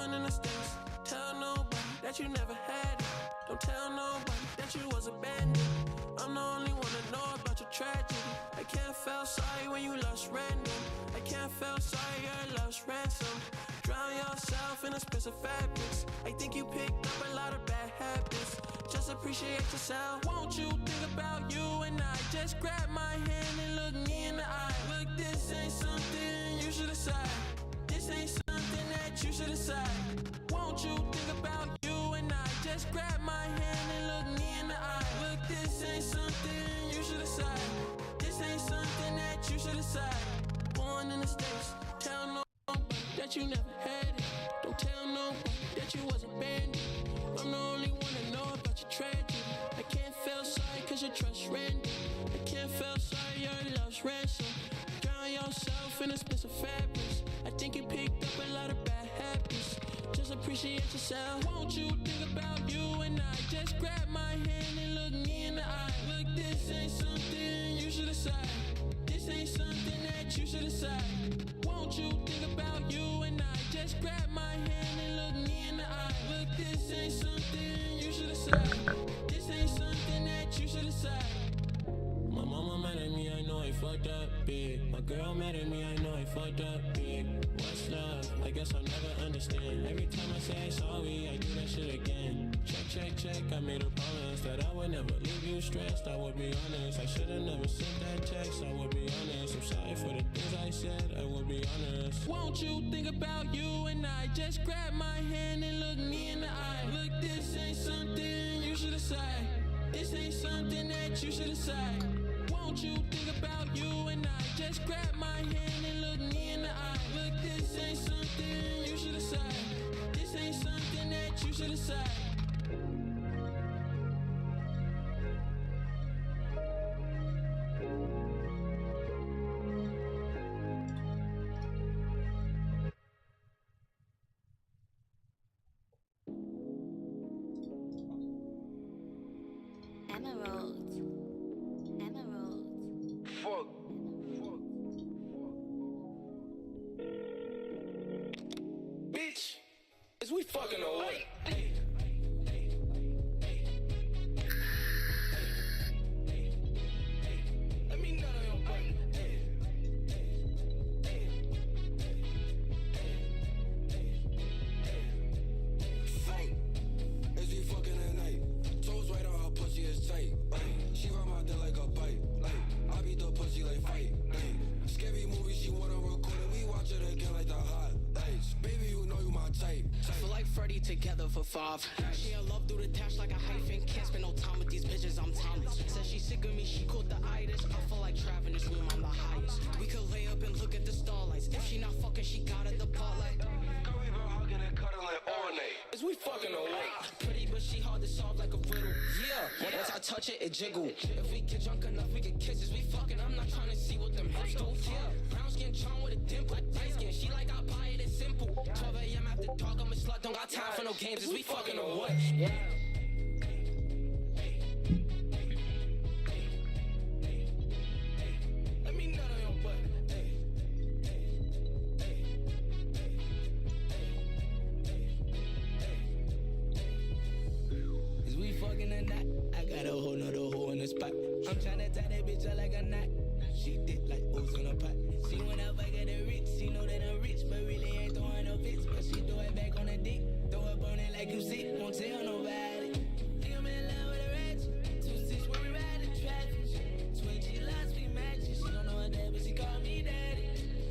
Born in the States. Tell nobody that you never had it. Don't tell nobody that you was abandoned. I'm the only one that know about your tragedy. I can't feel sorry when you lost random. I can't feel sorry your love's ransom. Drown yourself in expensive fabrics. I think you picked up a lot of bad habits. Just appreciate yourself. Won't you think about you and I? Just grab my hand and look me in the eye. Look, this ain't something you should decide. This ain't something that you should decide. Won't you think about you and I? Just grab my hand and look me in the eye. Look, this ain't something you should decide. This ain't something that you should decide. Born in the States, tell nobody that you never had it. Don't tell nobody that you was abandoned. I'm the only one that know about your tragedy. I can't feel sorry cause your trust random. I can't feel sorry your love's ransom. Drown yourself in expensive fabrics. I think you picked up a lot of bad habits. Just appreciate yourself. Won't you think about you and I? Just grab my hand and look me in the eye. Look, this ain't something you should decide. This ain't something that you should decide. Won't you think about you and I? Just grab my hand and look me in the eye. Look, this ain't something you should decide. This ain't something that you should decide. My mama mad at me, I know I fucked up big. My girl mad at me, I know I fucked up big. What's love? I guess I'll never understand. Every time I say sorry, I do that shit again. Check, check, check, I made a promise that I would never leave you stressed. I would be honest, I should've never sent that text. I would be honest, I'm sorry for the things I said. I would be honest. Won't you think about you and I? Just grab my hand and look me in the eye. Look, this ain't something you should decide. This ain't something that you should decide. Won't you think about you and I? Just grab my hand and look me in the eye. Look, this ain't something you should decide. This ain't something that you should decide. Emerald. Emerald. Fuck. Fuck. Bitch, is we fucking or what? Hey. Let me nut on your butt. Hey. Fight. Is we fucking tonight? Toes right on her pussy is tight. Ay, she ride my dick like a bite. Ay, I beat the pussy like fight. Ay, scary movie, she wanna record it. We watch it again like the hot lights. Baby, you know you my type. I feel like Freddie together for five. She in love through the dash like a hyphen. Can't spend no time with these bitches, I'm timeless. Says she sick of me, she caught the itis. I feel like Trav in this room, I'm the highest. We could lay up and look at the starlights. If she not fucking, she got it the part like. Girl, we been hugging and cuddling all night. Is we fucking or what? Pretty, but she hard to solve like a riddle. Yeah, once I touch it, it jiggle. If we get drunk enough, we get kisses. We fucking, I'm not trying to see what them hips do. Yeah, brown skin charm with a dimple. Light skin, she like I buy it, it's simple. 12 a.m. after dark, I'm a slut, don't got time for no games. Is we fucking or what? Yeah. Let me nut on your butt. Hey. Is we fucking or not? I got a whole nother hole in the spot. I'm tryna tie that bitch up like a knot. She thick like ooze in a pot. She wanna fuck at the rich. She know that I'm rich, but really ain't throwing no fits. But she throw it back on the dick. Throw up on it like you sick. Won't tell nobody. Think I'm in love with a ratchet. 2-6 where we ride in traffic. Twin G lots, we matching. She don't know her dad, but she call me daddy.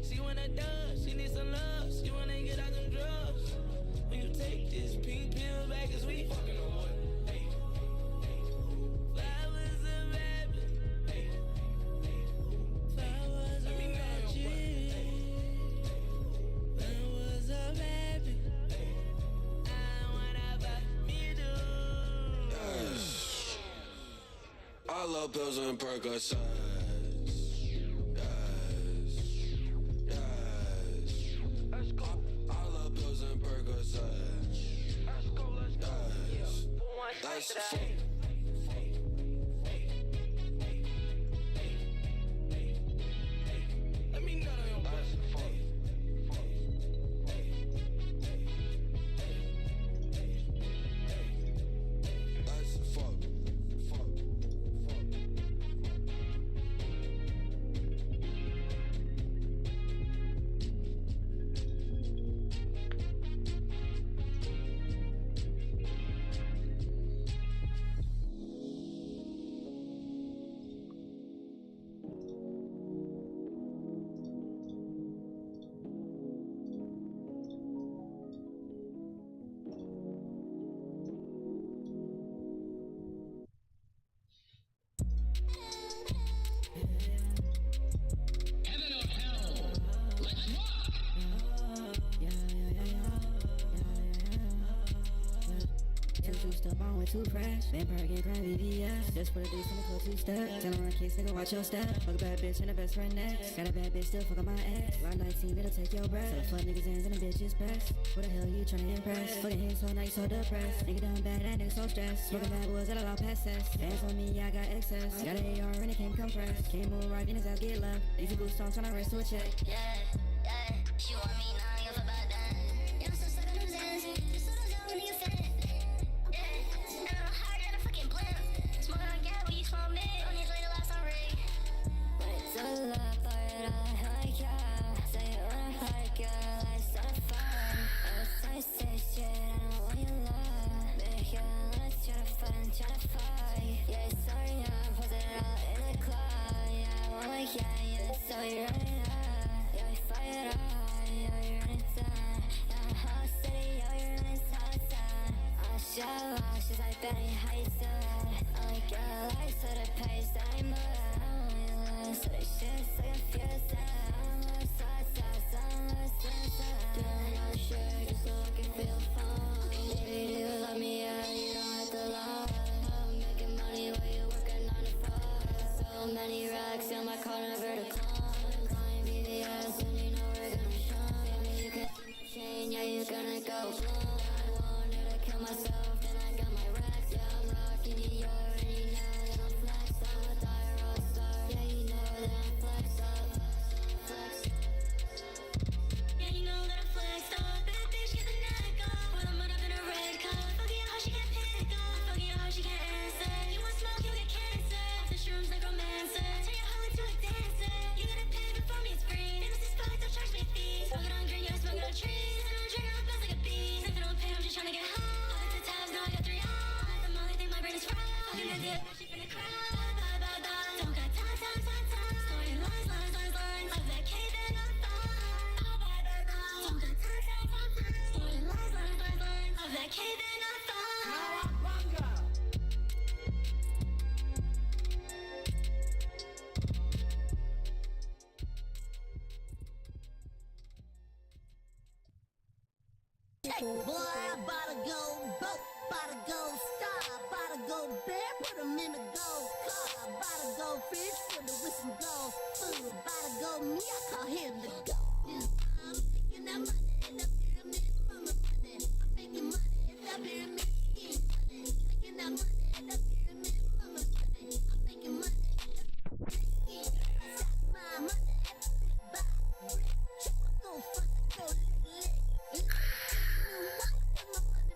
She want a dub. She need some love. She wanna get out them drugs. When you take this pink pill back, is we Fucking or what? Hey. Flowers are rabbit. Flowers Let me are nut on your butt. ratchet. Flowers are rabbit. I wanna fuck me too. Yes. I love pills and Percocets. Yes. Yes. Let's go. I love pills and Percocets. Let's go. Let's go. Yes. That's fuck. Let me nut on your butt. Fuck. too fresh. Vampire gang crying VVS. Just put a deuce in the club two step. Tell on kiss, nigga, watch your step. Fuck a bad bitch and a best friend next. Got a bad bitch, still fuck my ex. Round 19, it'll take your breath. Tell the fuck niggas ends and the bitches press. What the hell you tryna impress? Fucking hands so nice, so depressed. Nigga done bad, that nigga so stressed. Smoking bad boys that allow past sex. Bands on me, I got excess. Got an AR and it came compressed. Can't move right in his ass, get left. Easy boost on, tryna race to a check. Yeah, yeah. She want me now, give about that. Yeah, I'm so stuck on them Xans. Just so those young nigga fit. Yeah, and I'm higher than a fucking blimp. Smoking on gas, we smoke mid. Don't need to lay the last on rig. When it's all up, fire it up, hell yeah. Say it when I hurt, girl, I start a fire. Every time you say shit, I don't want your love. Make you let's try to fight and try to fight. Yeah, sorry, I put it all in the club. Yeah, I want my yeah, yeah, so we run it up. Yeah, we fire it up. Yeah, we run it down. Yeah, whole city, yeah, we run it all time. I show off, she's like, Betty, how you doing? I like your life, so the pace that I move. I don't really so the shit's so confusing. I'm a so, I'm a Doing all the shit just so I can feel fine. Baby, do you love me? Yeah, you don't have to lie. I'm making money while you working 9 to 5. So many racks in my car, never decline. Climb BVS and you know we're gonna shine. Baby, you can see my chain, yeah, you gonna go blind. I wanted to kill myself, then I got my racks. Yeah, I'm rocking you already know that I'm flexed. I'm a die rock star, yeah, you know that I'm flexed up. Flex. Yeah, you know that I'm flexed up. Bad bitch, get the neck up. Put 'em up in a red cup. Fucking your hoe, she can't pick up. Fucking your hoe, she can't answer. You want smoke, you get cancer. Off the shrooms like romancer. Turn your hoe into a dancer. You gotta pay before me, it's free. Famous as fuck, don't charge me a fee. Smoking on green, yeah, smoking on trees. Sipping on drink, I'm fast like a bee. Sniffing on pain, I'm just tryna get high. All the tabs, now I got 3 eyes. I'm the only thing my brain is fried. Fucking that dip, she finna cry. Bye, bye, bye, bye. Don't got time, time, time, time. Story lines, lines, lines, lines. Love that cave and I'm fine. Bye, bye, bye, bye. Don't got time, time, time, time. Story lines, lines, lines, lines. Love that cave and I'm fine. Boy, I bought a gold boat, bought a gold star, bought a gold bear, put 'em in a gold car, bought a gold fish, filled it with some gold food, bought a gold me, I call him the gold. I'm making that money, the pyramid, mama money. I'm making money, the pyramid, scheme money. Making that money, the pyramid, mama money. I'm making money, the pyramid scheme. Stop my money, brick by brick. Check my gold front, go lick, lick, lick.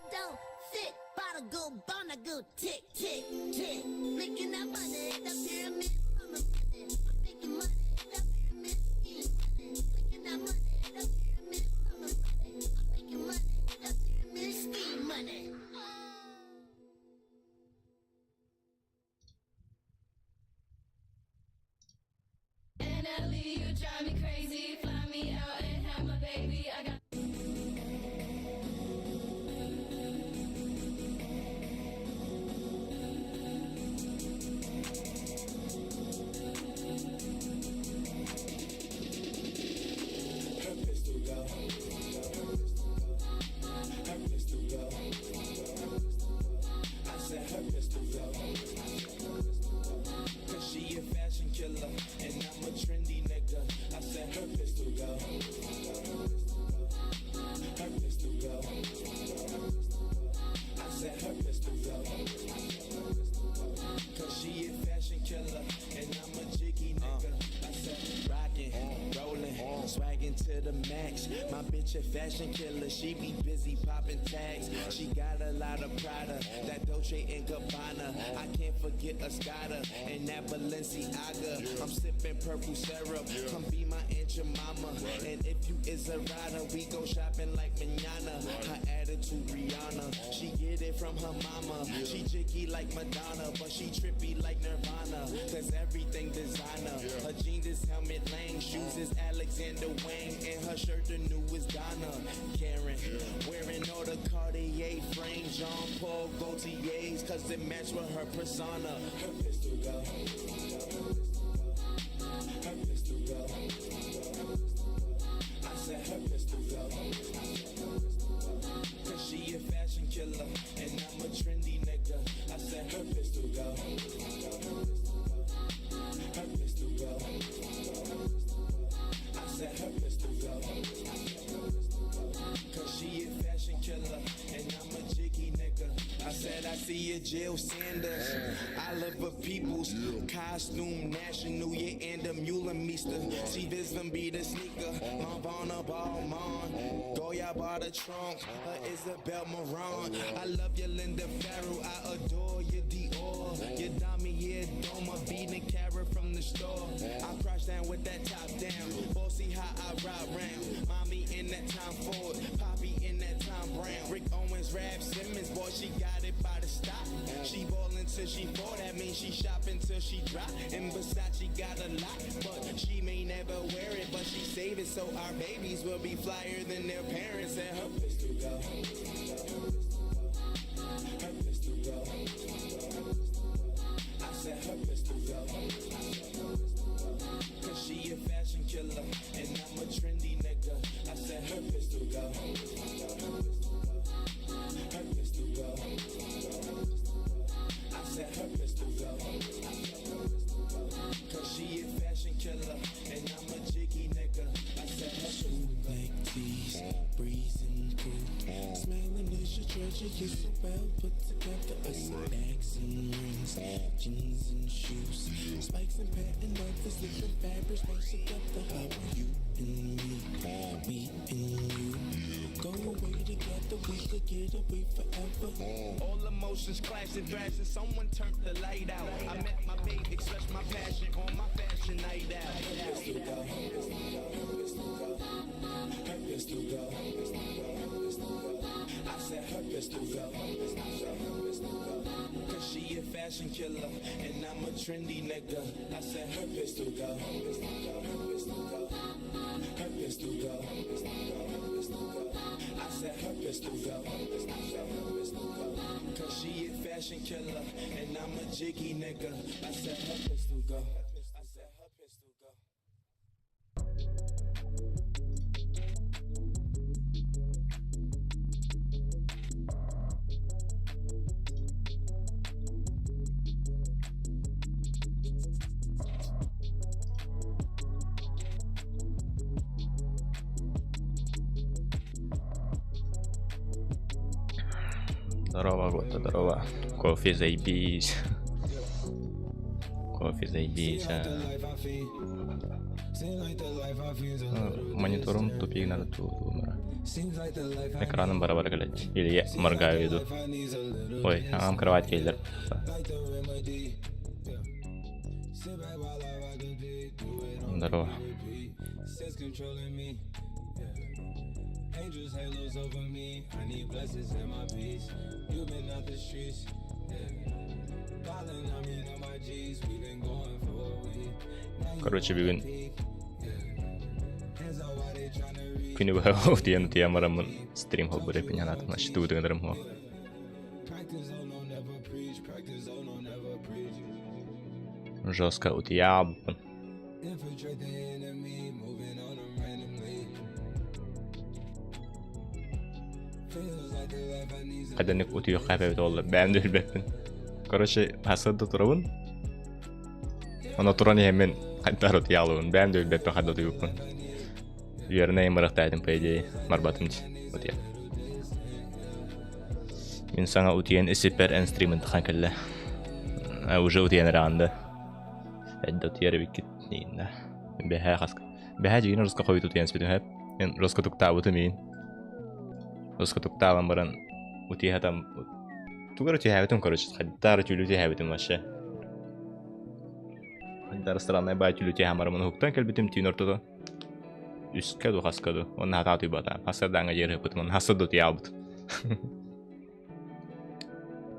Don't fit, bottle go bone, I go tick, tick, tick. Making that money, the pyramid, mama money. I'm making money, the pyramid scheme money. Making that money, the pyramid, mama money. I'm making money, the pyramid scheme money. And Ellie, you drive me crazy. Fly me out and have my baby. I got. Her pistol go. Her pistol go. I said her pistol go. Cause she a fashion killer and I'm a trendy nigga. I said her pistol go. Her pistol go. I said her pistol go. Cause she a fashion killer and I'm a jiggy nigga. I said rockin', rollin', swaggin' to the max. My bitch a fashion killer, she be busy poppin' tags. She got a lot of Prada, that Dolce and Gabbana. I can't forget Escada and that Balenciaga. I'm sippin' purple syrup, come be my aunt your mama. And if you is a rider, we go shopping like manana. Her attitude Rihanna, she get it from her mama. She jiggy like Madonna, but she trippy like Nirvana. Cause everything designer. Her jeans is Helmut Lang, shoes is Alexander Wang, and her shirt the newest Donna Karan. Wearing all the Cartier frames, Jean Paul Gaultier's, cause it match with her persona. Her pistol go. Her pistol go. I said her pistol go. Cause she a fashion killer, and I'm a trendy nigga. your Jill Sanders. I love her people's costume, national, yeah, and the Mueller-Meester. She Visvim be the sneaker, Monvana Balmain. Goya bought a trunk, her Isabel Moran. I love your Linda Farrell, I adore your Dior. Your Dami, yeah, Doma, beating carrot from the store. I crash down with that top down. Bossy how I ride round. Mommy in that time Ford, Poppy in that Tom Brown. Rick Owens, Rap Simmons, boy, she got it by the stop. She ballin' till she fall, that means she shopping till she drop. And Versace got a lot, but she may never wear it, but she save it so our babies will be flyer than their parents. And her pistol go. Her pistol go. I said her pistol go. Cause she a fashion killer, and I'm a trendy nigga. I said her pistol go. Her pistol go. I said her pistol go. Cause she a fashion killer, and I'm a jiggy nigga. I said her pistol go. Like teas, breezing through. Smelling is your treasure, you're so well put together. I see bags and rings, jeans and shoes, spikes and patent leathers, different fabrics match together. How are you and me, me and you? Go away together, we could get away forever. All emotions clashing, thrashing. Someone turned the light out. I met my babe, expressed my passion on my fashion night out. Her pistol go. Her pistol go. I said her pistol go. Cause she a fashion killer, and I'm a trendy nigga. I said her pistol go. Her pistol go. I said her pistol go. Cause she a fashion killer, and I'm a jiggy nigga. I said her pistol go. I said her pistol go. Здорово, Гота, здорово. Кофе заебись. Кофе заебись, а. Монитором тупик надо тут. Экраном бара-бара глядеть. Или я моргаю иду. Ой, а кровать келлер. Здорово. Angels halos over me. I need blessings and my peace. You been out the streets, yeah. Ballin', I'm in on my G's. We been going for a week. Now you Короче, on бүгүн peak, yeah. Hands up while they tryna reach. күнү быһа утуйан утуйан бараммын стрим холбур эпин ханаатым значит тугутуҥарым хуо. Practice, oh no, never preach. Practice, oh no, never preach. Жестко утуйабын. Infiltrate the enemy, moving on them randomly. Feels like the life I need's a Хайданнык утуйуохха эбит буолла бэйэм да билбэппин. Короче, сарсыарда турабын. Онно туран иһэммин хайдах утуйаалыбын. Бэйэм да билбэппин хайдах утуйбуппун. Үөрэнэ ымырахтаатым по идее. Барбатым дии утуйан. Мин саҥа утуйан испэр эн стримин тахсан кэллэ. Уже утуйан эрэҕин да. Эрдэ утуйар эбиккит да. Бэһээ хаска. Бэһээ дьиҥин жестко хойут утуйан испитим сөп. Мин жестко туктаабытым иин. Жестко туктаабан баран утуйа тугар утуйаабытым короче. Хайдах эрэ түүлү утуйаабытым вообще. Хайдах эрэ странный баай түүлү утуйаан бараммын уһуктан кэлбитим түүн ортото. Үскэ дуу хаска дуу. Уонна хатаа утуйбатаҕым. Сарсыардааҥҥа диэри ыппытым уонна сарсыарда утуйаабытым.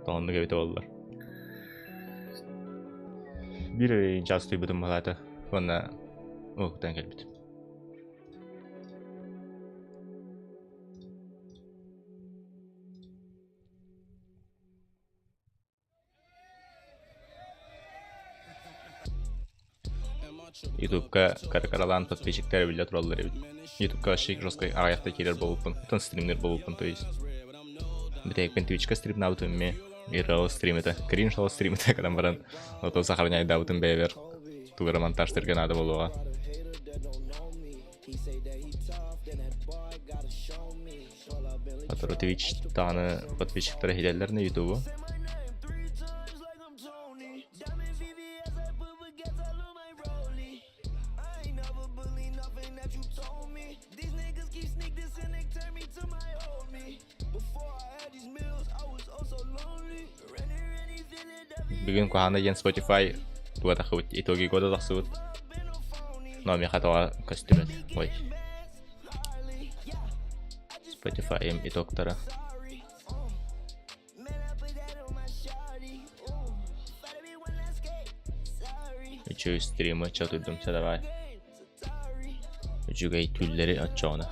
Тоҕоннук эбитэ буоллар. Биир эрэ чаас утуйбутум баҕата уонна уһуктан кэлбитим. Ютубка кара-каралаан подписчиктар биллэ тураллар эбит. Ютубка вообще жестко аҕыйахта киирэр буолбуппун, оттон стримнер буолбуппун, то есть. Бүтэһикпин Twitchка стримнаабытым эмиэ. Ирал стрим это, кринж стрим это, когда баран, ото сохраняйдаабытым бэйэбэр тугу эрэ монтажтарга наада буолуоҕа. Сотору Twitch даҕаны подписчиктара иһитэллэр на Ютубу. Бүгүн куһаҕана диэн Spotify туга тахсыбыт, итоги года тахсыбыт. Но миэхэ тоҕо көстүбэт. Ой. Spotify-ым итогтара. Үчүгэй стримы чотуйдум чэ давай. Үчүгэй түүллэри оччоҕуна.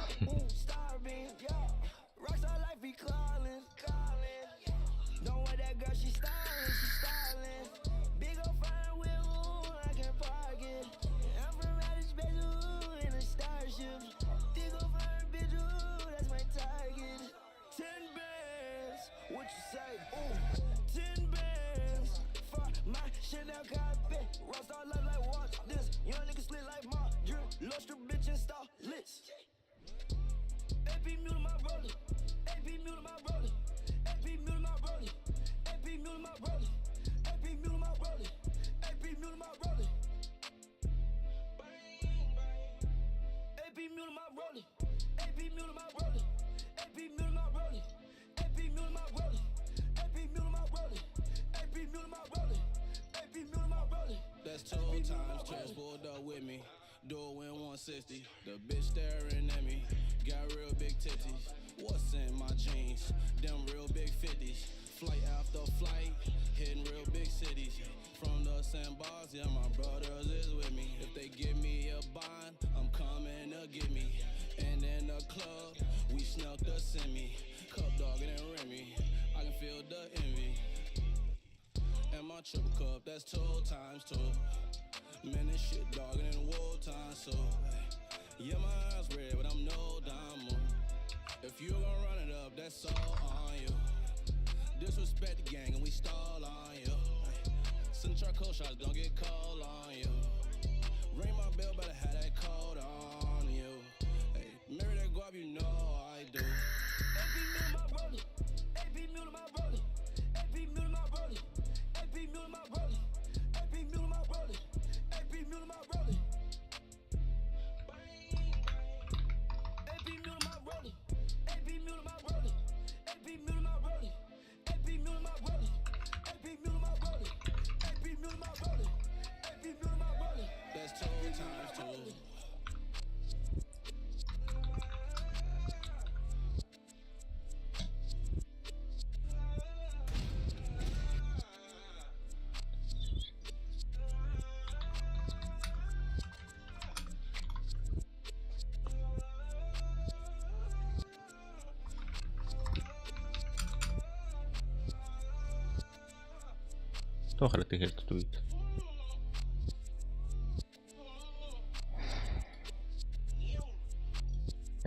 Туох эрэ тыһыар тутуйут.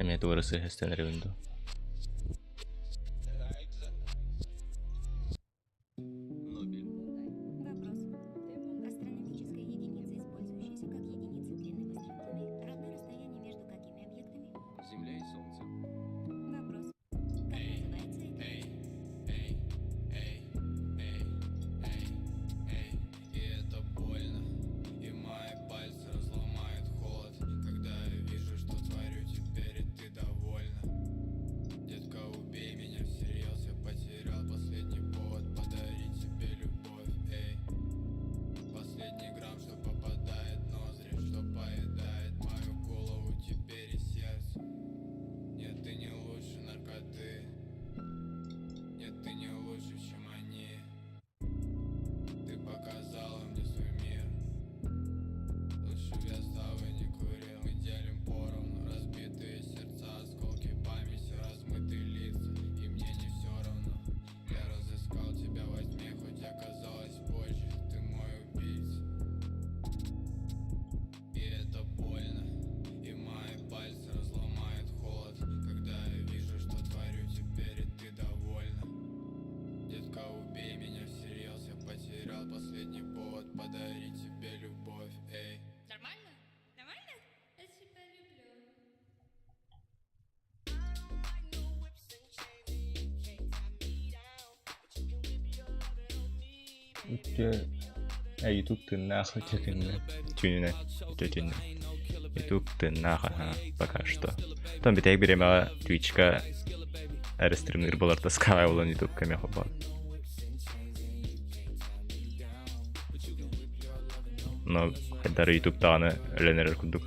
Эмиэ туора сыһыастан эрэбин дуу. Үтүө эй ютуб тыыннаах үтүө күнүнэн түүнүнэн үтүө түүнүнэн. Ютуб тыыннаах аһа пока что. Там бүтэһик бириэмэҕэ Twitch-ка эрэ стримныыр буолар таскаҕа буолан Ютубка эмиэ холбоон. Но хайдары Ютуб даҕаны өлөн эрэр курдук.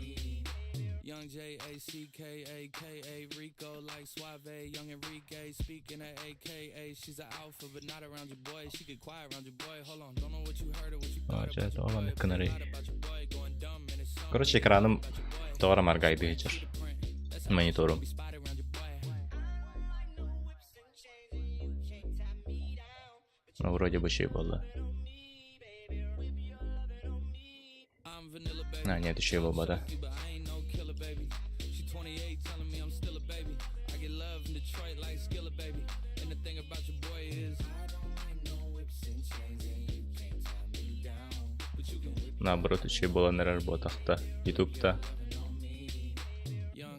Дьэ, тоҕо маннык гынарый? Короче, экраным тоҕо эрэ маргайды сылдьар. Мониторум. Ну, вроде бы еще и было. А, нет, еще и было, да. Наоборот, еще и была на работах-то, ютубта.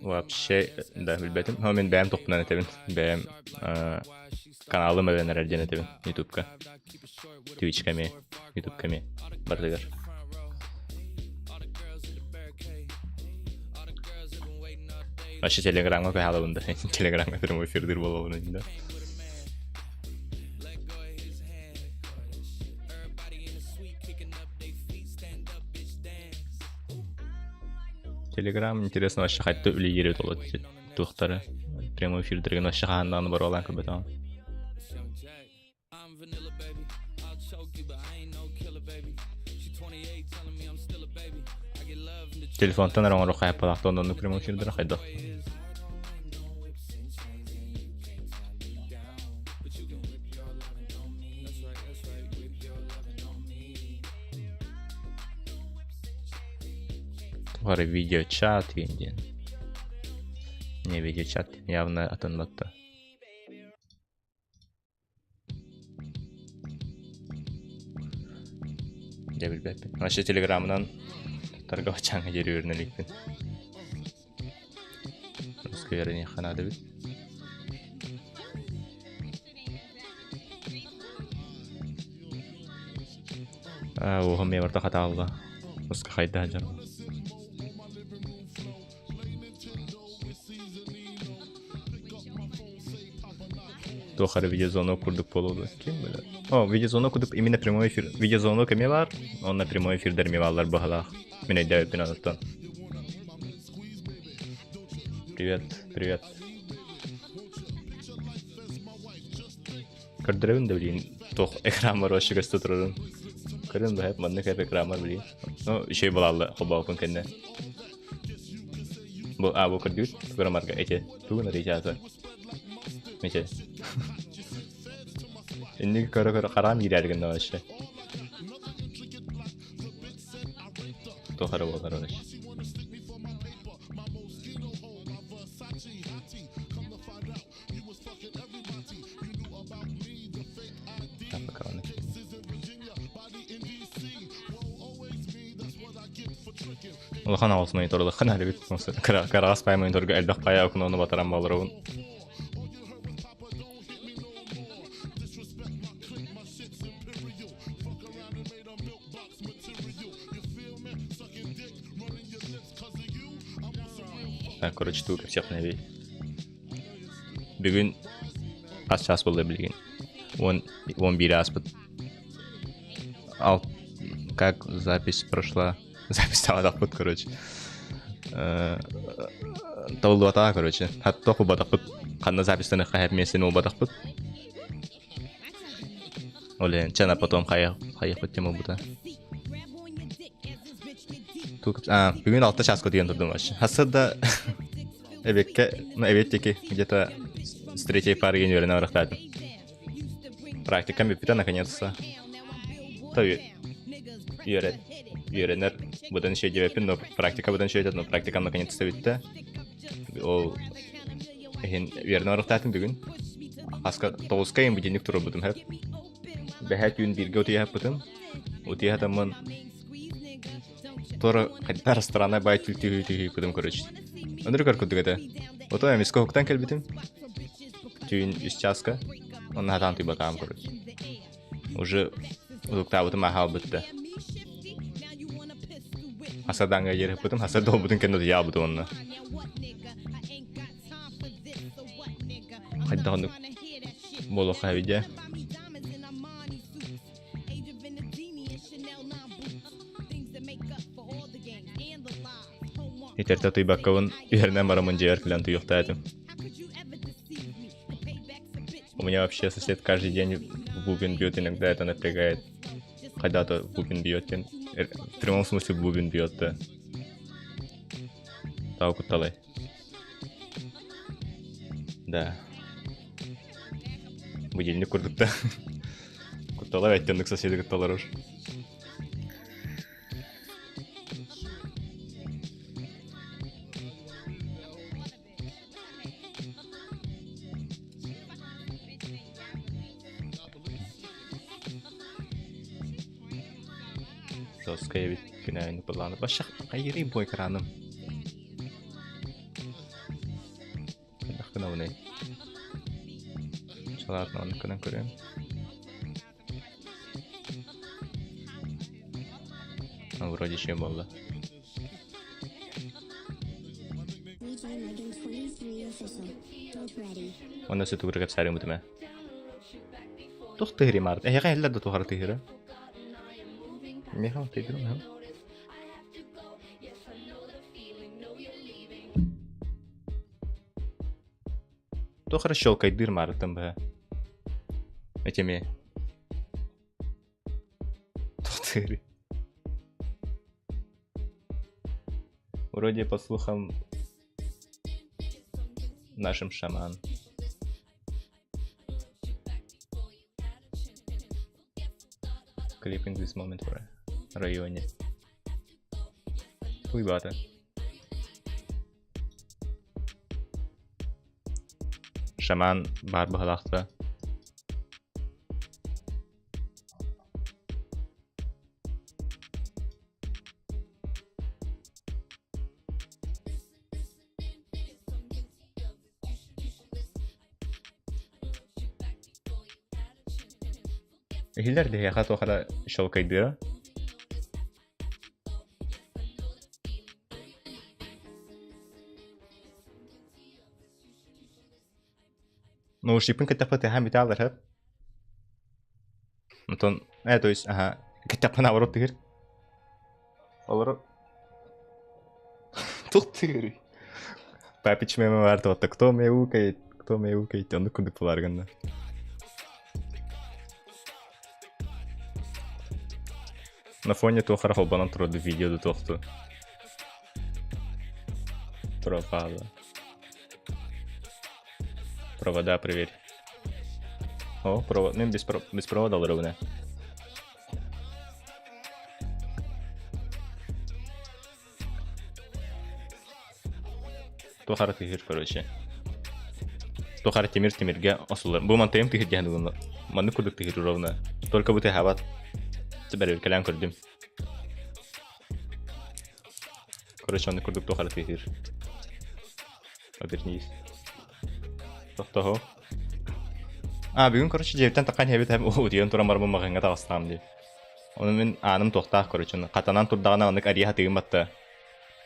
Вообще, да, билбэтим. Но мин бэйэм тохпунан этэбин. Бэйэм каналым өлөн эрэр диэн этэбин ютубка. Twitchка эмиэ, ютубка эмиэ барытыгар. Вообще телеграмҥа көһө да телеграмҥа прямой эфирдир буолабын да. Телеграм интересно вообще хайта үлэлиир толот туохтары прямой эфирдэргин вообще хаһан боруолаан көрбөтөҕүм. Телефонтан эрэ оҥоруохха хайпалаахтан оннук прямой эфирдэрэ хайдах? Туох видеочат диэн. Не видеочат явно атын батта. Дьэ билбэппин. Вообще телеграмынан торговый чаҥҥа диэри үөрэнэ иликпин. Русская үөрэниэххэ наада эбит. Аа, уоһум миэ барыта хатаалла. Уска хайда сылдьар. Туох эрэ видеозвонок курдук буолуо ким билэр. О, видеозвонок курдук именно прямой эфир. Видеозвонок эмиэ баар, онно прямой эфирдэр эмиэ бааллар быһалаах. Мин өйдөөбүппүн онуттан. Привет, привет. Көрдөрөбүн да билигин туох экранмар вообще көстө турарын. Көрөн бэһэп маннык эп экранмар билигин. Ну, үчүгэй буолаалла холбооппун кэннэ. Бу а бу көрдүгүт тугурамарга эти тугун арыйчаата. Эти. Инники көрө-көрө хараам киирээри гынна вообще. Туох эрэ буолар вообще. Улахан аҕыс мониторлахха наада эбит. Кыраҕас паай мониторга элбэх паай окнону батаран буоларабын. Так, короче, тугу кэпсиэхпин Бүгүн хас чаас буолла билигин? Уон, уон биир ааспыт. Ал, как запись прошла? Запись таҕатахпыт, короче. Табыллыбатаҕа, короче. Хатта хубатахпыт. Ханна записьтаныхха хэп миэстэни булбатахпыт. Ол иһин чана потом хайа хайыахпыт тема бута. А, бүгүн алта чааска утуйан турдум вообще. Хасса да эбекке, ну эбет диэки где-то с третьей пары үөрэнэ барахтаатым. Практикам бүппүтэ наконец-то. То үөрэ үөрэнэр быдан үчүгэй диэбэппин, но практика быдан үчүгэй но практикам наконец-то бүттэ. Ол иһин үөрэнэ барахтаатым бүгүн. Хаска тоҕуска иһин будильник туруорбутум сөп. Бэһээ түүн бииргэ утуйа сыппытым. Утуйа сытаммын туора хайдах рестораннай баай түл түһүү түһүүппүтүм короче. Өнөр көр курдук этэ. Ото эмискэ уһуктан кэлбитим. Түүн үс чааска. Онно хатаан туйбатаҕым короче. Уже уһуктаабытым аһаалбытта. Хасадаҥҥа дьиэрэппитим, хаса долбутун кэннэ утуйаабыт уонна. Хайдах оннук буолуохха эбит дьэ. Итэртэ утуйбаккабын үһэринэн бараммын дьиэбэр кэлэн утуйуохтаа этим. У меня вообще сосед каждый день в бубен бьет, иногда это напрягает. Когда-то бубен бьет, в прямом смысле бубен бьет, да. Тау кутталай. Да. Будильник курдук да. Кутталай оттенок соседи кутталар уж. Жесткая эбит күнээни былааны. Башах хайырый бу экраным. Хайдах гынабыный? Чалаатын оннук гынан көрөм. Вроде чем буолла. Онно сөтүгүр кэпсээриҥ бутуме. Тух тыһыри маарт. Эһиэхэ иһиллэр да тухары тыһыра. Миэхэ тыйдырым хам. Туох эрэ щелкайдыыр маарыттан быһа. Этими. Тух Вроде по слухам нашим шаман. Clipping this moment for районе. Уйбата. Шаман баар быһалаахта. Иһиллэр диһиэхэ туох эрэ щелкайдыыра. Наушникпын кэттэхпэ тыаһаан бүтэ аалар сөп. Онтон то есть аха кэттэхпэ наоборот тыһыр. Олору туох тыһырый? Папич мема бар туотта кто мяукает, кто мяукает, оннук курдук буолар гынна. На фоне туох эрэ холбонон турар видео да туохту. Пропало. Провода проверь. О, провод. Мен без, без провода олоробуна. Туох ара тыһыр, короче. Туох ара тимир тимиргэ осулар. Бу мантайым тыһыр диэн ылынна. Маннык курдук тыһыр ровно. Только бу тыһабат. Бәрүркэлээн көрдүм. Короче, оннук курдук туох ара тыһыр. Обернись. Тохтоһо. А, бүгүн, короче, дьиэбиттэн таххан иһэбит эм утуйан туран барбын маҕаһыыҥҥа таҕыстаҕым дии. Ону мин ааным туохтаах, короче, хатанан турдаҕына оннук арыйа сатыырым батта.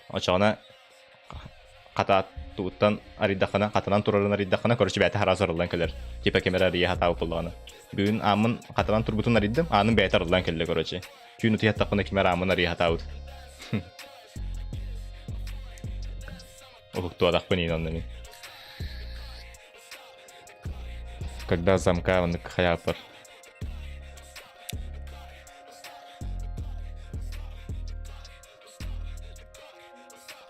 Оччоҕуна хатаат тугуттан арыйдаххына, хатанан турарын арыйдаххына, короче, бэйэтэ хараас арыллан кэлэр. Типа ким эрэ арыйа сатаабыт буоллаҕына. Бүгүн ааммын хатанан турбутун арыйдым, ааным бэйэтэ арыллан кэллэ, короче. Түүн утуйа саттахпына ким эрэ ааммын арыйа сатаабыт. Уһуктуодахпын иин онно мин. Когда замка оннук хайааппар.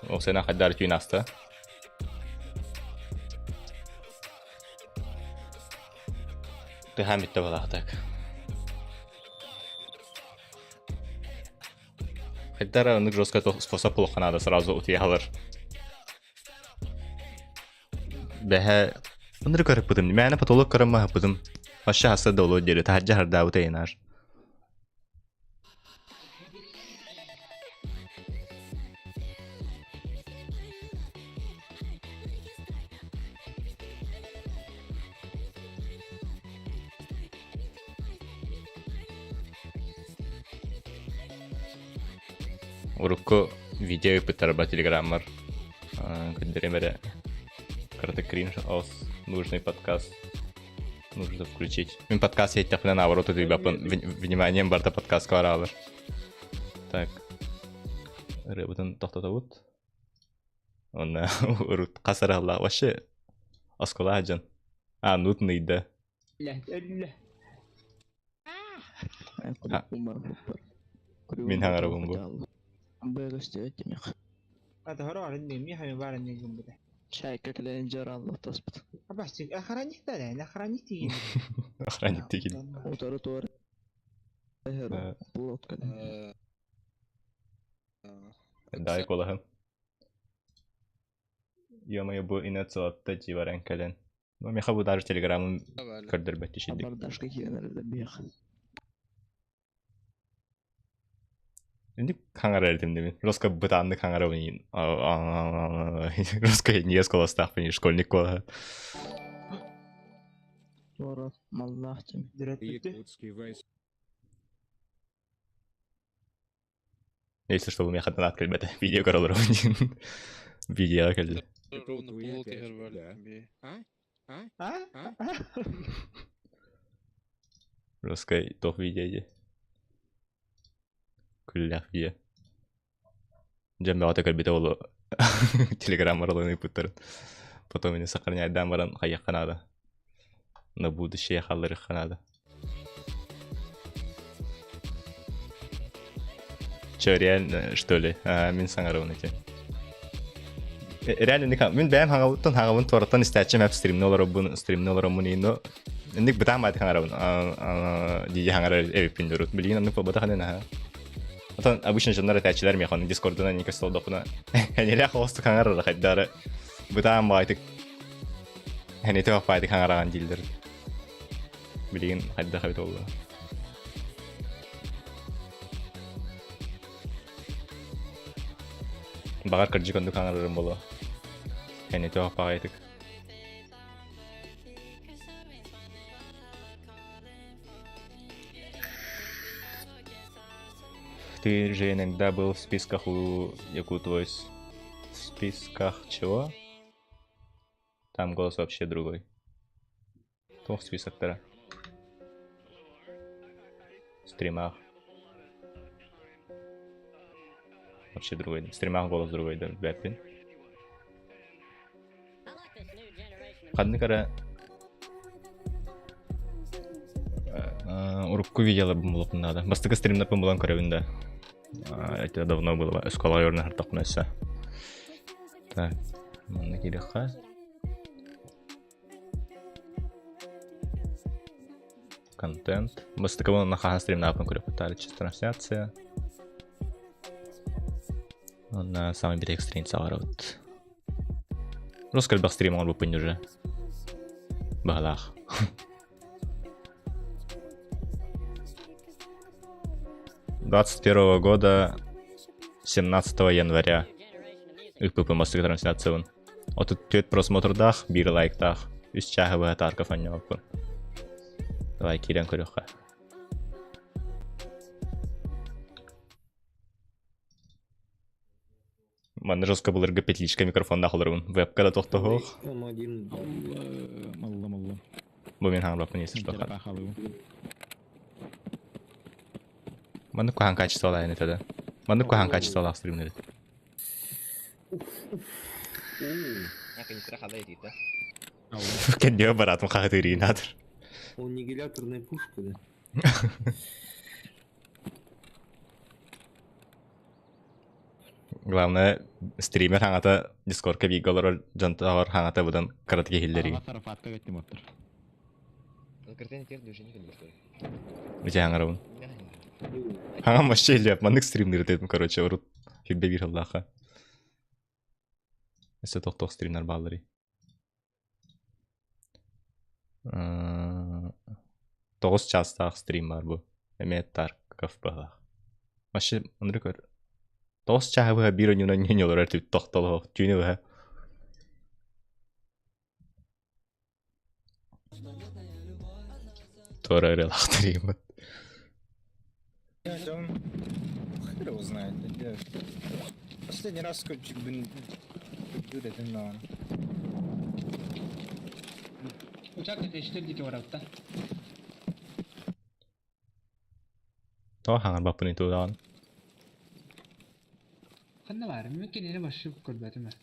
Ол сена хайдаар түүн аста. Тыһаан бүтте балаахтак. Хайдара оннук жестко способ булуохха наада сразу утуйалар. Бэһэ ынырык көрөппүтүм. Мээнэ потолок көрөн маһыппытым. Вообще хасса да олуо диэри таһырдьа хардаабыт эйинаар. Урукку видео ыыппыттарба телеграммар көрдөрүм эрэ. Кырата кринж ос нужный подкаст нужно включить. Мин подкаст иһиттэхпинэ наоборот утуйбаппын. Вниманием барыта подкастка бараалар. Так. Ырыабытын тохтотобут. Онно урут хас араллаах вообще оскуола дьон. А, нутный да. Мин хаҥарабын бу. Охранник тигин. Дай куолаһым. Ё-моё, бу инацияттан дии баран кэлэн. Ну, миэхэ бу даже телеграммын көрдөрбөт ишидик. Абордажка киирэн эрэллэр биһиэхэ. Инник хаҥарар этим дэмин. Роско бытааннык хаҥарабын. Роско ньиэс куоластаахпын, школьник куолаһа. Туора маллаах тим. Если что, миэхэ донат кэлбэтэ. Видео көрө олоробун диэн. Видеоҕа кэллэ. Русскай туох видео дии. Күллээх видео. Дьон бөҕөтө көрбүтэ ол телеграммар олорон ыыппыттарын. Потом ини сохраняйдаан баран хайыахха наада. На будущее хаалларыахха наада. Че, реально, что ли? А, мин саҥарабын ити. Реально, мин бэйэм хаҥабыттан хаҥабын туораттан истээччим эп стримне олоробун, стримне олороммун ино. Инник бытаан баайты хаҥарабын. Дии хаҥарар эбиппин дурут. Билигин оннук буолбатах ини наһаа. Отон обычно дьоннор этээччилэр миэхэ ону дискордунан не көстөлдөхпүнэ энилээх оҕустук хаҥарар хайдары бытаан баайтык энити баайтык хаҥараҕан дииллэр. Билигин хайдах эбит буолла. Баҕар кырдьык оннук хаҥарарым буолуо. Энити баҕайытык. Ты же иногда был в списках у Якутвойс. В списках чего? Там голос вообще другой. Туох списоктара? Стримах. Вообще другой. Стримах голос другой, да, бэппин. Ханнык эрэ урукку видеоларбын булуохпун наада. Бастакы стримнарбын булан көрөбүн да. Это давно было. Оскуолаҕа өрнө хартахпына өссө. Так, манна киириэххэ. Контент. Бастакы на хаһан стримнааппын көрүөхпүт таарыччы трансляция. Онно самый битэк страница барабыт. Рус элбэх стрим оҥорбуппун уже. Баһалаах. 21 года 17 января ыыппыппын бастакы трансляциябын. 34 просмотрдаах, биир лайктаах, үс чааһы быһа таарка фанньаабыппын. Давай киирэн көрүөххэ. Манна жестко былыргы петличка микрофоннаах олоробун. Вебка да тохтоһуох. Малла малла. Бу мин хаҥалаппын если что. Маннык куһаҕан качестволаах ини тогда. Маннык куһаҕан качестволаах стримнер. Кэннигэ бараатым хаһытыырыын аатыр. Аннигиляторная пушка, да? Главное, стример хаҥата Дискордка бииргэ олорор дьонтооҕор хаҥата быдан кыратык иһиллэрий. Сарафатка кеттим оттор. Ити хаҥарабын. Хаҥам вообще илиэп, маннык стримнир этим, короче, урут хирбе биир сыллаахха. Өссө тохтох стримнар баалларый. Тоҕус чаастаах стрим баар бу. Эмиэ Тарков быһалаах. Вообще, оннук көр. Тоҕус чааһы быһа биир онньуунан ньүнь олорор түп тохтолоох түүнү быһа. Туора ырыалаахтар ийэммит. знает. Я Последний раз көрдүүр этим даҕаны. Учак этештер диэки барабыт Тоҕо хаҥарбаппын итудаҕын? Ханна баар? Мин кинини вообще көрбөтүм ээ.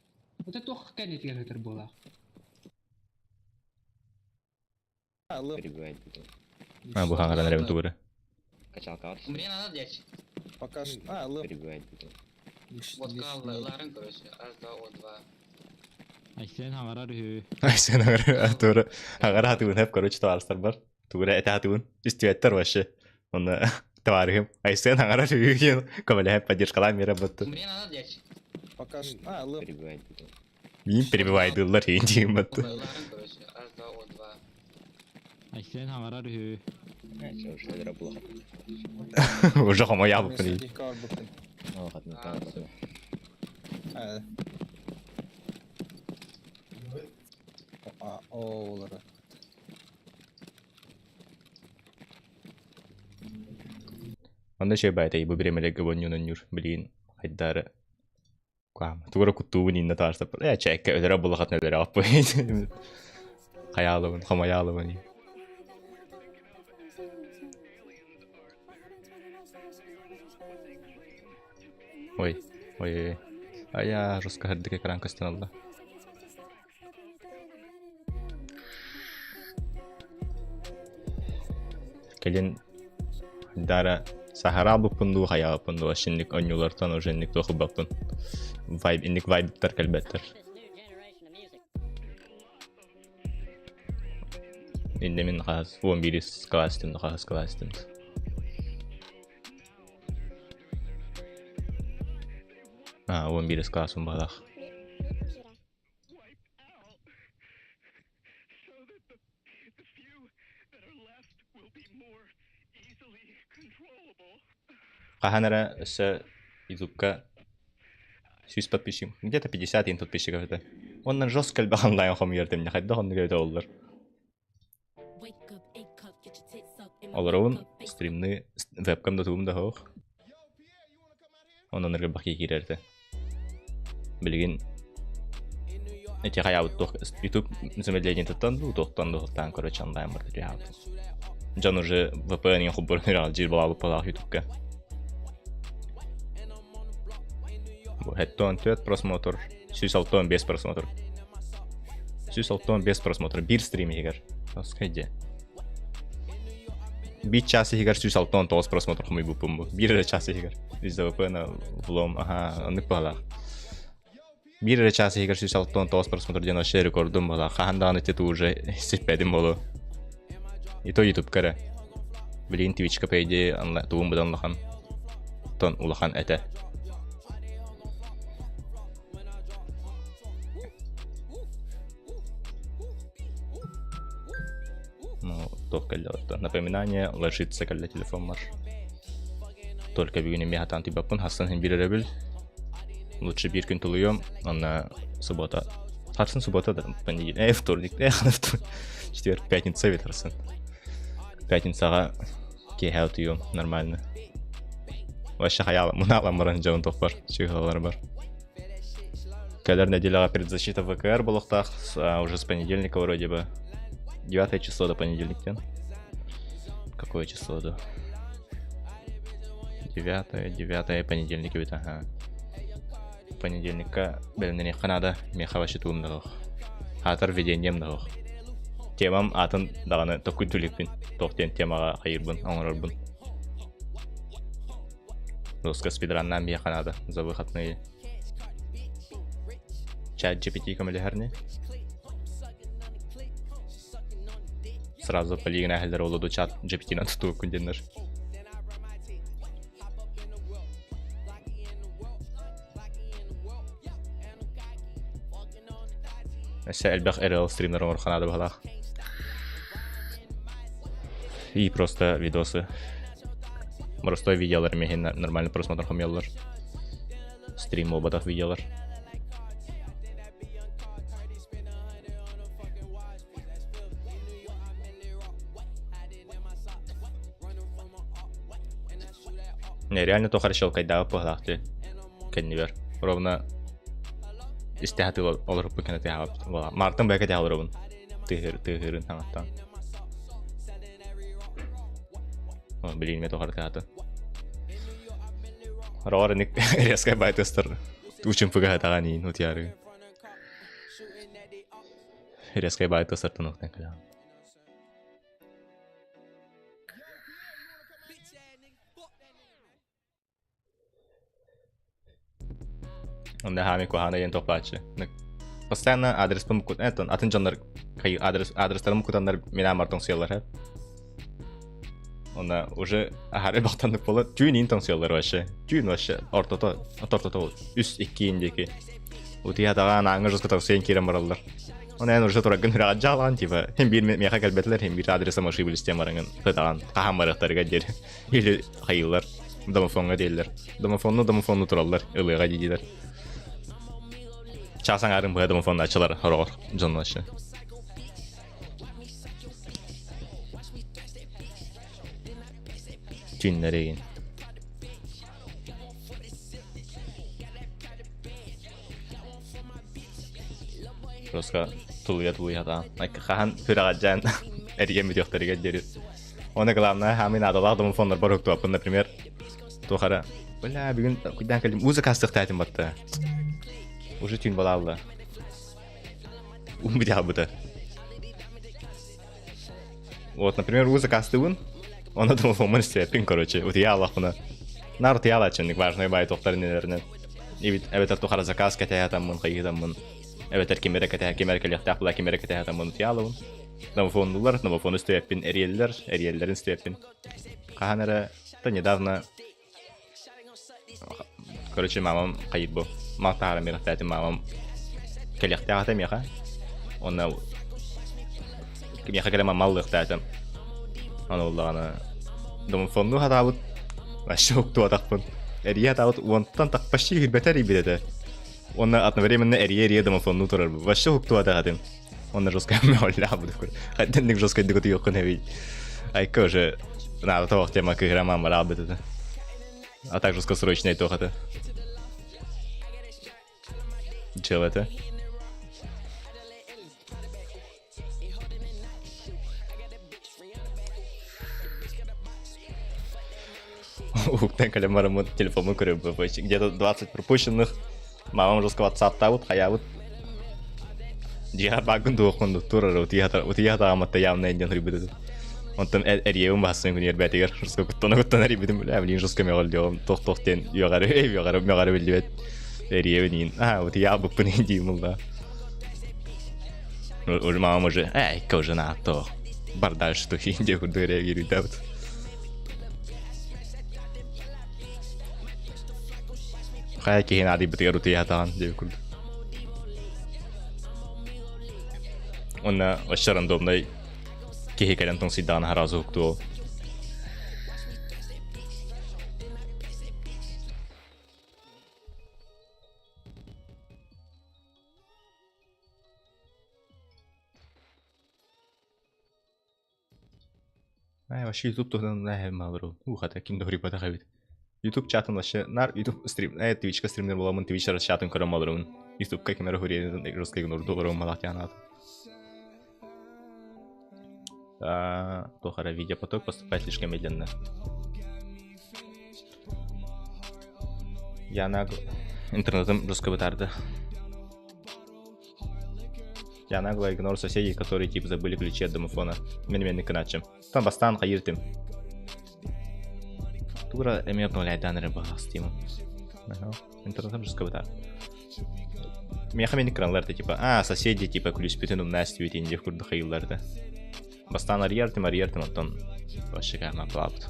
Это туох кэннитигэр сытар буолаах? А, бу хаҥаран эрэбин тугура. Качалка Мне надо взять. Пока что... А, лып. Водка ларын, короче, H2O2. Айсен хаҥарар үһү. Айсен хаҥарар тугура хаҥара хатыгын хэп короче товарыстар бар. Тугура этэ хатыгын истибэттэр вообще. Онно товарыһым Айсен хаҥарар үһү диэн көмөлөһөн поддержкалаан мира бутты. Мне надо взять. Пока что... А, лып. Миин перебивайдыыллар иин диэн батты. Ларын, короче, H2O2. Айсен хаҥарар үһү. Уже хомойаабыппын. Олары. Онно үчүгэй баайтай бу бириэмэлэргэ бонньуунан билигин хайдары куам тугура куттуубун инна таарсаппын ээ чээккэ өлөрө буллахатына өлөрө аппын хайаалыбын хомойаалыбын ой ой ой айаа жестко хардык экран көстөн алла Кэлин Дара саһараабыппын дуу, хайаабыппын дуу, шинник онньуулартан уже инник туох ылбаппын. Вайб, инник вайбтар кэлбэттэр. Инде мин хаас 11 класс хаас класс А, 11 классым балах. Хаһан эрэ өссө ютубка 100 подписчик, где-то 50 ин подписчиков это. Оннан жестко элбэх онлайн хомуйар темне хайдах оннук эбитэ оллар. Олоробун стримны вебкам да тугум да суох. Онон эргэ киирэр этэ. Билигин эти хайаабыт туох YouTube замедлениетыттан дуу туохтан дуу короче онлайн барда түһаабыт. Дьон уже VPN-ин хуббурун жир балаабыт балаах ютубка. Бу хеттон төт просмотр, 165 просмотр. 165 просмотр, бир стрим игер. Оскайде. Бир час игер 169 просмотр хумый бупум бу. Бир эрэ час игер. Из-за VPN влом, ага, оннук балаах. Бир эрэ час игер 169 просмотр диэн вообще рекордум балаах. Хаһан даҕаны тету уже сиппэтим болу. И то YouTube кэрэ. Билигин Twitchка по идее тугум быдан улахан. Тон улахан этэ. Ну, туох кэллэ Напоминание ложится кэллэ телефон Только бүгүн эмиэ хатаан тыйбаппын, хассан иһин биир өрөбүл. Лучше биир күн тулуйуом, онно суббота. Харсын суббота да, понедельник, вторник, вторник, четверг, пятница ведь харсын. Пятницаҕа киэһэ утуйуом, нормально. Вообще хайаала, мунаалан баран дьон тохпор, чыыһалар бар. Кэлэр неделяҕа предзащита ВКР буолуохтаах, уже с понедельника вроде бы. 9 число до понедельник Какое число до? 9, 9 понедельник эбит, ага. Понедельникка бэлэмнэниэххэ наада, миэхэ вообще тугум да суох. Аатар введением да суох. Темам атын даҕаны токуйду иликпин. Туох диэн темаҕа хайыырбын, оҥорорбун. Доска спидраннаан биһиэхэ наада за выходные. Чат GPT көмөлөһөр не? Сразу полигон әһеллер олуду чат GPT-нан тутуу күнденнер. Өссө элбэх RL стримнер оҥоруохха наада баһалаах. И просто видосы. Простой видеолар миһин нормальный просмотр хомуйаллар. Стрим буолбатах видеолар. Не, реально тоқ эрэ щелкайдаабыт быһалаах дии кэннибэр. Ровно истэ сатыы олоруппун кэнэ тыаһаабыт буолаа. Мартын бэйэкэ тыаһа олоробун. Тыаһыр тыаһыырын саҥаттан. Билигин эмиэ тоҕо эрэ тыаһаатын. Роҕор иник резкай бай тыастар учумпуга хатаҕан иин утуйаары. Резкай бай тыастартан уктан кэлэҕин. Онно хаами куһаана диэн тохпааччы. Постоянно адреспын атын атын дьоннор адрес адрестарын кутаннар мин аамар тоҥсуйаллар һэ. Онно уже аһары бахтаннык буолар. Түүн иин тоҥсуйаллар вообще. Түүн вообще ортото ортото үс икки иин диэки. Утуйа даҕаан ааҥҥа жестко тоҥсуйан киирэн бараллар. Оны эн уже турагын үрэҕэ дьаалаан типа хин биир миэхэ кэлбэтилэр хин биир адреса машибились тем бараҥын сытаҕан хаһан барыахтарыгар диэри или хайыылар домофоҥҥа диэллэр домофонну домофонну тураллар ылыаҕа диилэр чаас аҥаарын быһа домофоннааччылар хороҕор дьонно вообще түүннэригин Просто тулуйа-тулуйа сатаан. Хаһан сүрэҕэлдьээн эрийэн бүтүөхтэригэр диэри. Уонна главное, хаамыы наадалаах домофоннорбор уһуктубаппын, например, туох эрэ бля, бүгүн куйдаан кэллим, уу заказтыахтаатым батта. Уже түүн балаалла. Уум бүтэ Вот, например, уу заказтыыбын, онно домофоммун истибэппин, короче, утуйа аллахпына. Наар утуйа алааччыннык важный баай туохтар иннилэринэн. Эбэтэр тухары заказ кэтэһэ хайыытаммын. Эбэтэр ким эрэ кэтэһэ, ким эрэ кэлиэхтээх була, ким эрэ кэтэһэ атаммын утуйа алабын. Домофоннулар, домофону истибэппин, эриэллэр, эриэллэрин истибэппин. Хаһан эрэ, то недавно Короче, мамам хайыр бу. Мал таһааран биэрэхтээтим мамам кэлиэхтээх этэ миэхэ. Онно миэхэ кэлэн мал ылыахтаатым. Аны уллаҕына домофоннуу хатаабыт вообще уктуатахпын. Эрийэ хатаабыт уонтан так почти киирбэтэ эрийбит этэ. Уонна одновременно эрийэ-эрийэ домофоннуу турар. Вообще уктуатах этим. Онно жестко мөҕүллээх Хаттаннык жесткайдык утуйуоххун эбит. Айка уже надо того тема кыһырамаан бараабыт этэ. А так жестко срочный туох этэ. Дьыала этэ. Уһуктан кэлэн бараммын телефоммун көрөбүн где-то 20 пропущенных. Мамам жестко ватсаптаабыт, хайаабыт. Дьиэҕэр бааргын дуоххун турар утуйа сатааматта явно диэн суруйбут этим. Онтон эрийэбин баһассын күн эрбээтигэр жестко куттана куттана эрийбитим бля блин жестко мөҕүлдүөҕүм туох туох диэн үөҕэри үөҕэри мөҕөрө биллибэт эрийэбин иин аа утуйа албыппын иин диим булла. Уже мамам уже эй уже на то бар дальше тухи диэ курдук реагируйдаабыт. Хайа киһи наадыйбытыгар утуйа сатаҕын диэбит курдук. Уонна вообще рандомнай киһи кэлэн тоҥсуйдаҕына сразу уһуктуо. Ээ, вообще YouTube туһунан наһаа маалырым. Уу, хата ким да суруйбатах эбит. YouTube чатын вообще нар YouTube стрим, Twitchка стримнер буоламмын Twitch чатын көрөн олоробун. YouTubeка ким эрэ суруйарын русский игнорду олоробун малаах Туох эрэ видеопоток поступает слишком медленно. Яна интернетым жестко бытарды. Я нагло игнор соседей, которые типа забыли ключи от домофона. Мен мен кыначым. Там бастаан хайыртым. Тура эме обновляйдан эрэ баҕастыймын. Интернетым жестко бытар. Миэхэ мени кыраналар типа, а, соседи типа ключпүтүн умна эстибитин диэх курдук хайыыллар Бастаан арыйартым, арыйартым, оттон вообще каама плавт.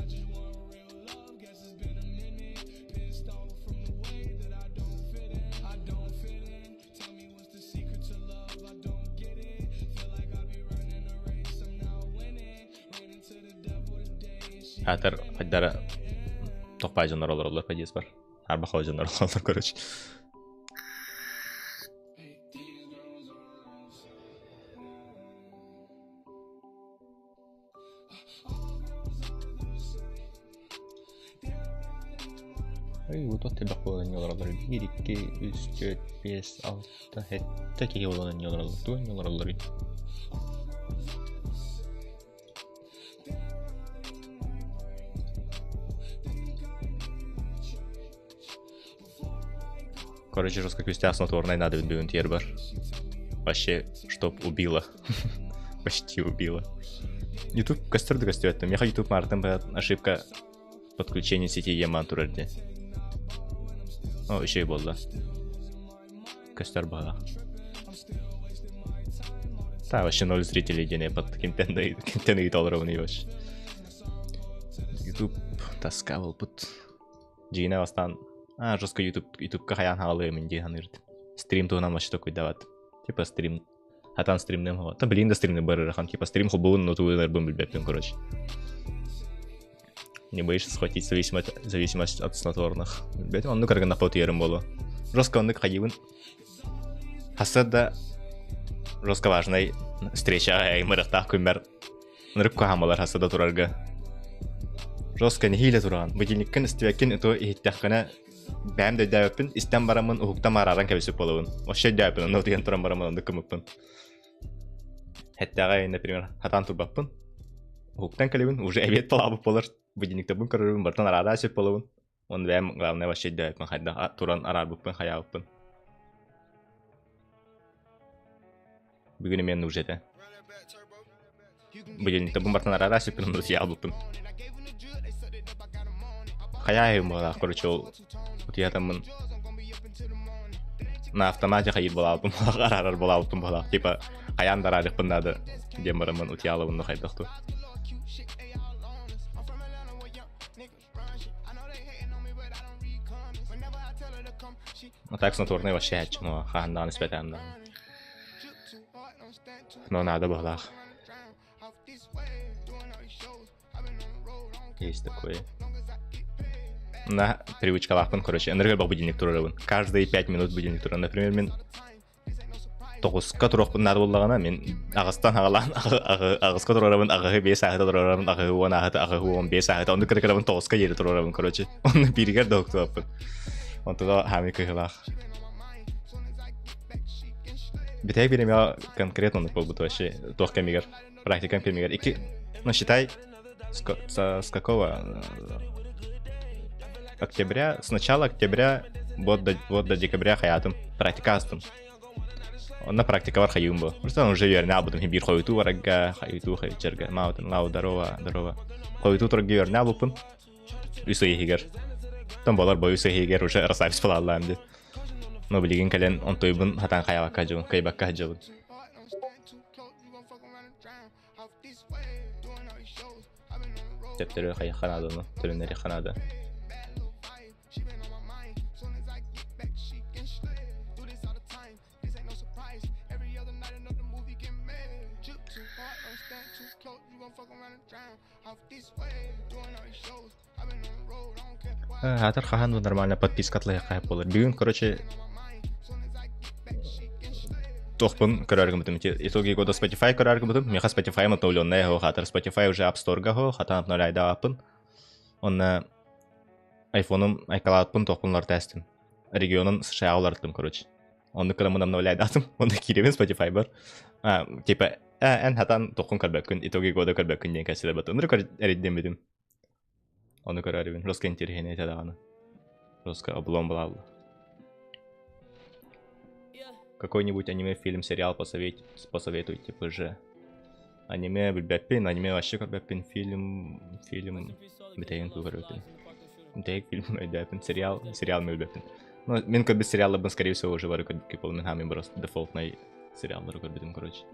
Аатар хайдара тохпай дьоннор олороллор подъезд бар. Арбахова дьоннор олороллор, короче. Ый, бу туох элбэх буолан инньэ олороллор биир, икки, үс, түөрт, биэс, алта, сэттэ киһи буолан инньэ олороллор. Тугу инньэ олороллоруй? Короче, жестко күүстээх снотворнай надо бүгүн тиэр бар. Вообще, чтоб убила. Почти убила. YouTube көстөр да көстүбэттим. Меха YouTube мартын ошибка подключение сети яман турар дии. О, үчүгэй буолла. Көстөр баҕалаах. Та вообще ноль зрителей диэн под кимтэн кимтэн ыйыта олоробун вообще. YouTube тоска буолбут. Дьиҥинэ бастаан а жестко YouTube ютубка хайаан хаалыам дии саныырдым. Стрим туһунан вообще такуйдават. Типа стрим Хатан стримнем хоҕо. Та билигин да стримне барырахан. Типа стрим хобуун, но тугунарбын билбэппин, короче. Не боишься схватить зависимость, зависимость от снотворных. Билбэтим, оннук аргыннаппа утуйарым буолуо. Жестко оннук хайыбын. Хасса да жестко важный встреча аймырыктаах күммэр ынырык куһаамалар хасса да турарга. Жестко нэһиилэ тураҕын. Будильниккын истибэккин ыту иһиттэххинэ бэйэм да өйдөөбөппүн, истэн бараммын уһуктан арааран кэбиспит буолабын. Вообще өйдөөбөппүн, онно утуйан туран бараммын оннук гыммыппын. Хэттэҕэ, например, хатаан турбаппын. Уһуктан кэлэбин, уже эбиэт талаабыт буолар, будильниктарбын көрөрбүн, бартан араараа сөп буолабын. Онно бэйэм главное вообще өйдөөбөппүн, хайдах туран араарбыппын, хайаабыппын. Бүгүн эмиэ нужда этэ. Будильниктарбын бартан араараа сөппүн, онно утуйаабыппын. Хайаайым буолаах, короче, ол утуйатаммын на автомате хайыр буолаабыппын буолаах, араарар буолаабыппын буолаах. Типа, хайаан да араарыахпын наада диэн бараммын утуйаалабын да хайдах ту. А так снотворный вообще аччым хаһан даҕаны испэтэҕим даҕаны. Но надо быһалаах. Есть такое. На привычкалаахпын, короче, энергия будильник турарабын. Каждые пять минут будильник турар. Например, мен тоҕуска туруохпун наада буоллаҕына мин аҕыстан аҕалаан аҕыска туруорабын аҕыһы биэс ааһыта туруорабын аҕыһы уон ааһыта аҕыһы уон биэс ааһыта оннук кыра тоҕуска диэри туруорабын короче онно бииригэр да уһуктубаппын онтуга хаамый кыһылаах бүтэһик бириэмэҕэ конкретно оннук буолбут вообще туох кэмигэр практикам кэмигэр икки ну считай с какого октября с начала октября вот до вот до декабря хаятым практика астым онно практикабар хайыым бу просто уже үөрэнэ албытым биир хойутуу барарга хойутуу хайычарга маабытын лау здорово здорово хойутуу турарга үөрэнэ албыппын үс ый иһигэр тон болар бо үс ый иһигэр уже расслабись буолааллаам ди но билигин кэлэн онтуйбун хатан хайабакка дьыбын кыайбакка сылдьабын Төптөрү хайыахха наада ону, төлөннөриэххэ наада. Аатар хаһан бу нормально подписка атлайахха буолар. Бүгүн, короче, туохпун көрөр гыммытым ити итоги года Spotify көрөр гыммытым. Миэхэ Spotify обновленная хо хатар Spotify уже App Store-га хо хатан обновляйдааппын. Онна айфоным айкалаатпын туохпун уларытаастым. Регионун США уларыттым, короче. Оннук гынан обновляйдаатым. Онно кииребин Spotify бар. А, типа, эн хатан туоххун көрбөккүн, итоги года көрбөккүн диэн кэсилэр бат. Оннук эриддеммитим. Ону көрөрүбүн. Руска интириэһинэй этэ даҕаны. Руска облом балаалла. Какой-нибудь аниме, фильм, сериал посовет... посоветуйте, ПЖ. Аниме билбэппин, аниме вообще көрбөппүн, фильм, фильм бүтэйин туу көрбөппүн. Бүтэйик фильм өйдөөппүн, сериал, сериал билбэппин. Ну, мин көрбүт сериалларбын, скорее всего, уже бары көрбүккэ буолла. Мин хаамын просто дефолтнай сериаллары көрбүтүм, короче.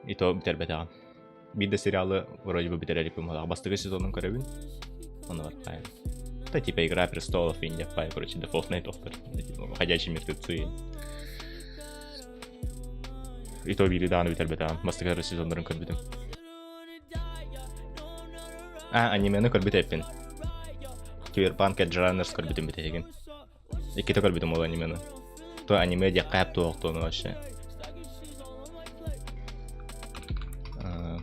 И то бүтэрбэтэҕим. Биир да сериалы вроде бы бүтэрэ иликпин буоллаҕа. Бастакы сезонун көрөбүн. Ону барпайын. Да типа Игра престолов, Индия Пай, короче, дефолтный доктор. Ходячие мертвецы. И то биири даҕаны бүтэрбэтэҕим. Бастакы сезоннарын көрбүтүм. А, анимены көрбүт эппин. Киберпанк Edge көрбүтүм бүтэһигин. Иккитэ көрбүтүм ол анимены. То аниме диэххэ хэп туохтуону вообще.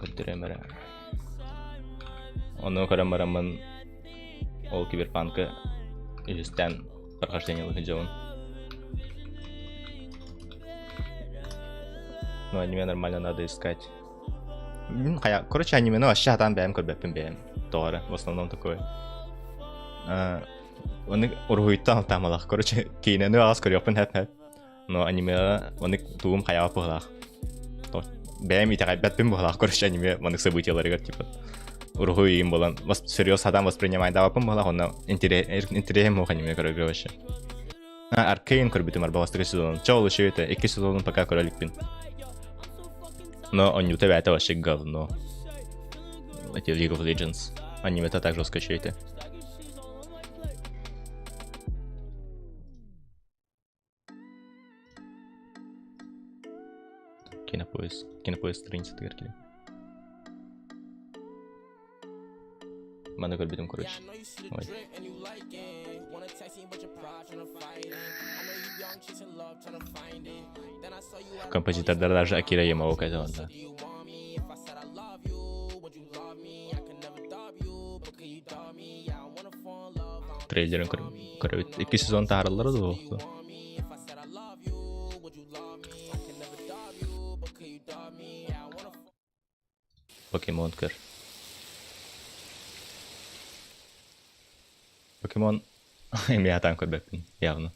Көрдөрөм эрэ. Ону көрөн бараммын ол киберпанкы Үһүстээн прохождение сылдьабын. Ну, аниме нормально надо искать. Хайа, короче, анимени вообще сатаан бэйэм көрбөппүн бэйэм. Тоҕо эрэ, в основном такое. Оны уруһуйтан алтаамалах. Короче, киинэни аҕас көрүөхпүн хэп-хэп. Но анимеҕа ону тугум хайаҕа быһылаах. Бэйэм итэҕэйбэппин быһылаах, короче, аниме маннык событияларыгар типа уруһуй им болан серьез сатаан воспринимайдаабаппын быһылаах, онно интерес муох аниме көрөргө вообще. Аркейн көрбүтүм арбаҕастыгы сезонун. Чэ ол еще это, икки сезонун пока көрө иликпин. Но онньута бэйэтэ вообще говно. Эти League of Legends. Анимета так жестко еще это. Кинопоиск. Кинопоиск страницатыгар киирэн. Маны көрбүтүм короче. Ой. Композитордар даже Акира Ямаока это да. Трейлерин көрөбүт. Икки сезон таһаараллара дуо? Покемон көр. Покемон эмиэ сатаан көрбөппүн явно.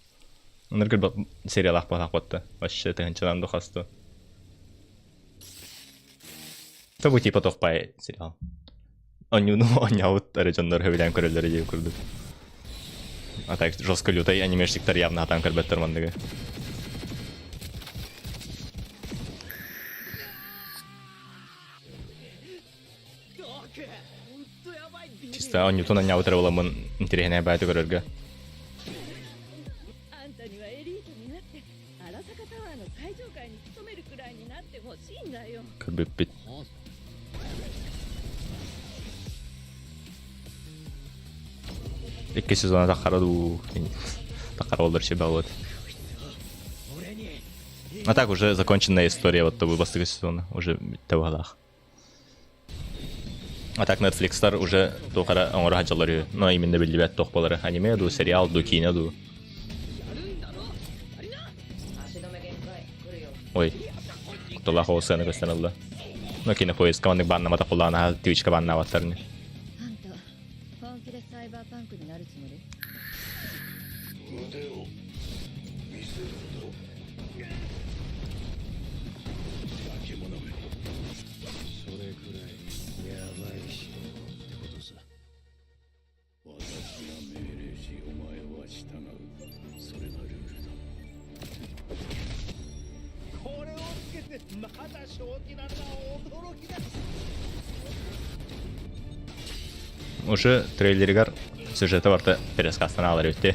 Оннор көрбөт сериалаах буолаах батта. Вообще тыһынчанан да хасту. Тобу типа тохпай сериал. Онньууну оонньообут эрэ дьоннор сөбүлээн көрөллөрө диэн курдук. А так жестко лютай анимешниктар явно сатаан көрбөттөр манныгы. Чисто оонньуутун оонньообут эрэ буоламмын интэриэһинэй баайты көрөргө. Көрбүппүт. Икки сезона тахара дуу тахара олор вот. А так уже законченная история вот того бастакы сезона уже табалах. А так Netflixтар уже туохара оҥоро сылдьаллар үһү. Но именно биллибэт туох буолара. Аниме дуу, сериал дуу, киинэ дуу. Ой, кутталаах оҕус сыана көстөн ылла. Но кинопоиска маннык бааннамата кулаана Twitchка бааннаабаттар ини. Уже трейлеригар сюжета барта пересказтан алар өтте.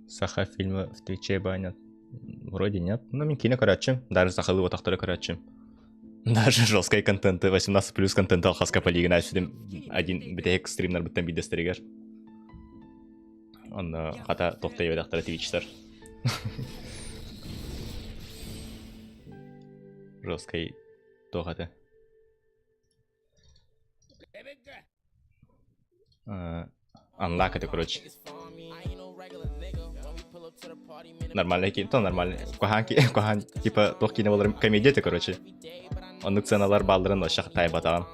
Саха фильмы в Твиче банят. Вроде нет. Ну, мин киинэ көрөөччүм. Даже сахалыы отахтары көрөөччүм. Даже жесткай контенты, 18 плюс контент алхаска полигына сүдүм один бүтэһик стримнарбыттан биирдэстэригэр. Онно хата тохтой эбэтэхтэрэ твичтар. Жесткай туох этэ. Unlock это, короче. Нормальный киин, то нормальный. Куһаан, куһаан, типа, туох киинэ буолар комедия это, короче. Оннук сценалар баалларын вообще таайбатаҕым.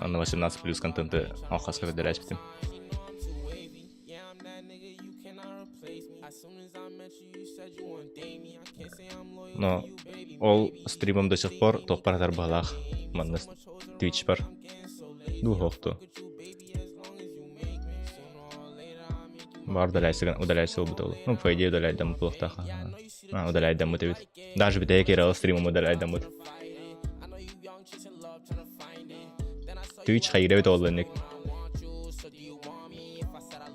Онно 18 плюс контенты алхаска көрдөрөөчпүтүм. Но ол стримом до сих пор туохпар атар баһылаах манна Twitchпар дуу Бар удаляйся, удаляйся ол Ну, по идее, удаляйдаммыт буолуохтаах. А, удаляйдаммыт эбит. Даже бүтэһик киирэ стримым удаляйдаммыт. Twitch хайыра эбит ол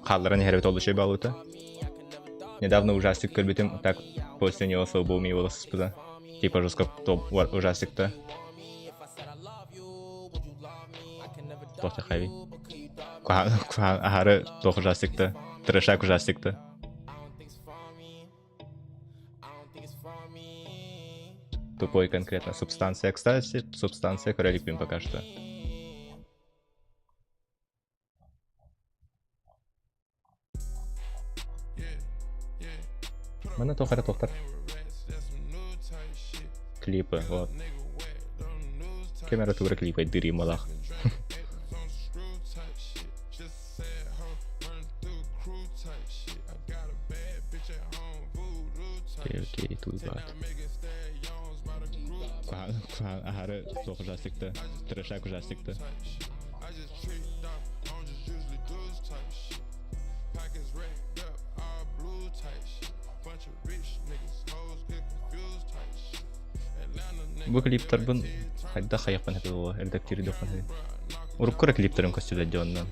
Хаалларан иһэр эбит ол үчүгэй баалыыта. Недавно ужастик көрбүтүм, так после него слабо его сыспыта. Типа жестко топ ужастик-то. Туох хайый? Куһаҕан аһары туох ужастикта, трешак ужастикта. Тупой конкретно. Субстанция, кстати, субстанция көрө иликпин пока что. Манна туох эрэ туохтар. Клипы, вот. Ким эрэ тугу эрэ клипайдыыр ималаах. Окей, окей, туйбаат. Аһары туох ужастикта, трешак ужастикта. Бу клиптарбын хайдах хайахпын этэ буолуо, редактируйдахпын этэ. Урукку эрэ клиптэрим көстүлэр дьэ онно.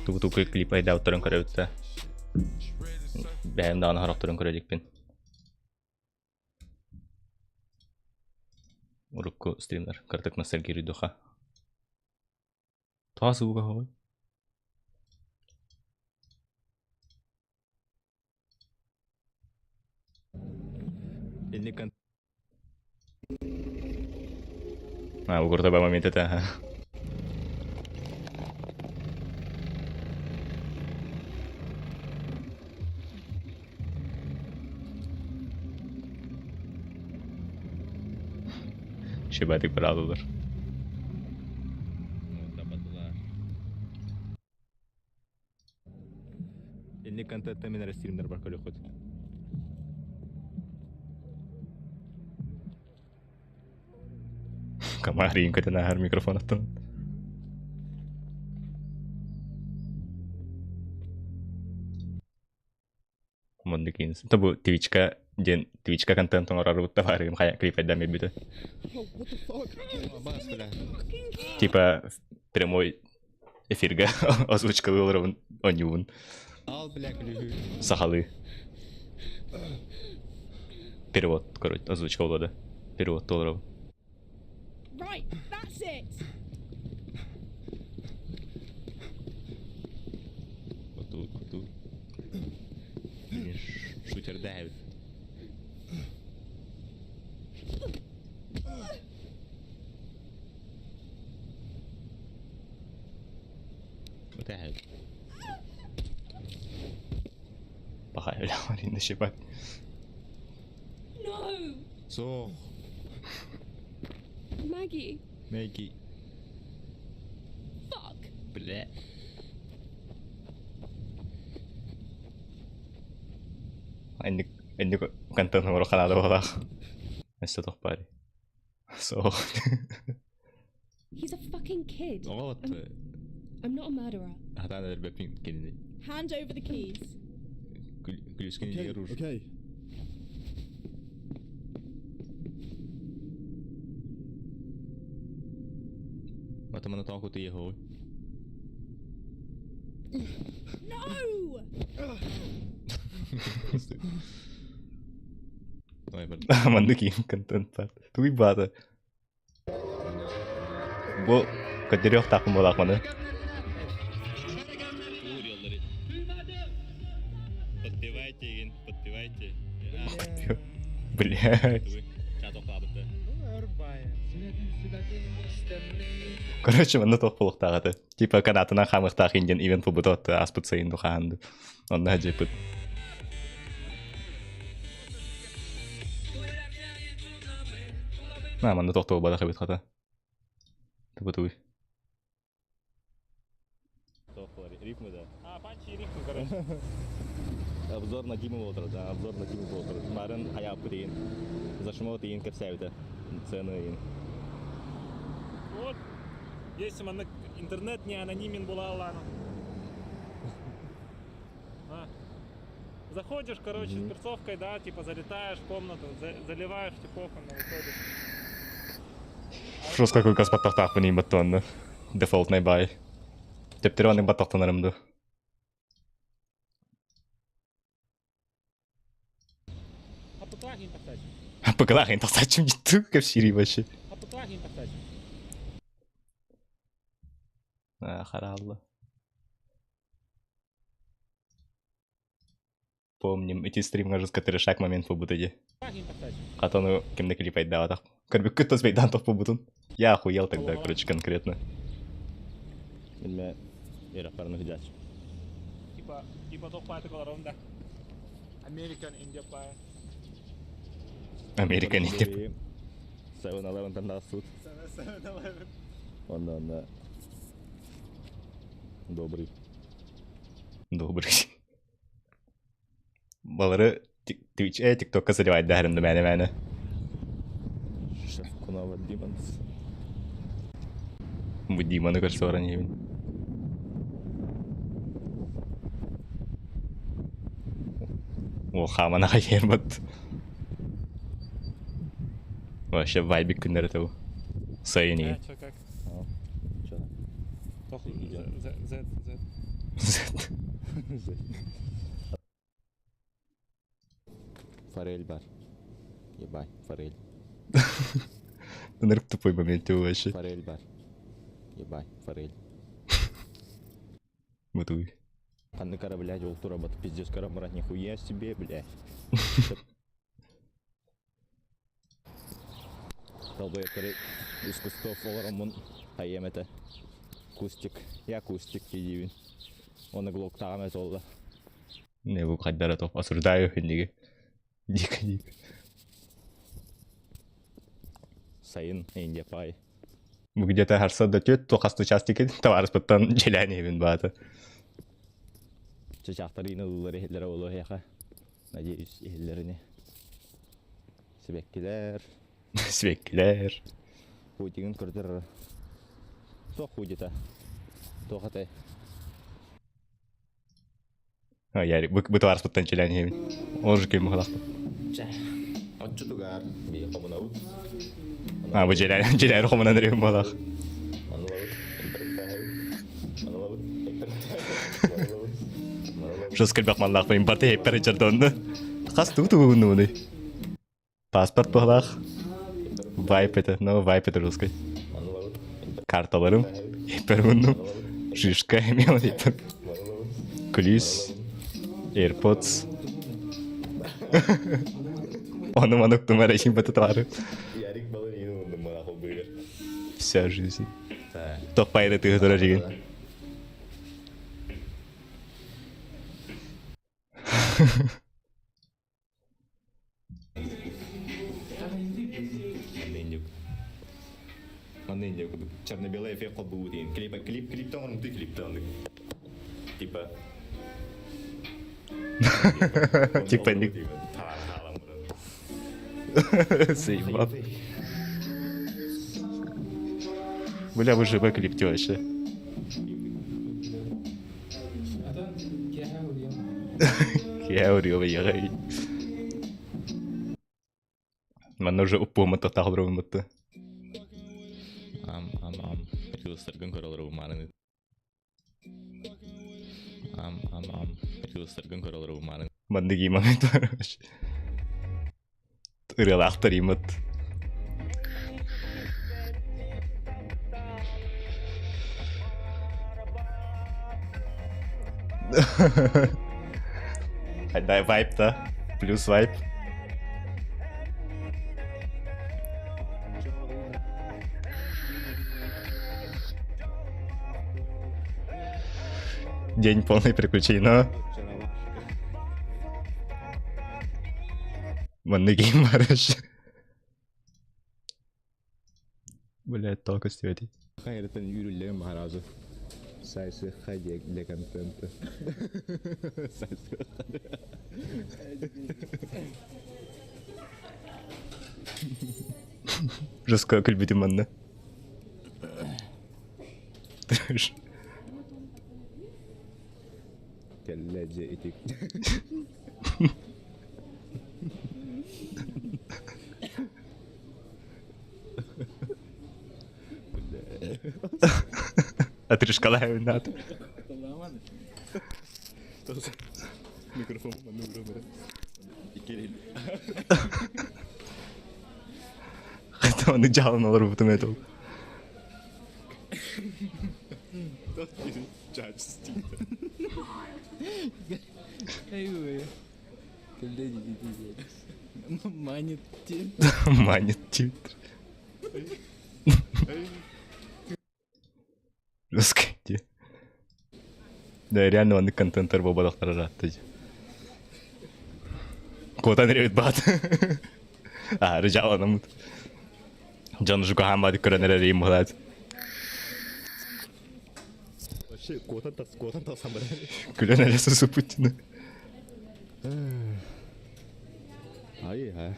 Тугу-тугу клип айдаабыттарын көрөбүт да. Бэйэм даҕаны сорохторун көрө иликпин. Урукку стримнер кыратык ностальгируй духа. Тоҕо звуга хоҕуй? А, угурда момент это, ага. Шибатик браво Инник контентта мин эрэ стримнэр бар көрүөххүт. Комарин көтөн ааһар микрофонуттан. Маннык Тобу Твичка диэн Твичка контент оҥорорбут табаарыгым хайа клипайдаан биэрбитэ. Типа прямой эфиргэ озвучкалыы олоробун оонньуубун. Сахалыы. Перевод, короче, озвучка буолуо да. Перевод олоробун. Right, that's it. Хоту, хоту. Шутердээбит. What the hell? Пахай, бля, Марина, щипать. No! Суох. Maggie. Maggie. Fuck. Бля. Инник инник контент оҥоро ханаада буолаах. Өссө туох баарый? Суох. He's a fucking kid. Оҕо I'm not a murderer. Хатаан өлөрбөппүн кинини. Hand over the keys. Күлүскүн Okay, илиигэр okay. Атамана тоҕо кутуйа хоҕуй. No! Маннык иин контент баар. Тугуй баата? Бу көтөрүөхтаахпын буолаах маны. Подпевайте, игин, подпевайте. Блядь. Короче, манна туох буолуохтаах этэ. Типа канатынан хаамыахтаах индиан ивент буолбута ааспыт сайын духаан Онно дьиэппит. На, манна тохтоо буолбатах эбит хата. Тубутуй. Рифмы, да. А, панчи и рифмы, короче. Обзор на Диму Уолтера, да, обзор на Диму Уолтера. Марын хайааппыт игин. Зашмот игин кэпсээбитэ. Цены игин. Вот, если маннык интернет не анонимен буолаалаан. А. Заходишь, короче, с перцовкой, да, типа залетаешь в комнату, заливаешь типов, она выходит. Жестко кылгас баттахтаахпын иин баттуонна. Дефолтнай баай. Төптөрү оннук баттахтанарым дуу. АПК иһин тахсааччы. АПКлаах иһин тахсааччым дии кэпсиирий вообще. АПКлаах иһин тахсааччы. Хараалла. Помним, ити стримҥа жестко трешак момент буолбута дии. Хатану ким да клипайдаабатах. Көрбүккүт тос бейдаан тохпубутун. Я охуел тогда, короче, конкретно. Билме Иракпарны хыдьаач. Типа, типа тохпааты колорон да. American India Pie. American India Pie. 7-Eleven-тан тахсыбыт. 7-Eleven. Онно онно добрый. Добрый. Балары Twitch, ТикТокка заливайдаһарын да мээнэ-мээнэ. Шеф Кунава Demons. Бу Диманы көрсө баран иһэбин. О, хааман аҕай бат. Вообще вайбик күннэр это Сайын А, чё, как? Чё? Тох, Z, Z, Z. Z. Форель бар. Ебать, форель. Нырк тупой момент вообще. Форель бар. Ебать, форель. Бутуй. Ханны кара, блядь, ол тура бат пиздец кара брат, нихуя себе, блядь. Долбоебтары из кустов олороммун хайыам этэ. Кустик, я кустик диибин. Оны глоктаҕам этэ олла. Не бу хайдара топ осуждаю инниги. Дико дико. Сайын Индия пай. Бу где-то харса да түөт туохас участик товарыспыттан дьэлээн баата. Чычаахтар иин ыллар иһиллэрэ буолуо эһиэхэ. Надеюсь, иһиллэрини. Сибэккилэр. Сибэккилэр. Путигын көрдөр. Туох худита? Туох этэй? А, Ярик, бу товарыспыттан дьэлээн иһэбин. Ол же ким быһалаахпын. Чэ, оччутугар бии хомунабыт. А, бу дьэлээн дьэлээн хомунан эрим буолаах. Жестко элбэх маллаахпын импорт иһиппэр ичэрдонну. Хас тугу тугу Паспорт туһалаах. Вайп это, ну вайп это русский. Карталарым, иһиппэр муннум. Шишка имел иһиппэр. Күлүүс, AirPods. Ону манук тумар эшин бата товары. Ярик балын иин мундум мына холбуйгар. Вся жизнь. Тох пайры тыһы турар жигин. Манна индия курдук черно-белый эффект холбуу диэн клип клип клиптен оҥорумтуй клиптен оннук типа Типа ник Заебал. Бля, вы живой клип вообще. Киһи ягай. Манна уже уппуоммут тахтаахларыбын Ам ам ам рилстаргын көрөлөр уманын Ам ам ам рилстаргын көрөлөр уманын Маннык момент бар вообще. Ырыалаахтар имат. Дай вайп да. Плюс вайп. День полный приключений, но... Маннык бар вообще. Блядь, толку светит. Хайрытын үүрүллээн баһаразы. Сайсы хадек для контента. Сайсы Жестко күлбүтүм манна. Трэш. Кэллэ дьэ итик. Отрыжкалаю надо. Микрофон манна Хотя оны жалын олорбутум это. Манит Манит Твиттер. Жестко. Да, реально оннук контенттар буолбатахтара ыраатта дии. Куотан эрэбит баат. Аһары дьааланаммыт. Дьон жукаһаан баатык көрөн эрэр быһалаат. Вообще, куотан тас, куотан тахсан барар. Күлэн эрэ сусуппут дьону. Ай, а.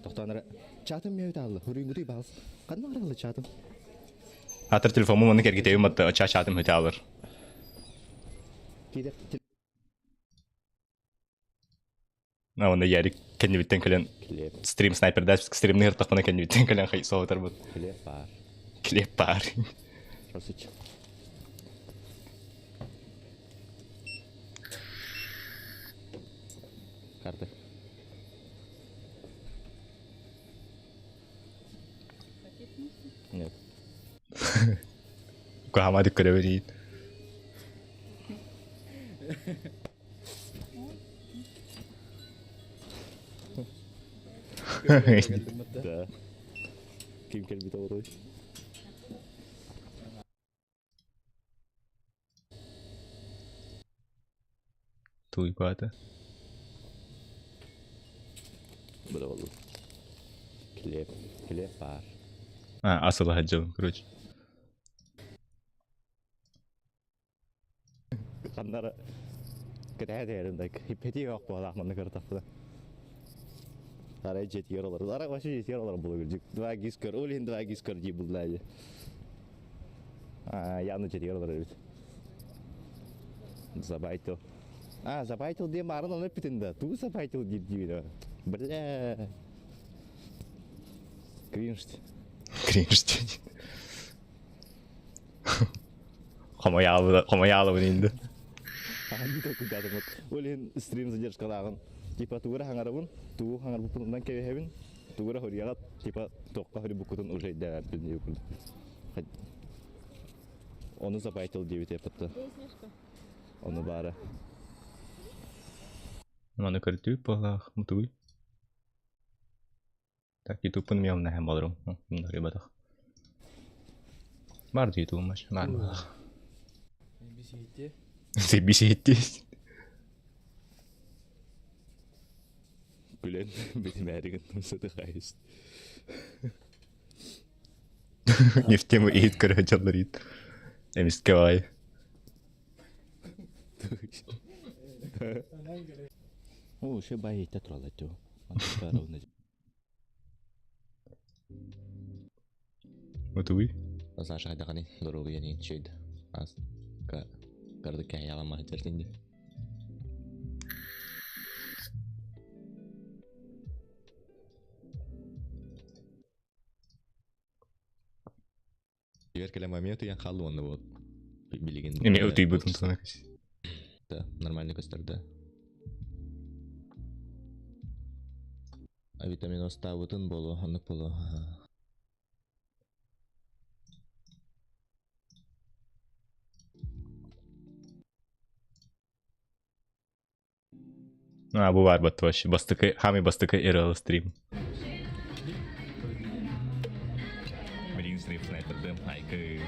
Тохтоон эрэ. Чатым миэ таалла. Хуруйгутуй баас. Ханна баралла чатым? Атыр телефоммун маннык эргитэбин батта ча чатым хөтө алар. Киде А онно Ярик кэннибиттэн кэлэн стрим снайпердач стримни ыртахпына кэннибиттэн кэлэн хай соһутарбыт. Клеп бар. Клеп бар. Росич. Карты. Нет. Куһаамадык көрөбүт Да. Ким кэлбит оҕотой? Туйбаата. Быда болду. Клеп, клеп бар. А, асыла хаджабын, короче. Ханнара кэтэһэ тээрин да хиппети yok буолаах манна көртөхпүнэ. Арай жетигер олор. Арай вообще жетигер олор була күрдүк. Два гис көр, ол иһин два гис көр дии булла дии. А, явно жетигер олор эбит. Забайтил. А, забайтил диэн баарын оны эппитин да. Тугу забайтил диир диибин. Бля. Кринж. Кринж диэн. Хомойаалыбын хомойаалыбын инде. Аһан толкуйдаатым. Ол иһин стрим задержкалааҕын. Типа тугу эрэ хаҥарабын, тугу хаҥарбыппын кэбиһэбин, тугу эрэ хоруйаҕа типа туохха хоруйбуккутун уже өйдөөбөппүн диир курдук. Ону забайтил диэбит эппитте. Ону баара. Маны көрдүү буолаах мутугуй. Так, ютубпун миом нэһэн болорум. Рыбатах. Бар ютубум маш, бар буолаах. Бисиитти. Күлэн битимээригин сытыхайыс. Не в тему иит көрө дьаллар иит. Эмискэ баай. О, еще бай иттэ туралла тю. Мутугуй. Саша хайдахани доруобуйаны чөйд. Ас ка карды кэһэйэҕэ маһытэртинди. Егер кэлэ момент ыйан хаалла уонна вот билигин Эми утуйбутун туна көс. Да, нормально көстөрдө. А витаминоз таабытын болу, оннук болу. А, бу бар бат вообще. Бастыкы, хами бастыкы ирал стрим. Билигин стрим снайпердым, айкы.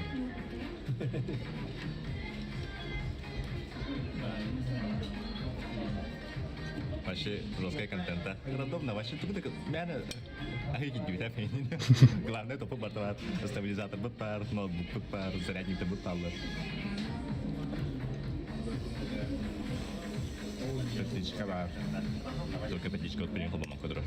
Вообще жесткая контента. Рандомно, вообще тугу так мяне Главное топы барталар, стабилизатор бут бар, ноутбук бут бар, зарядник бут аллар. Петличка бар. Только петличка от приехал бы кудру.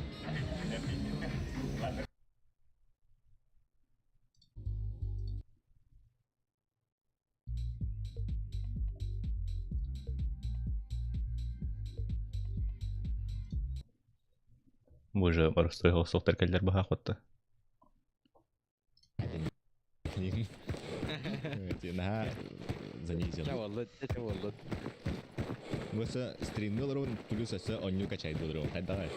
Боже, боростой соқтар кэллэр баха хотта. На Занизил. Быса стримни олорон плюс өссө онньу качайды олорон хайдаҕай.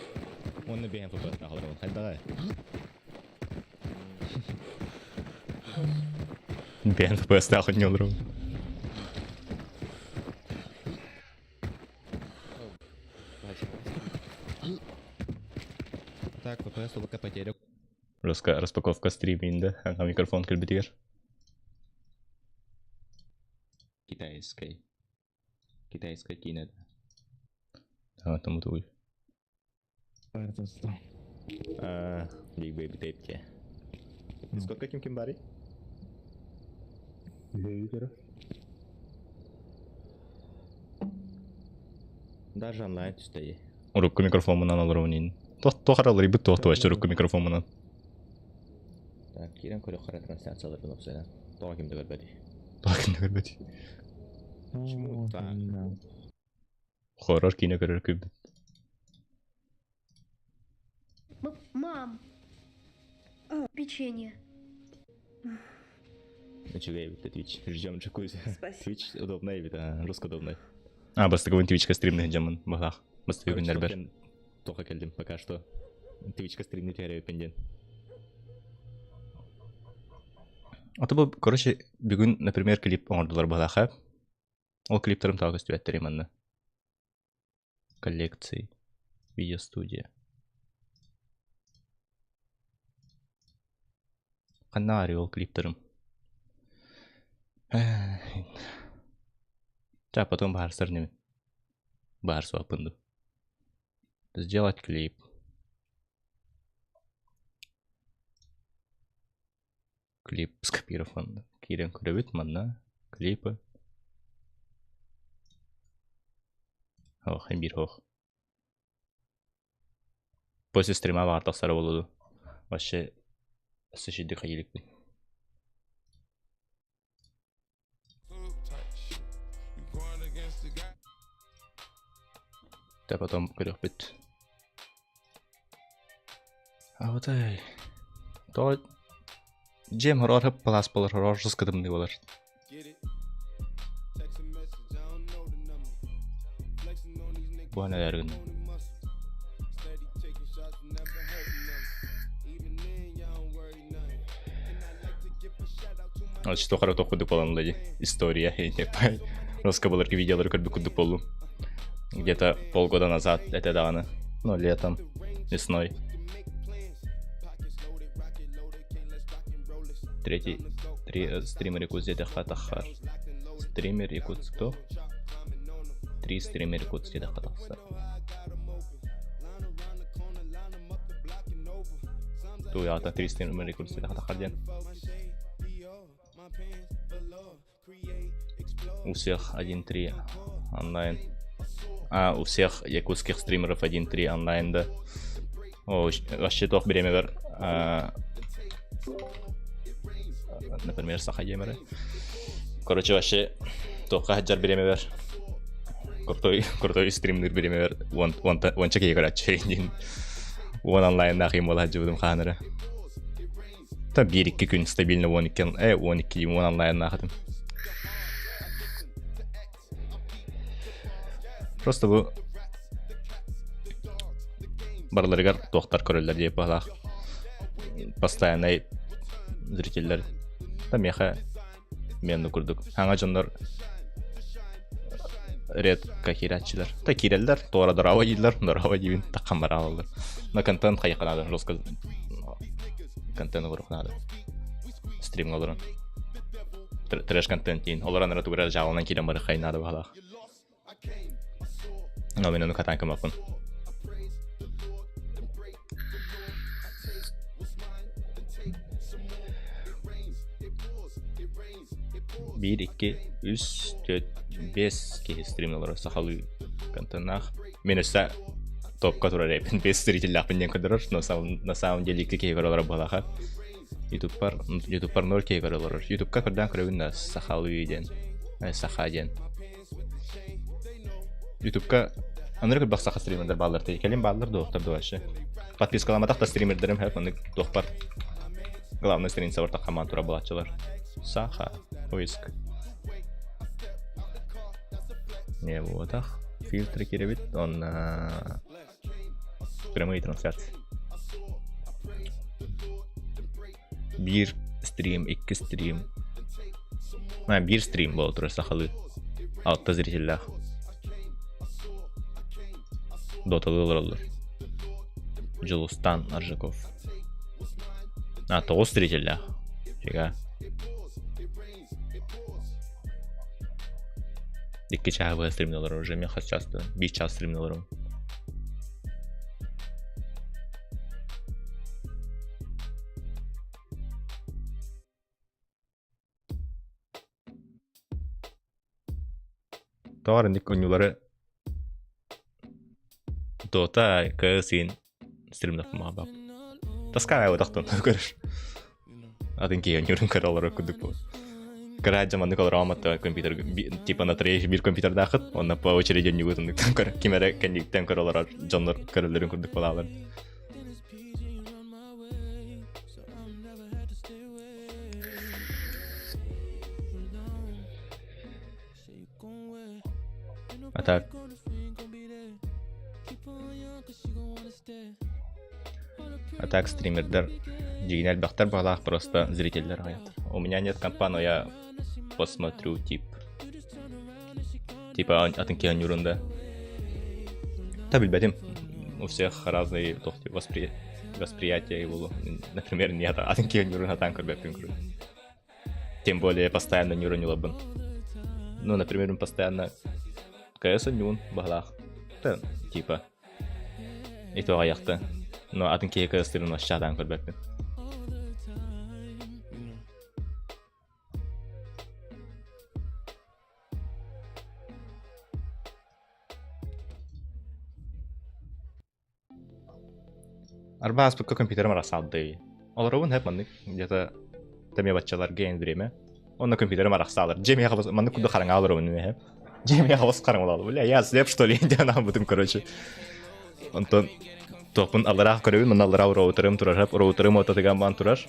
Уонна бэйэм фпс олорон хайдаҕай. Бэйэм фпс-таах онньу олорон. Так, ФПС улака потеря. Руска распаковка стриминда, ага микрофон кэлбитигэр. Китайской. Китайская киинэ. А, там тугуй. А, Big Baby Tape те. Дискотка ким ким барый? Даже онлайн түстей. Урукку микрофоммунан олоробун иин. Туох араларыйбыт туох туох урукку микрофоммунан. Так, киирэн көрүөх хара трансляцияларбын опсайдан. Тоҕо ким да көрбөтүй? Тоҕо ким да көрбөтүй? Почему так? Хоррор киинэ көрөр күбүт. Мам, печенье. Үчүгэй эбит Twitch. Ждем джакузи. Twitch удобный эбит, руско удобный. А, бастакыбын Twitchка стримный дьамын баһаах. Бастакы күннэрбэр. Тоха кэлдим пока что. Twitchка стримный түһэрэ диэн. А то бу, короче, бүгүн, например, клип оҥордулар баһаха. Ол клиптарым тағы көстүбэттэрий манна. Коллекции. Видеостудия. Ханна ол клиптарым? Ча, потом баарсар неме. Баар суаппын Сделать клип. Клип скопирован. Киирэн көрөбүт манна. Клипы. Ох, биир ох. После стрима баар тахсара буолуо Вообще өссө хайиликпин. Да потом көрөхпүт. А вот ай. То дьиэм хороор палаас болар хороор жыскытымны болар. Буһан элэргин. Что хара тохуду болан леди. История, не пай. Роска болар видеолары көрбүт курдук боллум. Где-то полгода назад это даҕаны. Ну, летом, весной. Третий, три стример Якутск диэтэххэ таххар. Стример Якутск кто? Три стример Якутск диэтэххэ тахсар. Туйаата три стример Якутск диэтэххэ таххар диэн. У всех 1-3 онлайн. А, у всех якутских стримеров 1-3 онлайн, да. О, вообще туох бириэмэбэр например, саха геймеры. Короче, вообще туохха сылдьар бириэмэбэр крутой, крутой стримныр бириэмэбэр уонча киһи көрөөччү диин уон онлайннаах им буола сылдьыбытым хаһан эрэ. Та биир-икки күн стабильно 12 12 уон онлайннаах этим. Просто бу барыларыгар туохтар көрөллөр диэп баһылаах постоянный зрителлэр та миэхэ мен курдук саҥа дьоннор редко киирээччилэр та киирэллэр туора дорообо дииллэр дорообо диибин таххан бараалаллар но контент хайыхха наада жестко контент оҥоруох наада стримҥа олорон трэш контент диин олорон эрэ тугу эрэ дьааланан киирэн барыаххай наада баһылаах но мин ону катаан кымаппын Биир, икки, үс, түөрт, биэс киһи стримҥэ олорор сахалыы контеннаах. Мин өссө топка турар эбиппин, биэс зрителлээхпин диэн көрдөрөр, но на самом деле икки киһи көрө олорор буолаха. Ютубпар, ютубпар ноль киһи көрө олорор. Ютубка көрдөөн көрөбүн да сахалыы диэн, саха диэн. Ютубка анырык элбэх саха стримердэр бааллар тей. Кэлин бааллар дуохтар дуо вообще. Подпискаламатах да стримердэрим хэп маннык туохпар главный страницабар таххамаан тура буолааччылар. Саха поиск. Не буотах. Фильтр кирэбит, онна прямые трансляции. Биир стрим, икки стрим. А, биир стрим буола турар сахалыы. Алта зрителлээх. Доталыы олороллор. Дьулустан Аржаков. А, тоҕус зрителлээх. Фига. Икки чааһы быһа стримнэ олорор уже мен хас чаас биир чаас стримнэ олоробун. Тоҕо инник онньуулары Dota КС-ин стримнаппымаабап. Таскаҕа отохтон көрөр. Атын киһи онньуурун көрө олорор курдук буол. Кыра дьаманнык олорооматта компьютер типа на троих биир компьютердаахыт, онно по очереди онньугут оннуктан көр ким эрэ кэнниттэн көрө олорор дьоннор көрөллөрүн курдук буолаалар. А так А так стримердэр дьиҥинэ элбэхтэр баҕалаах просто зрителлэр аҕыйахтар. У меня нет компа, но я посмотрю тип. Типа атын киһи оонньуурун да. Та билбэтим. У всех разные воспри... восприятие его. Например, нет, атын киһи оонньуурун сатаан көрбөппүн курдук. Тем более постоянно ньуурун Ну, например, он постоянно КС ньуун баһылаах. Та, типа ити аҕыйахта. Но атын киһи КС-тырын вообще көрбөппүн. Арба ааспыкка компьютерым арахсаалдыы. Олоробун хэп маннык где-то тэмиэ баччаларга эн время. Онно компьютерым арахсаалар. Дьиэм хабыс маннык курдук хараҥа олоробун хэп. Дьиэм хабыс хараҥа Бля, я слеп что ли диэн аабытым короче. Онтон туохпун аллараах көрөбүн, манна аллараа роутерым турар хэп, роутерым ортотугар баан турар.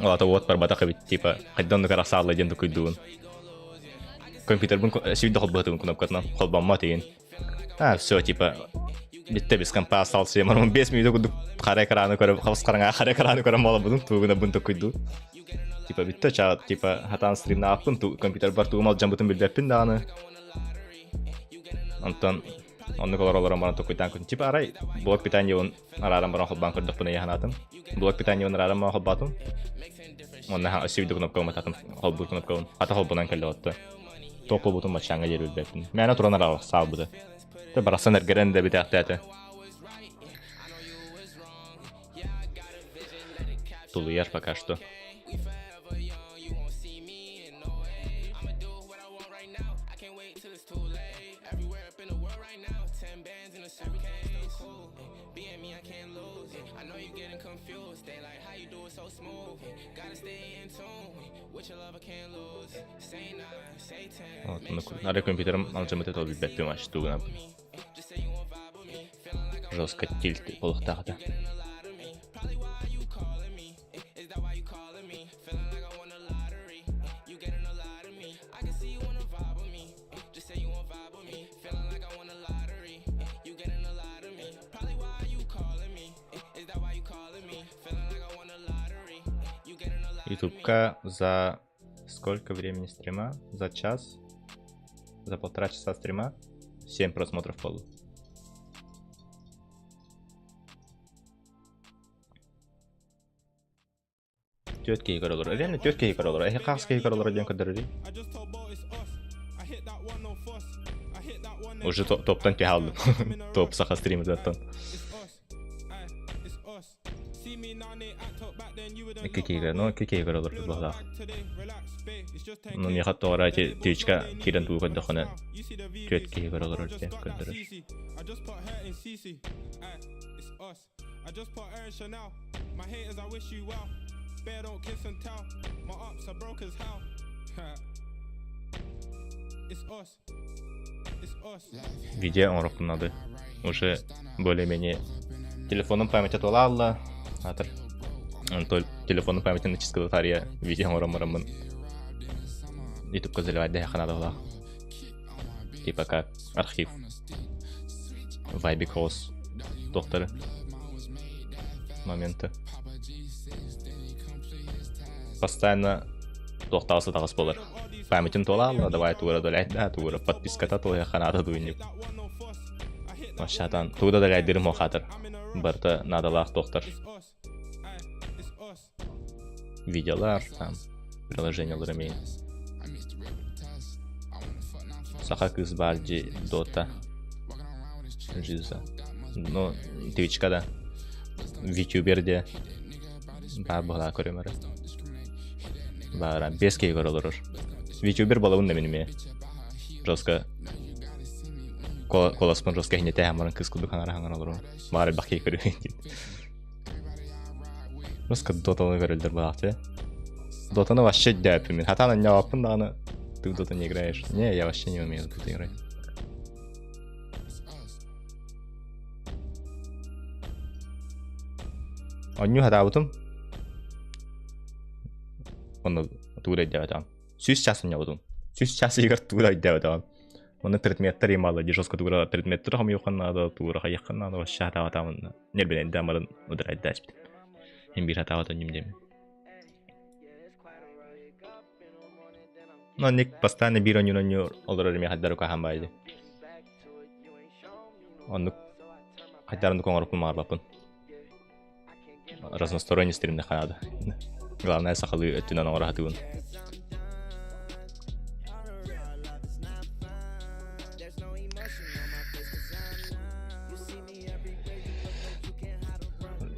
Ол ата уот барбатах эбит типа хайдан оннук арахсаалла диэн тукуйдуун. Компьютербын сүүрдэ холбоһутубун кнопкатынан холбоммот игин. А, все, типа, бүттэ без компа остался. Я мармын 5 минут курдук хара экраны көрө, хабыс хараҥа хара экраны көрөн буолабытым, тугуна бун токуйду. Типа бүттэ ча, типа хатаан стримнааппын, ту компьютер бар тугум алдьаммытын билбэппин даҕаны. Онтон оннук олор олорон баран токуйдаан көрдүм. Типа арай блок питаниебын арааран баран холбоон көрдөхпүнэ ийэ санаатым. Блок питаниебын арааран баран холбоотум. Онно өссө кнопка умататым, холбуур кнопкабын. Хата холбонон кэллэ отто. Туох буолбутун баччааҥҥа диэри билбэппин. Мээнэ туран араҕа саалбыта. Тэ барахсан эргэрэн да бүтээхтээтэ. Тулуйар пока что. Вот, Надо компьютером алдьаммыта то билбэппин вообще тугунан. Жестко тильт буолуохтаах Ютубка за сколько времени стрима? За час? За полтора часа стрима? 7 просмотров полу. Түөрт киһи көрө олорор. Реально түөрт киһи көрө олорор. Эһи хас киһи көрө олорор диэн көрдөрөрүй? Уже топтан түһэ алдым. Топ саха стримытыттан. Икки киһи ну икки киһи көрө олорбут баһылаах. Ну миэхэ тоҕо эрэ Twitchка киирэн тугу көрдөххүнэ түөрт киһи көрө олорор диэн көрдөрөр. Видео оҥорохпун наада. Уже более-менее телефоным памяти туолаалла. Атыр. Онтон телефонум памятын чистка тария видео оҥорон бараммын. Ютубка заливать дэһэ ханаадалаах. Типа как архив. Вайбик Холс докторы. Моменты. Постоянно туохтаҕасы таҕыс буолар. Памятин туолаалла, давай тугура доляйда, тугура подписката туоя ханаата дуйнук. Машатан тугу да доляйдырым хатыр. Барыта наадалаах доктор. Видеолар там, приложениялар эмиэ. Саха кыыс баар дьи Дота. Жиза. Ну, Твичка да. Витюбер де баар быһалаа көрүм эрэ. Баара бес киһи көрө олорор. Витюбер болабын да мин эмиэ. Жестко колоспун жестко иһиннэтэ баран кыыс курдук хаҥара хаҥара олорор. Баар элбэх киһи көрүө диэн. Жестко Дотаны көрөллөр баахчы. Дотаны вообще дэппин мин. Хатан анньаабаппын даҕаны ты в Доту не играешь. Не, я вообще не умею в Доту играть. Онньуу хатаабытым. Онно туура өйдөөбөтөҕүм. Сүүс час онньообутум. Сүүс час иһигэр туура өйдөөбөтөҕүм. Онно предметтэр ималла дии жестко туура предметтэр хомуйуохха наада, туура хайыахха наада, вообще хатаабатаҕым нербинэйдээн баран удырайдааспытым. Мин биир хатаабат онньум диэмин. Ну, Ник постоянно биир онньуун онньуу олорор эмиэ хайдары каһаан баайды. Оннук хайдарын оҥоруппун маарбаппын. Разносторонний стримнэ хаада. Главное сахалыы өттүнэн оҥоро сатыыбын.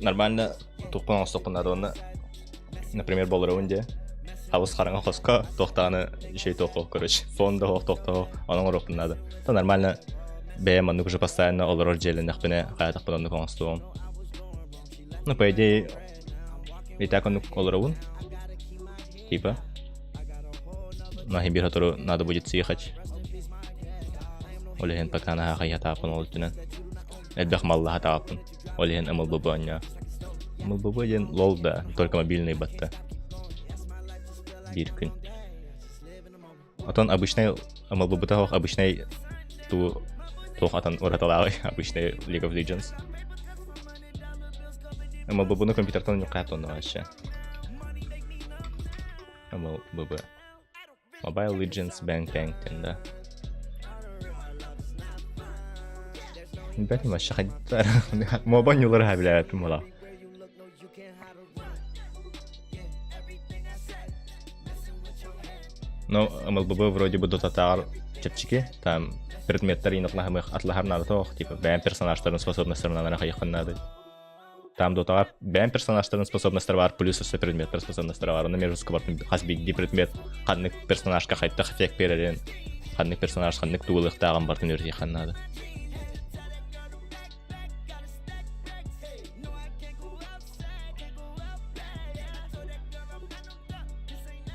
Нормально тухпун оҥостохпун наада уонна например болоробун дии хабыс хараҥа хоско туохтааны ишей туохо короче фон да суох туохтаах ону оҥоруохпун наада то нормально бэйэм оннук уже постоянно олорор дьиэлэннэхпинэ хайатахпын оннук оҥостуом ну по идее и так оннук олоробун типа на биир сотору надо будет съехать ол иһин пока наһаа хайатааппын ол өттүнэн элбэх маллаһатааппын Ол иһин МЛББ оонньоо. МЛББ диэн лол да, только мобильный батта. Биир күн. Отон обычный МЛББ таһох обычный ту туох атын ураталааҕый обычный League of Legends. МЛББ-ны компьютертан ньуккаат онно вообще. МЛББ. Mobile Legends Bang Bang диэн да. Билбэтим вообще хайдах Моба ньулар билээбэппин буолаа. Но МЛББ вроде бы дотатааҕар чэпчэки. Там предметтэр иин атлаһар наада тоох, типа бэйэм персонажтарын способностарынан эрэ хайыххын наада. Там дотаҕа бэйэм персонажтарын способностара баар, плюс өссө предметтэр способностара баар. Онно между скобартын хас биирдии предмет ханнык персонажка хайдах эффект биэрэрин, ханнык персонаж ханнык тугулыахтааҕын барытын үөрэтиэххэ наада.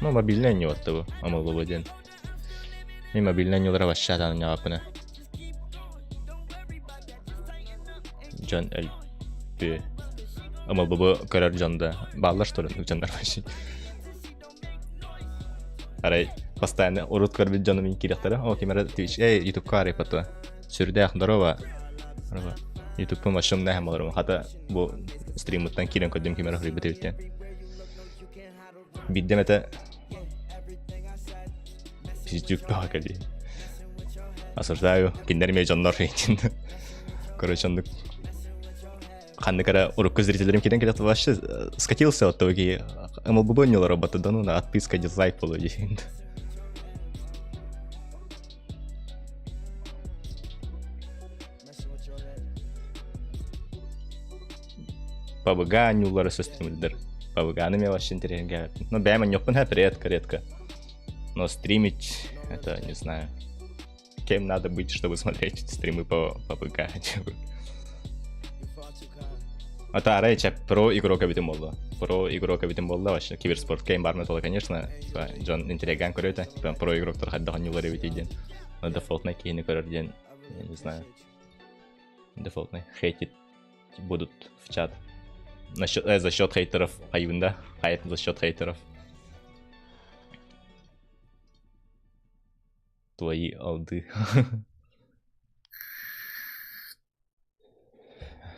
Ну, мобильный не вот того, МЛБ диэн. Мен мобильный ньылара вообще атаан ньаҕаппына. Дьон өлбү. МЛБ көрөр дьон да бааллар что ли дьоннор вообще. Арай постоянно урут көрбүт дьонум мин киириэхтэрэ. О, ким эрэ Twitch, эй, ютубка арай поту. Сүрдээх здорово. Здорово. Ютубпун вообще умнаһым олорум. Хата бу стриммыттан киирэн көрдүм ким эрэ хоруйбут эбит диэн. Биирдэм этэ пиздюк бөҕө кэлии. Осуждаю, кинилэр эмиэ дьоннор Короче, оннук ханнык эрэ урукку зрителлэрим киирэн кэлэ вообще скатился от того киһи МЛББ ньылар роботы да ну на отписка дизлайк боло диэн. ПВГ ньуулары сөстүмүлдэр. ПВГ-ны мен вообще интэриэһиргээбэппин. Ну, бэйэм онньуохпун һэ редко, редко. Но стримить, это не знаю. Кем надо быть, чтобы смотреть стримы по ПВГ? А арай чэ про игрок эбитим буолла. Про игрок эбитим буолла вообще. Киберспорт кейм бар металла, конечно. Типа, дьон интэриэһиргээн көрүөтэ. Типа, про игроктар хайдах онньуулар эбитий диэн. Но дефолтнай киһини көрөр диэн, я не знаю. Дефолтный. Хейтит будут в чат. Насчет, за счет хейтеров. Хайвын да? Хайт за счет хейтеров. Твои алды.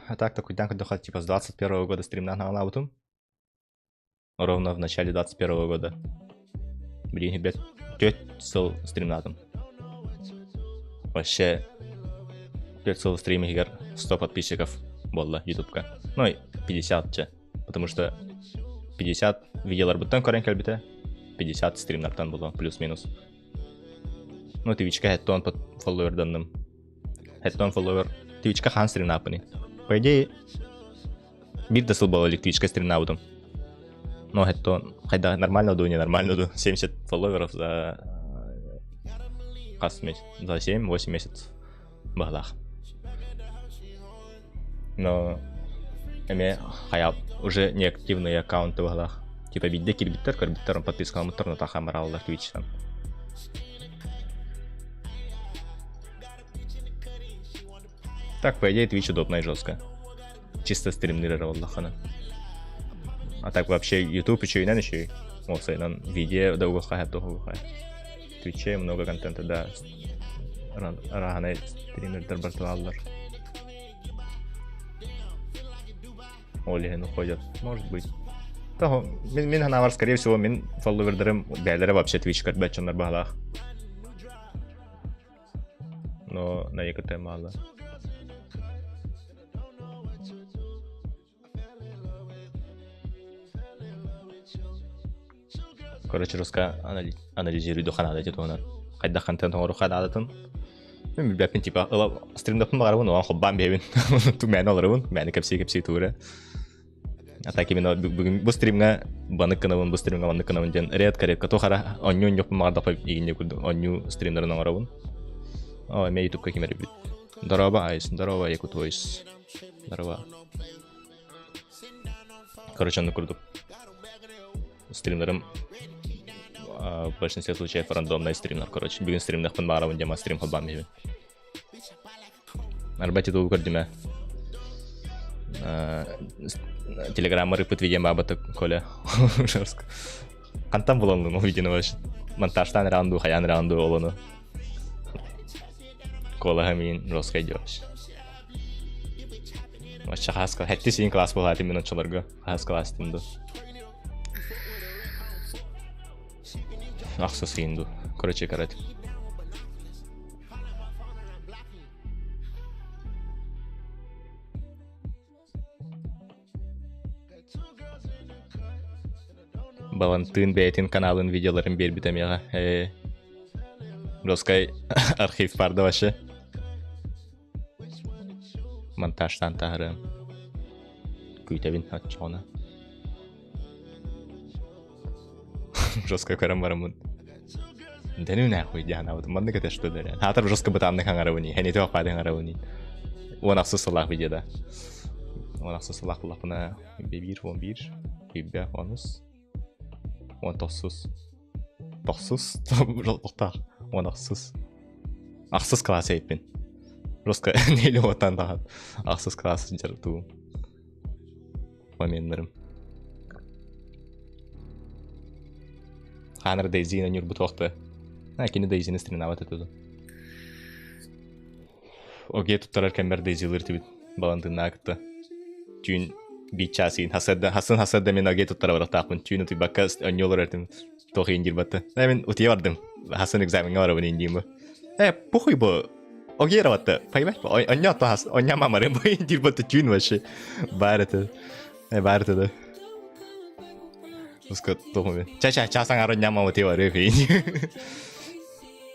А так-то куйдан кудоха типа с 21 года стримнан аҕалаабытым. Ровно в начале 21 года. Блин, ребят, түөрт сыл стримнаатым. Вообще, 4 сыл стрим иһигэр 100 подписчиков буолла ютубка. Ну, 50 чэ. Потому что 50 видеоларбыттан көрөн кэлбитэ, 50 стримнартан буолуо, плюс-минус. Ну, Твичка хэттон под фолловерданным. Хэттон фолловер. Твичка хаан стримнааппыный. По идее, биир да сыл буола илик Твичка стримнаабытым. Но хэттон хайда нормально ду, ненормально ду. 70 фолловеров за хас месяц, за 7-8 месяцев баһылаах. Но эмиэ хайа уже неактивные аккаунты баһылаах. Типа биирдэ киирбиттэр, көрбүттэр, подпискаламмыттар, но таха бараллар Twitch-тан. Так, по идее, Twitch удобно и жестко. Чисто стримныр эрэ буоллаххына. А так вообще YouTube үчүгүнэн үчүгэй. Уопсайынан видео да угухха да угухха. Twitch'е много контента да арааһынай стримердэр бартылааллар. Ол иһин уходят. Может быть. Того, мин, мин санаабар, скорее всего, мин фолловердарым бэйэлэрэ вообще Twitch көрбөт дьоннор баһылаах. Но на ЕКТ мало. Короче, руска анализируй ханаада ити туһунан. Хайдах контент оҥору ханаадатын. Мин билбэппин типа ыла стримдаппын баҕарабын уон холбаан биэбин. Ту мээнэ олоробун, мээнэ кэпсии-кэпсии туура. А так именно бүгүн бу стримҥа банык гынабын, бу стримҥа маннык гынабын диэн редко-редко туох эрэ онньуу онньуохпун баҕардахпа игинньэ курдук онньуу стримнарын оҥоробун. О, эмиэ ютубка ким эрэ Здорово, Айс, здорово, Якутвойс. Здорово. Короче, оннук курдук. Стримнерым в большинстве случаев рандомный стримнер, короче. Бүгүн стримнехпин баарабын диэн стрим холбаан биһибин. Арба титул көрдүмэ. Телеграмма рыппыт видеом баабата Коля. Хантан буланлын ол видеоны вообще. Монтажтан раунду, хаян раунду олону. Кола мин жестко идешь. Вообще хас хэтти син класс буолаатын мин оччолорго хас класс ду. Ахсыс ду. Короче, короче. Балантыын бэйэтин каналын видеоларын биэрбитэ миэхэ. Ээ. Жесткай архив барды вообще. Монтажтан таһарыам. Күүтэбин оччоҕуна. Жестко көрөн бараммын. Да ну нахуй дианаабытым маннык этэ что да Хаатар жестко бытааннык хаҥарабыный. Хэнити хапаадын хаҥарабыный. Уон ахсыс сыллаах видеода. Уон ахсыс сыллаах буллахпына бибир он бир биббэ онус он тохсус тохсус тохтаах он ахсыс ахсыс класс эйппин жестко нели отан дахан ахсыс класс туу моменнарым Ханар Дейзина нюрбутуохта. А, кини Дейзини стренаабат этэ Окей, туттарар кэммэр Дейзилыр тибит балантыннаа кытта. Түүн биир чаас иин хасыарда хасын хасыарда мин окей туттара барахтаахпын. Түүн утуйбакка онньу олорор этим. Туох иин диир батта. Э, мин утуйа бардым. Хасын экзамеҥҥа барабын иин диим бу. Э, похуй бу. Окей батта. Понимаешь? Онньу отто хас онньу мамары бу иин диир батта түүн вообще. Баар этэ. Э, баар этэ да. Ускат туох Ча-ча, чаас аҥаара ньама утуйа барыах иин.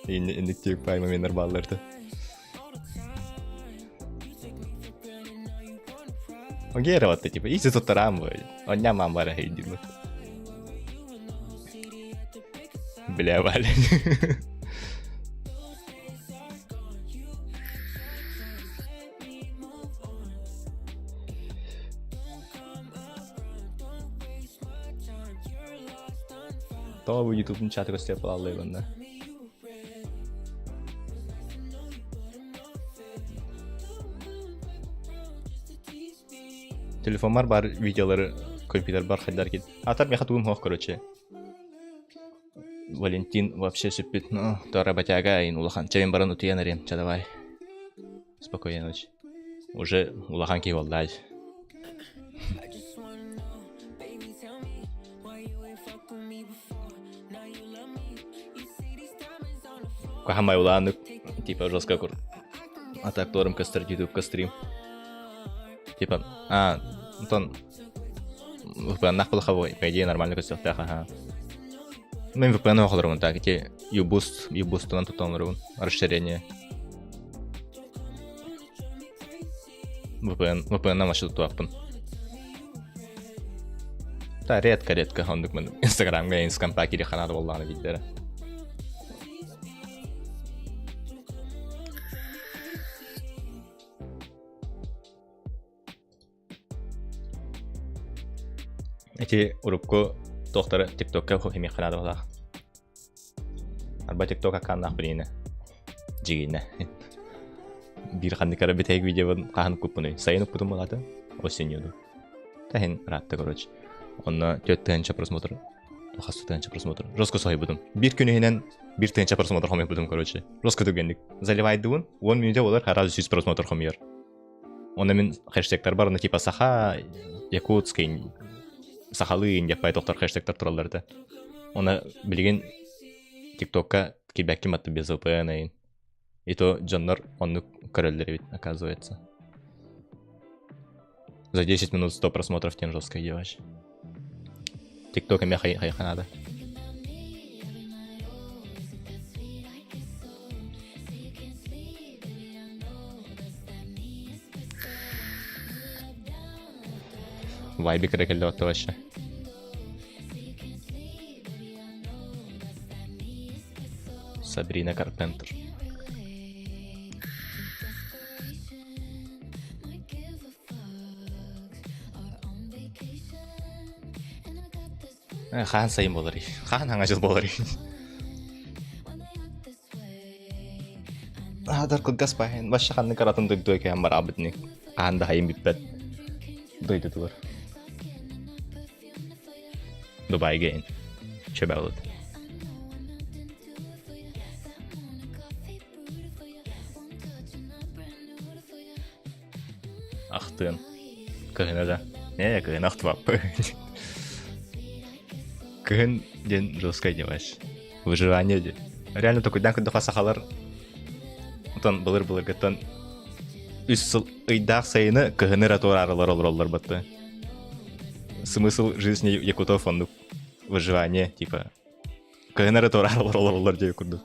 Инник тиик пай моменттар бааллар да. Огера вот типа, изи туттараам бу. Онньамаан бара хейдим. Бля, Валя. Тоҕо бу ютубун чаты көстүө буолаллар Телефоммар бар видеолары компьютербар хайдар кит. Атар меха тугум хоох короче. Валентин вообще сүппүт. Ну, то работяга ин улахан. Чэ, мин баран утуйан эриэм. Чэ, давай. Спокойной ночи. Уже улахан киһи буолла. Кахамай улааннык типа жестко кур. А так торым көстөр ютубка стрим. Типа, а, онтон VPN-нах булаха по идее нормально көстүөхтээх аха. Мен VPN оҕолорун так ити Uboost, Uboost-тунан туттан расширение. VPN, VPN-нан вообще туттуаппын. Да, редко-редко оннук мен Инстаграмга инскампа кири ханада боллааны виддere. Ити урукку туохтары ТикТокка эмиэххэ наада быһыылаах. Арба ТикТок аккааннаах билиинэ. Дьигинэ. Биир ханнык эрэ бүтэһик видеобун хаһан укпуппунуй? Сайын укпутум буолаата. Осенью дуу. Таһин ыраатта короче. Онно 4 тыһыынча просмотр хас тыһыынча просмотр. Жестко соһуйбутум. Биир күн иһинэн биир тыһыынча просмотр хомуйбутум короче. Жестко түгэнник. Заливайдыбын, 10 мүнөтэ болар, сразу 100 просмотр хомуйар. Онно мин хэштегтар бар, ну типа саха, якутский, сахалыы индиаппай тохтор хэштегтар тураллар этэ. Оны билигин ТикТокка килбэккин батты без VPN эйин. И то дьоннор оннук көрөллөр эбит, оказывается. За 10 минут 100 просмотров тем жесткая девач. ТикТок эмиэ хайха надо. Вайбик эрэ кэллэ вообще. Сабрина Карпентер. Хаан сайын болар Хаан хаҥа жыл болар Адар кылгас баһын баша ханнык аратын дойду кэһэн бараабытыны хаан да хайын бүппэт дойдутугар Дубайга ин чөбө Ахтыан. Кыһына да. Ээ, кыһын ахтыбаппын. Кыһын диэн жесткай девайс. Выживание диэн. Реально токуйдаан көрдөххө сахалар отон былыр-былыргыттан үс сыл ыйдаах сайыны кыһыны эрэ туораарылар олороллор батты. Смысл жизни якутов оннук выживание типа Кыһын эрэ туораалар олороллор диэ курдук.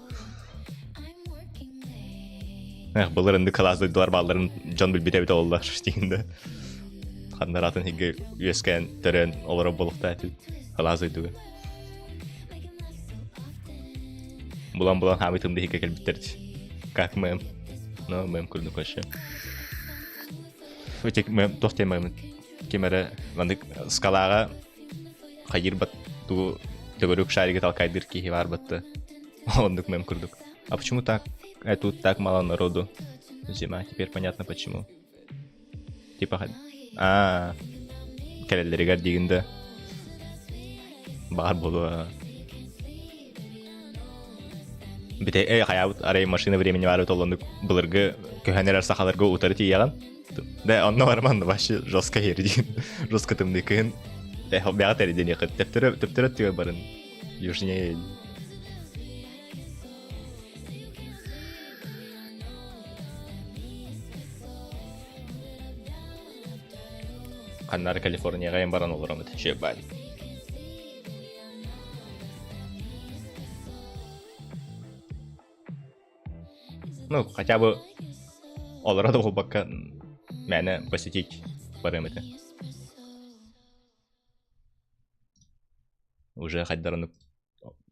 Эх, былыр ынды кылаас дойдулар баалларын дьон билбит эбит оллар дигинде. Ханнар атын хигге үөскээн төрөөн олорор буолуохтаах этибит кылаас дойдуга. Булан-булан хаамытым да хигге кэлбиттэр Как мэм. Но мэм курдук вообще. Өтек мэм туох темамын ким эрэ маннык скалаҕа хайырбат тугу төгүрүк шаригы талкайдыр киһи баар батты. Оннук мэм курдук. А почему так? А тут так мало народу. Зима, теперь понятно почему. Типа, а кэлэллэригэр диигин да баар буолуо. Бите э хайаабыт арай машина времени баар толонук былыргы көһөн эрэр сахаларга утары тиийэҕин. Да, онно барман вообще жестко ердин. Жестко тымныы кыһын. Бэҕэ тэридин төптөрө төптөрө түгэ барын. Южнее. Ханнары Калифорнияға ем баран олоромут. Шебай. Ну, хотя бы олоро да буолбакка мээнэ посетить барыам этэ. Уже хайдар оннук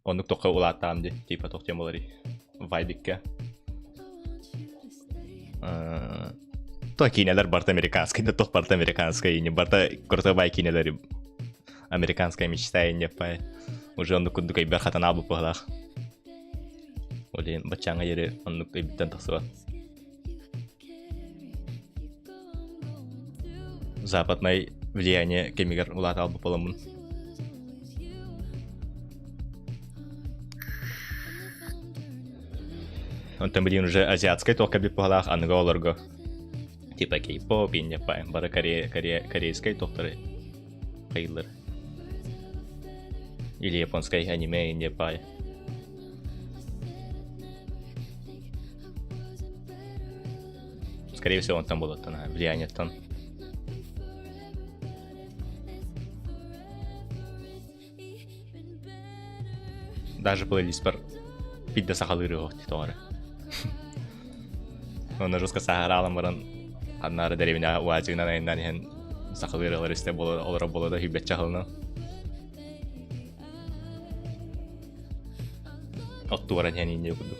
оннук тоххо улааттаҕым дии, типа туох диэн буоларый вайбикка. То киинэлэр барыта американскай, да туох барыта американскай, не барыта крутой бай киинэлэри американская мечта инне пай. Уже оннук курдук өйбөр хатан аалбыт быһалаах. Ол иһин баччааҥҥа диэри оннук өйбүттэн тахсыбат. Западнай влияние кэмигэр улаата албыт буоламмын. Онтон билигин уже азиатскай туох кэлбит быһалаах аныгы оҕолорго типа кей-поп, иннепа, бары корея, корея, корейскай туохтары хайыллар. Или японскай аниме иннепа. Скорее всего, онтон буолуоттан, влияниеттан. Даже плейлиспар пидде сахалыыры оһох тоҕо Онно жестко саһараалан баран ханнаары дэриэбинэҕэ уаадьыгынан айаннаан иһэн сахалыы ырыалар истэ олоро буола да сүүрбэччэ аһылынан. Оттуу баран иһэн инньэ курдук.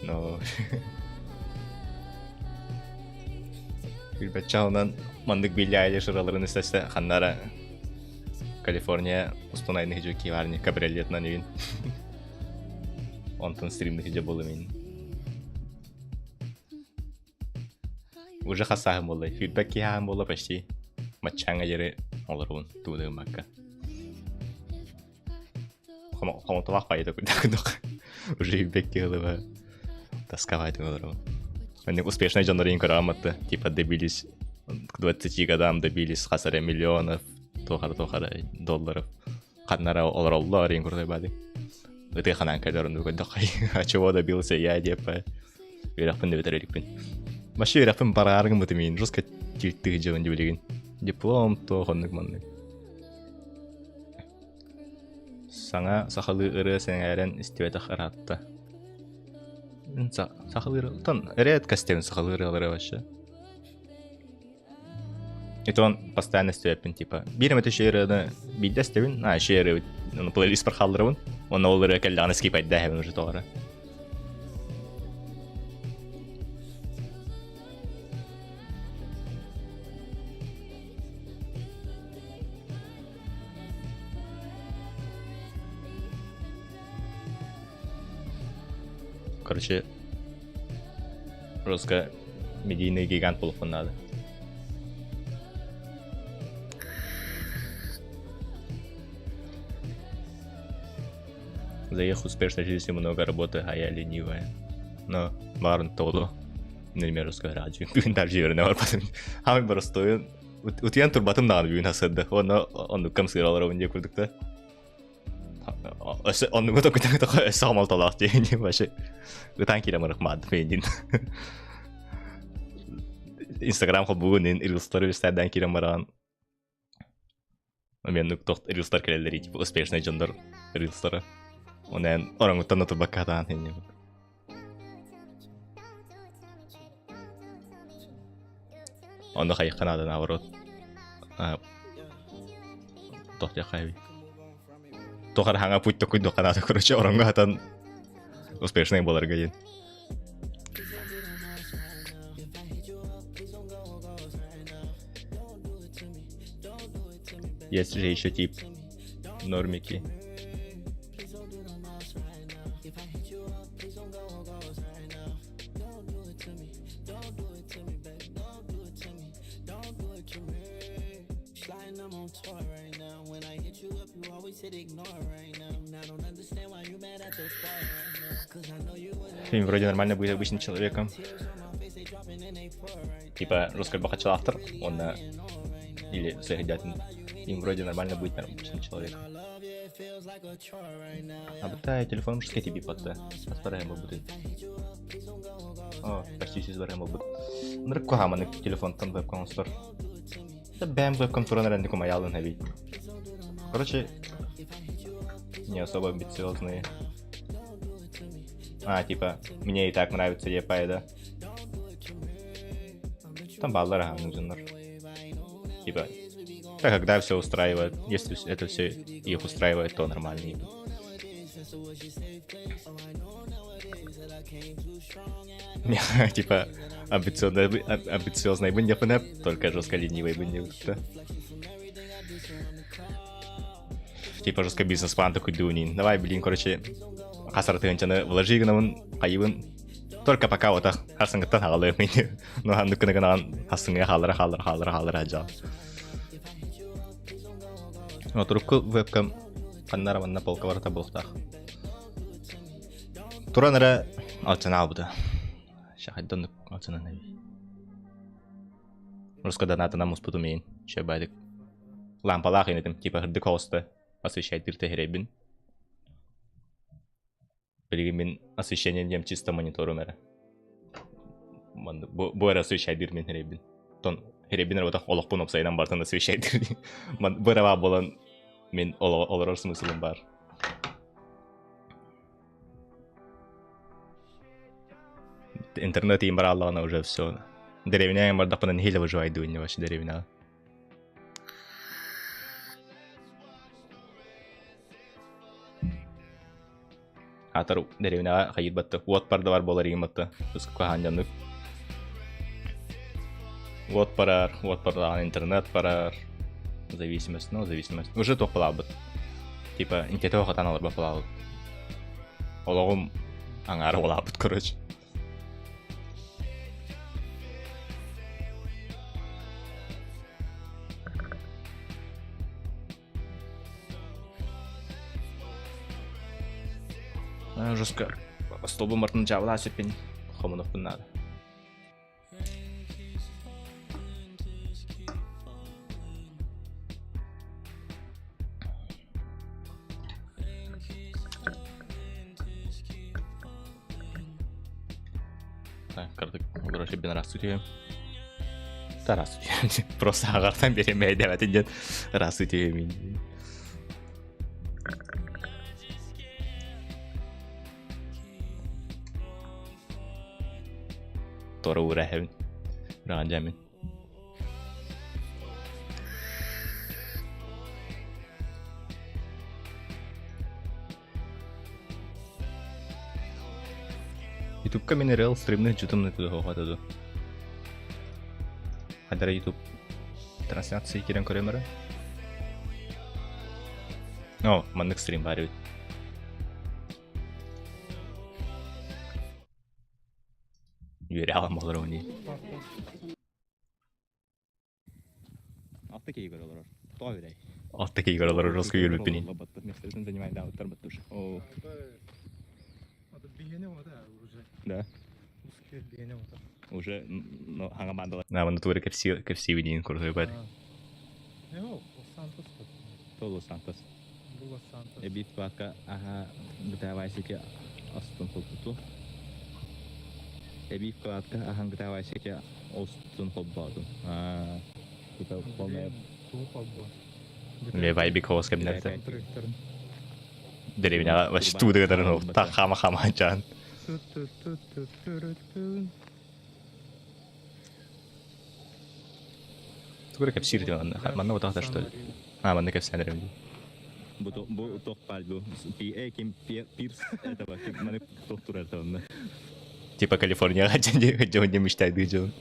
Но Сүүрбэччэ аһылынан маннык Билли Айлиш ырыаларын истэ-истэ ханна эрэ Калифорния устун айны хижу киварни кабриолетынан игин. Онтон стримны хижу болу мин. Уже хасааһын буолла. Фидбэк киһааһын буолла почти. Маччаҥа дьэри олорбун тууныгыммакка. Хомотолах пайда курдук. Уже фидбэк киһилыба тосковать олорбун. Они успешные дьоннор иин көрөҕөмматты. Типа добились к 20 годам добились хас эрэ миллионов туохара-туохара долларов. Ханнара олороллор иин курдук баады. Ытыы ханаан кэлэр оннук көрдөххө. А чего добился я диэппэ. Үөрэхпин да бүтэр иликпин. Вообще үөрэхпин бараары гыммытым иин жестко тилтыы дьыбын дибилигин. Диплом туох оннук маннык. Саҥа сахалыы ырыа сэҥээрэн истибэтэх ыраатта. Сахалыы ырыа редкостебин сахалыы ырыалары вообще. И то он постоянно истибэппин типа биир эмэ түшэ ырыаны биирдэ истэбин, а еще ырыа плейлист хаалларабын, уонна ол ырыа кэллэҕинэ скипайдааһыбын уже тоҕо эрэ. Короче, Русская медийный гигант буолуохпун наада. За их успешной жизнью много работы, а я ленивая. Но баарын тоҕо Например, русское радио. Бүгүн даже үөрэнэ барбатым. Хамай боростуойун утуйан турбатым даҕаны бүгүн хасырда. Онно оннуккам сыыраларабын диye курдук да. Өссө оннугу токутан тоҕо өссө хомолтолоох диэн вообще ытаан киирэн барык маадым Инстаграм холбугун ин рилстары үстэрдэн киирэн баран Мен тох рилстар кэлэллэр типа успешный дьоннор рилстара. Онон орангуттан отурбакка хатаан хинне. Онно хайыхха наада наоборот. Тох диэххэ Туох эрэ хаҥа путь токуйдуохха наада короче ороҥҥо хатан успешный буоларга диэн. Есть же еще тип нормики. Фильм вроде нормально будет обычным человеком. Типа русский бахачал автор, он на... Или Сахидятин. Им вроде нормально быть обычным человеком. А бата телефон мужской тебе подда. Аспараем будет. О, почти все бараем будет. Нырк кухаманы телефон там вебкам устар. Да бэм вебкам туран рендикум аялын хави. Короче, не особо амбициозные. А, типа, мне и так нравится Епай, да? Там баллар нужен. Типа, да, когда все устраивает, если это все их устраивает, то нормально. Типа, амбициозный, амбициозный бы не только жестко ленивый бы не Типа жестко бизнес-план такой дунин. Давай, блин, короче, хасар тыгынчаны вложи гынабын, хайыбын. Только пока вот хасыңыттан хаалыам мин. Ну, ханнык гына гынан хасыңы хаалара хаалара хаалара хаалара жал. Отурукку вебкам Ханна эрэ манна полка барыта буолуохтаах. Туран эрэ алдьана хаалбыта. Шахайдан алдьанан эбит. Руска донатынан муспутум иин. Чөбадик. Лампалаах инитим, типа ырдык оҕуста освещайдыр тэһирэйбин. Билигин мин освещение диэм чисто мониторум эрэ. Манна бу, бу эрэ освещайдыыр мин хэрэйбин. Тон хэрэйбин эрэ батах олохпун опсайынан бартан освещайдыыр. Ман бу эрэ баар буолан мин олорор смыслым бар. Интернет иин барааллаҕына уже все. Деревня бардахпына нэһиилэ выживайдыы инне вообще деревняҕа. Аатар дэриэбинэҕэ хайыыр батта, уот бар да бар буолар игин батта, хаһан дьоннук. Уот барар, уот бардаҕына интернет барар. Зависимость, ну зависимость. Уже туох балаабыт. Типа интете хатан аларба балаабыт. Олоҕум аҥаара балаабыт, короче. Жестко столбун бартын жабыла сөппин хомунукпун наада. Так, кырдык короче бен растутием. Та растутием. Просто ағартан беремей деп әтін растутием. Тора ура хэвин. Ураан жамин. Ютубка мин реал стримны жутумны туда ду. Хадара Ютуб трансляция кирен көрөмөрө. О, маннык стрим бар эбит. Үөрэ аҕам олорон дии. Алта киһи көрө олорор. Тоҕо үөрэй? Алта киһи көрө олорор русский үөрбүппүн. Миэстэритин занимайдаабыттар баттуш. О. Да. Уже ну хаҥа баандалар. На, манна тугу эрэ кэпсии кэпсиибин диин курдук баар. Толу Сантос. Эбит бака аха гытаавайсики астын холбуту. Эбит кладка ахан гытаавайсики остун холбоотун. Аа, типа полная Мне вайбик хоос кэмнэртэ. Деревняҕа вообще туудыгытарын та хама хама чаан. Тугу эрэ кэпсиир этим манна. Манна утаҕата что ли? А, манна кэпсээн эрэм дии. Бу бу туох баар бу Пи ким Пирс этого маны туох турар онно. Типа Калифорнияҕа дьон дьон мечтайдыы дьон.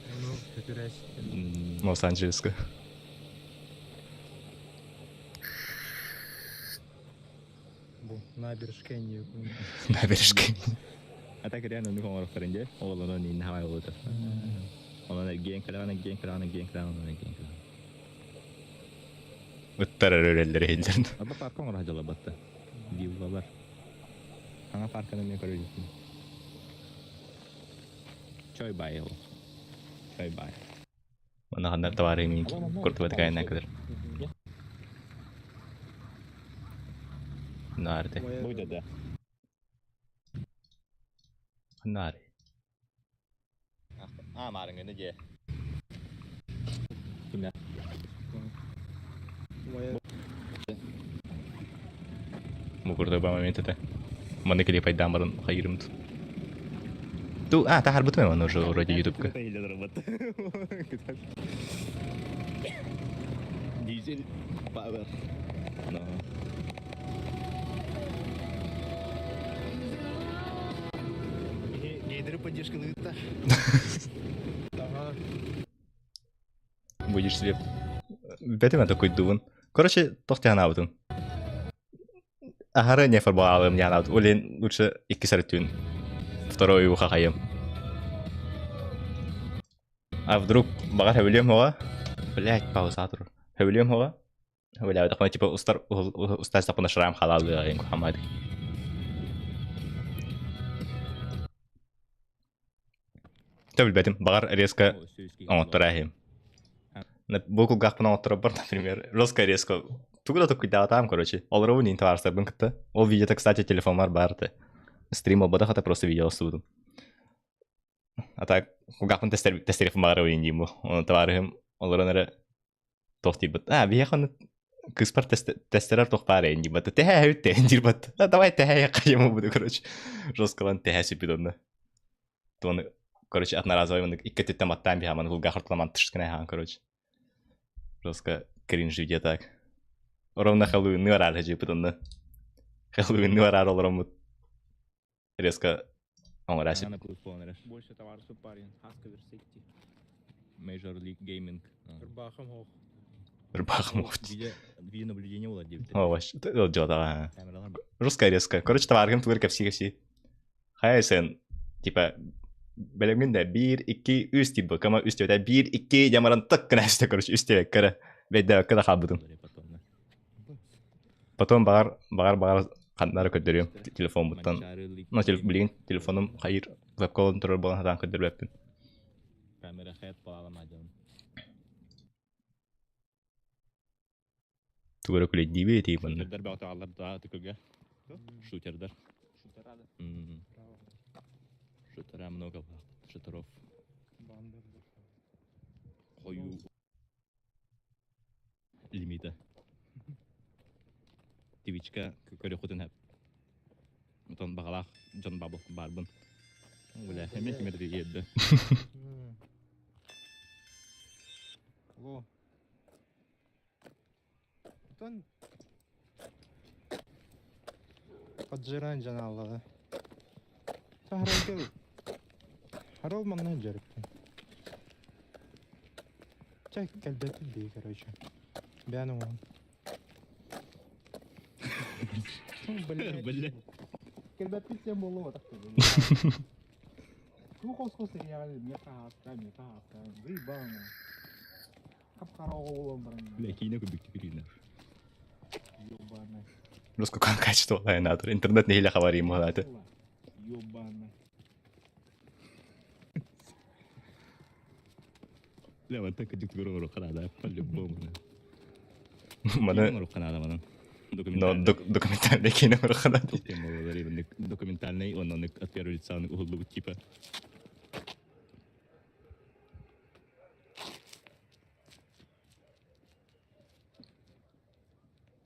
Лос-Анджелеска. Бу набережкэнни. Набережкэнни. А так реально ну оҥорохторун дии. Ол онон инна хавай болута. Онон эргиэн кэлэҕин, эргиэн кэлэҕин, эргиэн кэлэҕин, онон эргиэн кэлэҕин. Ыттар өрөллөр иһиллэр. Аба парка оҥоро дьалабатта. Виллалар. Саҥа парканы мен көрө иликпин. Чой бай ол. Чой бай. Онно ханна товары мин куртубат кайна кэлэр. Наарте. Буйда да. Наары. А, маарыҥыны дьиэ. Кимнэ? Бу курдук ба момент это. Маны клип айдаан баран хайырымт. Ту, а, таһарбытым оны уже вроде ютубка. Дизель power. No. Гейдеры поддержка Будешь себе... Бэтим такой дуван. Короче, тохтянаабытым. Аһары не фарбаалым янаабыт. Олен лучше икки сарытүн. Второй уха хайым. А вдруг бағар хөбүлүөм хоҕа? Блять, пауза тур. Хөбүлүөм хоҕа? Бля, типа устар устаастахпына шрам халаалыа ин кухамаат. Та билбэтим, баҕар резко оҥотторо иһим. Бу кулгаахпын оҥотторобор, например, жестко резко тугу да туккуйдаатаам, короче. Олоробун иин табаарыстарбын кытта. Ол видеото, кстати, телефоммар баар этэ. Стрим буолбатах это просто видео устубутум. А так, кулгаахпын тестерифин баҕарабын диим бу. Оны табаарыһым олорон эрэ туох диирбит. А, биһиэхэ ону кыыспар тестерер туох баар эйин диир Тэһээ эбит тэһин диир Давай тэһээ хайым буду, короче. Жесткалан тэһээ сүппүт онно. Туону, короче, одноразовый маны икки өттүттэн баттаан биһа маны кулгаах ортоломан тышкына хаан, короче. Жестко кринж видео так. Ровно Хэллоуинны бараар хажыппыт онно. Хэллоуинны бараар олороммут. Резко оҥорасып. Больше товарищ парень. Хаска Версетти. Major League Gaming. Ырбаахым ох. Ырбаахым ох. Видеонаблюдение буолар диэбит. О, вообще. Дьодаҕа. Русская резко. Короче, товаргым тугар кэпсии-кэпсии. Хайа сен, типа, бэлэмҥин да биир, икки, үс типа, кама үс диэбитэ, биир, икки, дьамаран так гына истэ, короче, үс диэбэккэ эрэ, бэйдээбэккэ да хаалбытым. Потом баҕар, баҕар, баҕар ханна эрэ көрдөрүөм телефоммуттан. Ну, билигин телефонум хайыр вебколун турар буолан сатаан көрдөрбөппүн. Камера хэт палама дьон. Тугу эрэ күлэйдиибит этии манна. Шутердар бөҕөтө ааллар да тыкыга. Шутердар. Шутера много шутеров. Хою лимита. Твичка көрөхүтүн хэп. Отон баҕалаах дьон баарбын. Бля, эмиэ ким эрэ тиийэрдэ. Алло. Отон Поджиран дьанааллаҕа. Саһаралга Харал манна дьарыктан. Чэ, кэлбэппит дии, короче. Бээн оҥоһун. Бля. Кэлбэппит диэн буолла Туу хос-хос эрийэҕин миэхэ аһаатта, миэхэ аһаатта. Выебал. Хап-хара оҕо буолан баран. Бля, киинэ курдук киинэ. Ёбаный. Русское качество лайнатор. Интернет нэһилэ хабарыйым буолааты. Ёбаный. Бля, вот так кадик көрө канада по-любому. Маны канада манан. Но документальный киинэ канада. Документальный, он он от первого лица уһуллубут типа.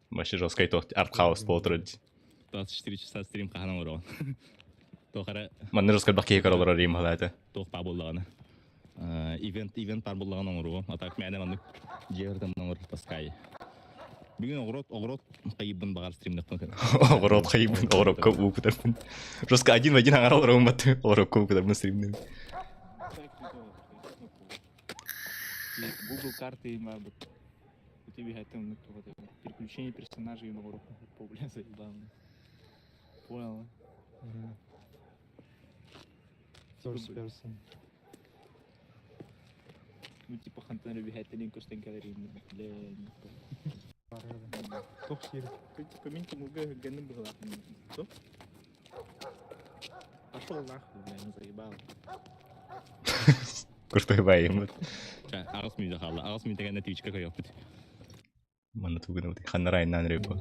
Вообще жесткий то артхаус болтур. 24 часа стрим хаһан оҥороҕун. Туох эрэ Манна жесткий бакки көрө олорор им халааты. Туох баа буоллаҕына. Ивент ивент баар буоллаҕына оҥоруом. А так мээнэ маннык дьиэ ырытан оҥорор таскай. Бүгүн оҕуруот оҕуруот хайыыбын баҕар стримнэхпин. Оҕуруот хайыыбын оҕурокко уу кутарбын. Жестко один в один аҥара олоробун бат оҕурокко уу кутарбын стримним. Google карты им бут. У тебя это переключение персонажей на уроку. Бля, заебал. Понял. First person. Ну типа хантан бихэтин көстөн кэлэрин бля. Туох сир. Типа мин тумуга гэнным быһылаах. Что? Пошел нахуй, бля, не заебал. Куртой байыммыт. Аҕыс мүнүүтэ хаалла. Аҕыс мүнүүтэ кэннэ Твичка көрүөхпүт. Манна тугун ханна райнан репо.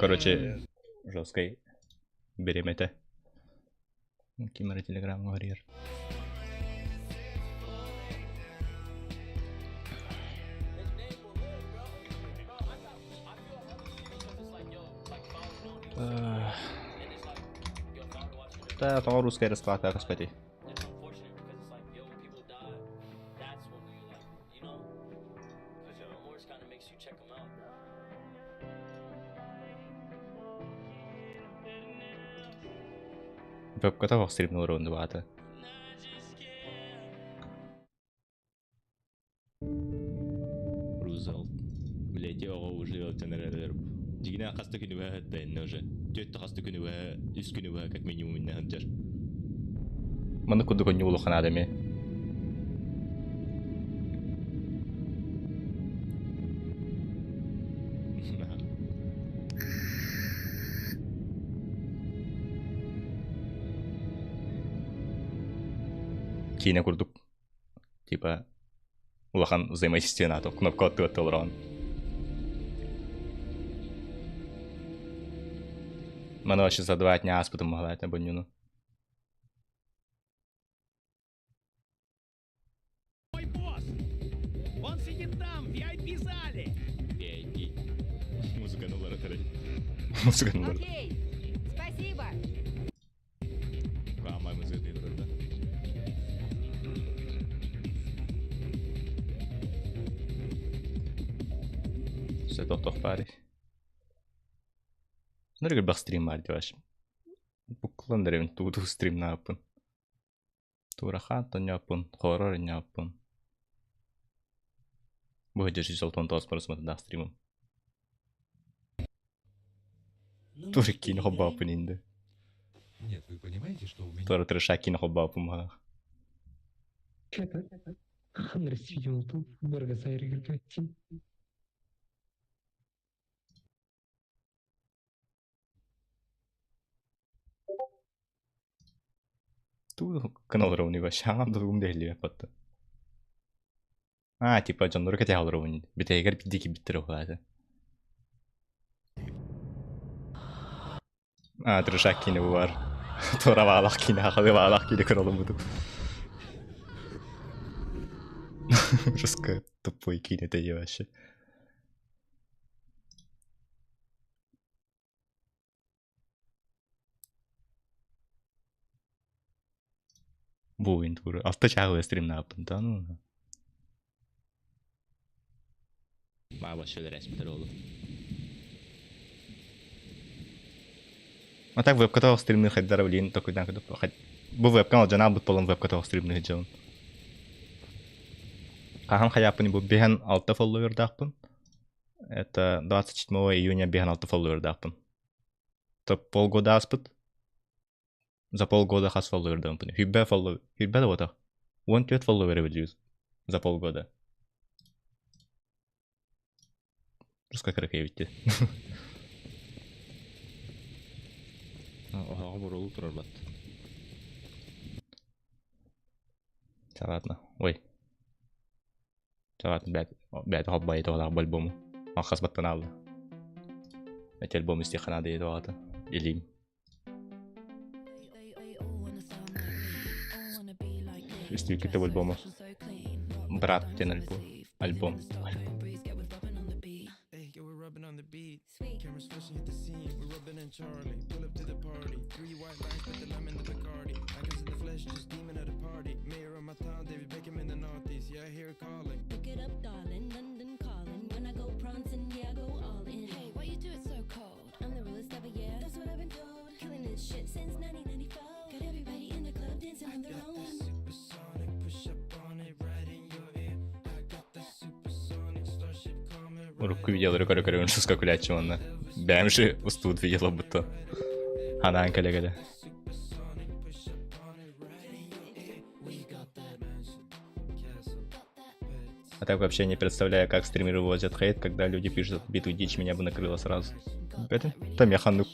Короче, жесткой беремете. Ким эрэ телеграмҥа барыйар. Та тоҕо русская расплата көспөтүй? Вебката ох стримнул баата. Рузел. Блядь. Эти оҕо уже ыалдьан эрэллэр. Дьиҥинэ хас да күнү быһа сытта иннэ уже. Түөрт да хас да күнү быһа, үс күнү быһа как минимум иннэ сылдьар. Маннык курдук онньу улахан наада эмиэ. Киинэ курдук типа улахан взаимодействие наада кнопка оттуга олороҕун. Маны вообще за 2 дня ааспытым баһылаата бунньуну. Мой босс! Он сидит там, в VIP-зале! VIP. Музыканы уларытары. Музыканы уларытары. Окей, спасибо. Каамай музыка тыйдырда. Все тохтох баары. Нөргө бах стрим бар дебаш. Буккулан деревин туу стрим нааппын. Турахан тоньяппын, хоррор ньааппын. Бу жер солтон тоос просмотрдаах стримым. Тур киин хоббааппын инде. Нет, вы понимаете, что у меня... Тура тырыша киин хоббааппын баах. Туу канал ровный вообще аңам да дэһилиэ патта. А, типа дьоннору кэтэ ровный. Битэйгэр бидди биттер ухаата. А, тырыша киинэ бар. Тура баалах киинэ, халы баалах киинэ көрөлөм буту. Жестко тупой киинэ это вообще. Буин тура. Алта чагы стрим нааппын да ну. Маа вообще эспитер олу. А так вебка стримны хайдара блин такой дан хоть бу вебкам жана бут болон вебка стримны жон. Хахан хаяпын бу бехан алта фолловер дахпын. Это 27 июня бехан алта фолловер дахпын. То полгода аспыт. За полгода хас фолловер дампын. Хүббә фолловер, хүббә да вот. Он төт фолловер билибиз. За полгода. Руска кракевитти. Ага, бурулу турар бат. Ладно. Ой. Ладно, бәт бәт хоббай тола альбому. Ахас баттан алды. Эти альбом истихана дейdi вата. Илим. Истиките альбома. Брат тен альбом. Альбом. Hey, yeah, we're rubbing on the beat. Cameras flashing, hit the scene. We're rubbing and Charlie. Pull up to the party. Three white lines, put the lime in the Bacardi. I can see the flesh, just demon at the party. Mayor of my town, David Beckham in the Northeast. Yeah, I hear it calling. Pick it up, darling. London calling. When I go prancing, yeah, I go all in. Hey, why you do it so cold? I'm the realest ever, yeah. That's what I've been told. Killing this shit since 1994. Got everybody in the club dancing on their own. Supersonic, push up on it, right in your ear. I got that supersonic starship coming. Урукку видеолары көрө көрө шуска күләчү онна. Бәмши устуут видеолар бутто. Ханаан кэле кэле. А так вообще не представляю, как стримеры вывозят хейт, когда люди пишут битую дичь, меня бы накрыло сразу. Это там я ханну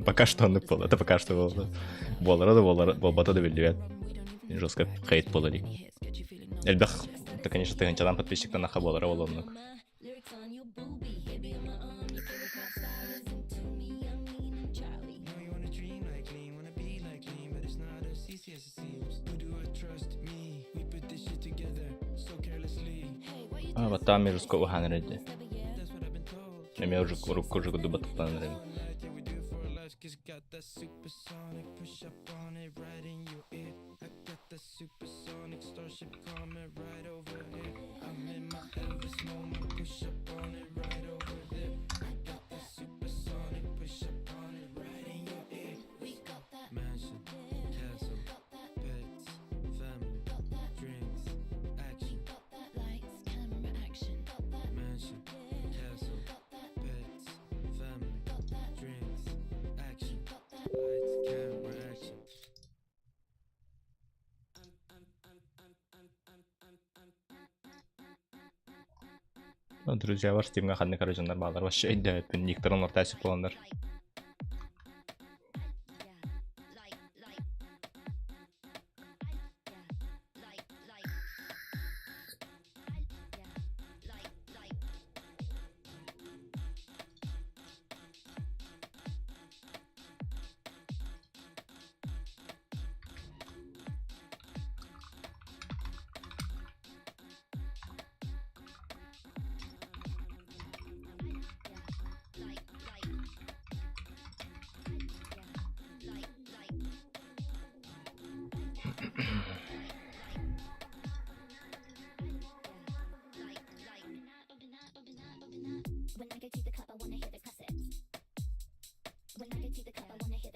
пока что аннык был, это пока что было. Болара да болара, болбата да билбет. Жестко хейт болали. Элбэх, это конечно тыгынчадан подписчиктан аха болара болоннук. Know you wanna dream like lean, wanna be like lean, but it's not as easy as it seems. Who do I trust? Me. We put this shit together so carelessly. А, вот там жестко уханыр эди. Эме уже урукку уже дубаттан эди. Yeah, we do it for life, 'cause got that supersonic push up on it right in your ear. I got that supersonic starship coming right over here. I'm in my Elvis moment, push up on it right over there. I got that supersonic push up on it right in your ear. We got that Mansion, castle, pets, family, drinks, action. Got that lights, camera, action. Got that Mansion, castle, Друзья, ваш Steam'га ханнык эрэ дьоннор бааллар. Вообще өйдөөбөппүн. Никтарын олортаа сөп буоланнар.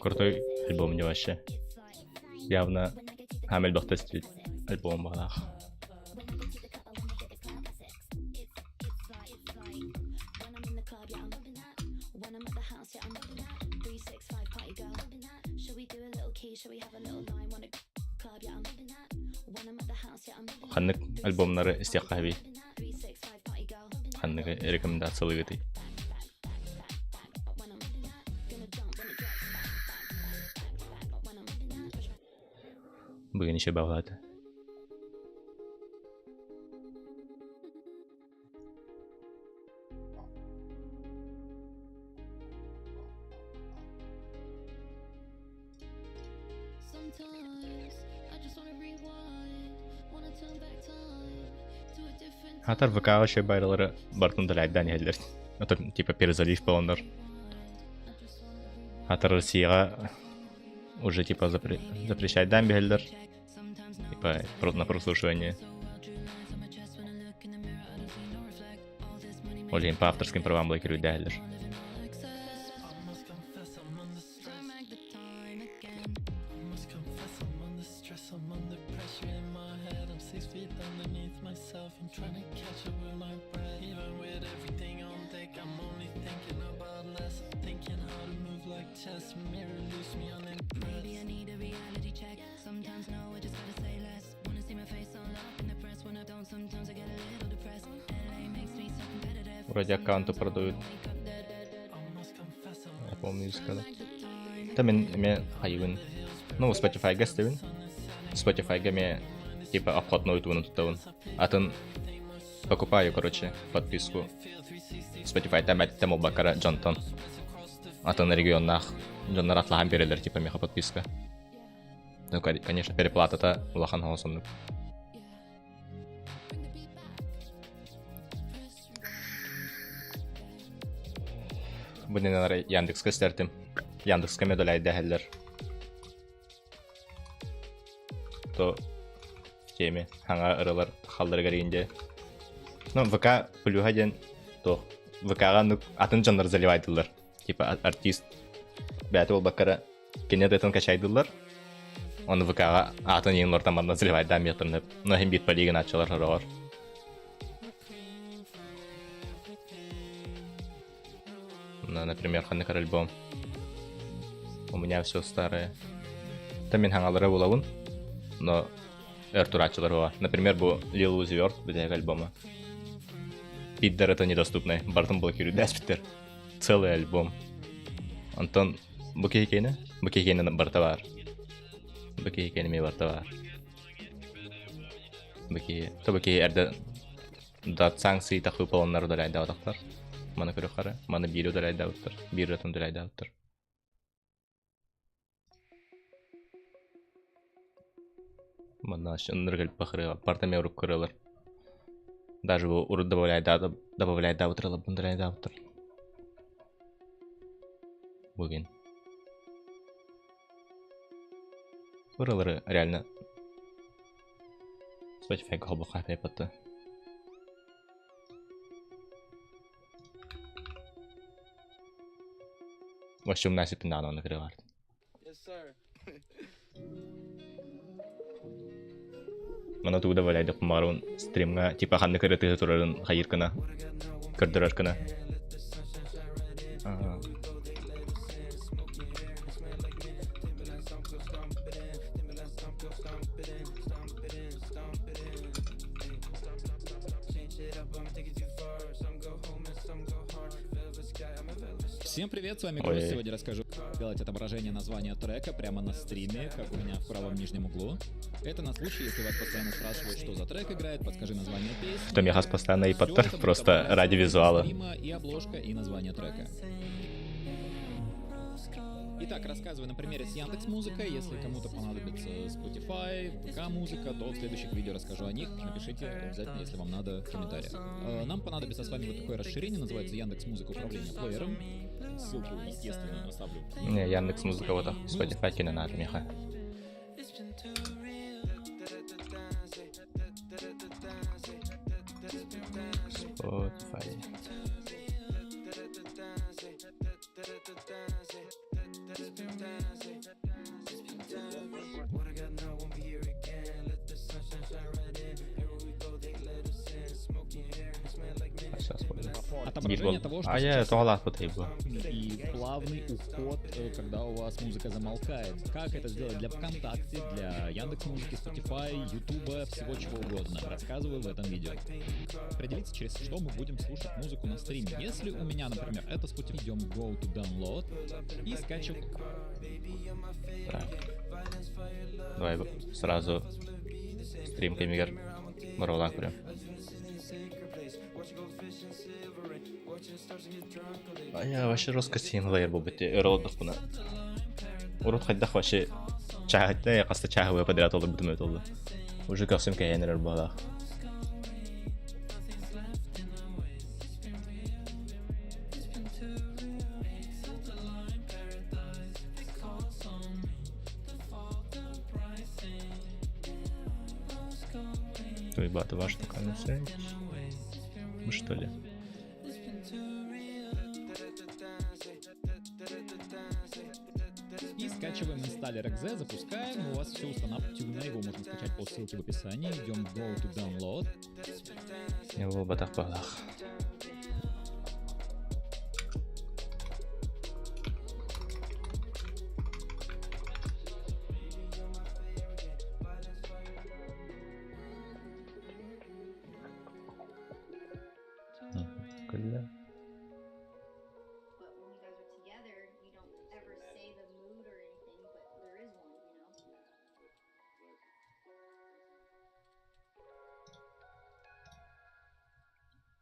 Крутой альбом не вообще. Явно Хамель Бахтастит альбом балах. Ханнык альбомнары истиэххэ эбий? Ханныгы рекомендациялыыгытый? Бүгүн еще баҕалаата. Хатар ВК-ҕа үчүгэй байралары барытын далайдаан иһэллэр. Это типа перезалив буоланнар. Хатар Россияҕа уже типа запрещайдаан биһэллэр. Типа на прослушивание. Ол иһин по авторским правам блокируйдаһэллэр. Вроде аккаунты продают. Apple Music-ка. Та мин эмиэ хайыбын. Ну, Spotify-га истэбин. Spotify-га эмиэ типа обходной тугун туттабын. Атын покупаю, короче, подписку. Spotify-тан бэттем буолбаккара дьонтон. Атын регионнаах дьоннор атлаһан биэрэллэр типа миэхэ подписка. Ну, конечно, переплатата улахан соҕус оннук. Бу ненары Яндекска истэртим. Яндекска медалайдаһэллэр. То в теме хаҥа ырылар халларыгар иинде. Ну, ВК плюһа диэн то ВК-ҕа атын дьоннор заливайдылар. Типа артист бэйэтэ буолбаккара Кини ырыатын качайдыллар. Оны ВК-ҕа аатын иин олортон манна заливайдаан биэхтэрин Но иһин биир полигон аччалар сороҕор. Ну, например, ханнык альбом. У меня все старое. Там мин хаҥалара булабын, но өр турааччылар була. Например, бу Lil Uzi Vert бүтэһик альбома. Пиддар это недоступный. Бартын блокируйдааспиттер. Целый альбом. Онтон бу киһи киэнэ, бу киһи киэнэ барыта баар. Бу киһи киэнэ эмиэ барыта баар. Бу киһи, то бу киһи эрдэ дат санкции тахыы полоннары удаляйдаабатахтар. Маны көрүөххэ маны биири удаляйдаабыттар, биир ырыатын удаляйдаабыттар. Манна ынырык элбэх ырыа барыта эмиэ урукку ырыалар. Даже бу урут добавляйдаабыт ырыаларбын добавляйдаабыттар. Бүгүн. Ырыалары реально Spotify-га холбоххо хаппатты. Вообще умнасиппин даҕаны онно кырыалаартын. Мана тугу да валяйдык марун стримҥа типа ханнык ырытыһы турарын хайыыр гына көрдөрөр гына. Всем привет, с вами Ой. Кросс. Сегодня расскажу, как сделать отображение названия трека прямо на стриме, как у меня в правом нижнем углу. Это на случай, если вас постоянно спрашивают, что за трек играет, подскажи название песни. Что Михас постоянно и Всё подтер это будет просто отображаться ради на визуала. стрима и обложка, и название трека. Итак, рассказываю на примере с Яндекс Музыкой. Если кому-то понадобится Spotify, ВК Музыка, то в следующих видео расскажу о них. Напишите обязательно, если вам надо, в комментариях. Нам понадобится с вами вот такое расширение, называется Яндекс Музыка управление плеером. Ссылку, естественно, оставлю. Не, Яндекс Музыка вот так. Spotify не надо, Миха. Spotify. What I got now won't be here again. Let the sunshine shine right in. Everywhere we go, they let us in. Smoking hair, smell like mint. Сейчас буду. Отображение того, что А я сейчас- это потребую. И плавный уход, когда у вас музыка замолкает. Как это сделать для ВКонтакте, для Яндекс.Музыки, Spotify, Ютуба, всего чего угодно. Рассказываю в этом видео. Определиться, через что мы будем слушать музыку на стриме. Если у меня, например, это Spotify, идем Go to Download и скачиваем. Так. Давай сразу стрим кемигер. Баролан прям. А я вообще жестко симлеер был бы те родов куна. Урод хайдах вообще чахатта я каста чахы подряд олды бутым олды. Уже касым кайенер балах. Твой бат ваш такой Ну что ли? И скачиваем инсталлер .exe, запускаем, у вас все устанавливается, его можно скачать по ссылке в описании. Идем Go to Download. Его батах балах. Күллә. But when you guys are together, you don't ever say the mood or anything, but there is one, you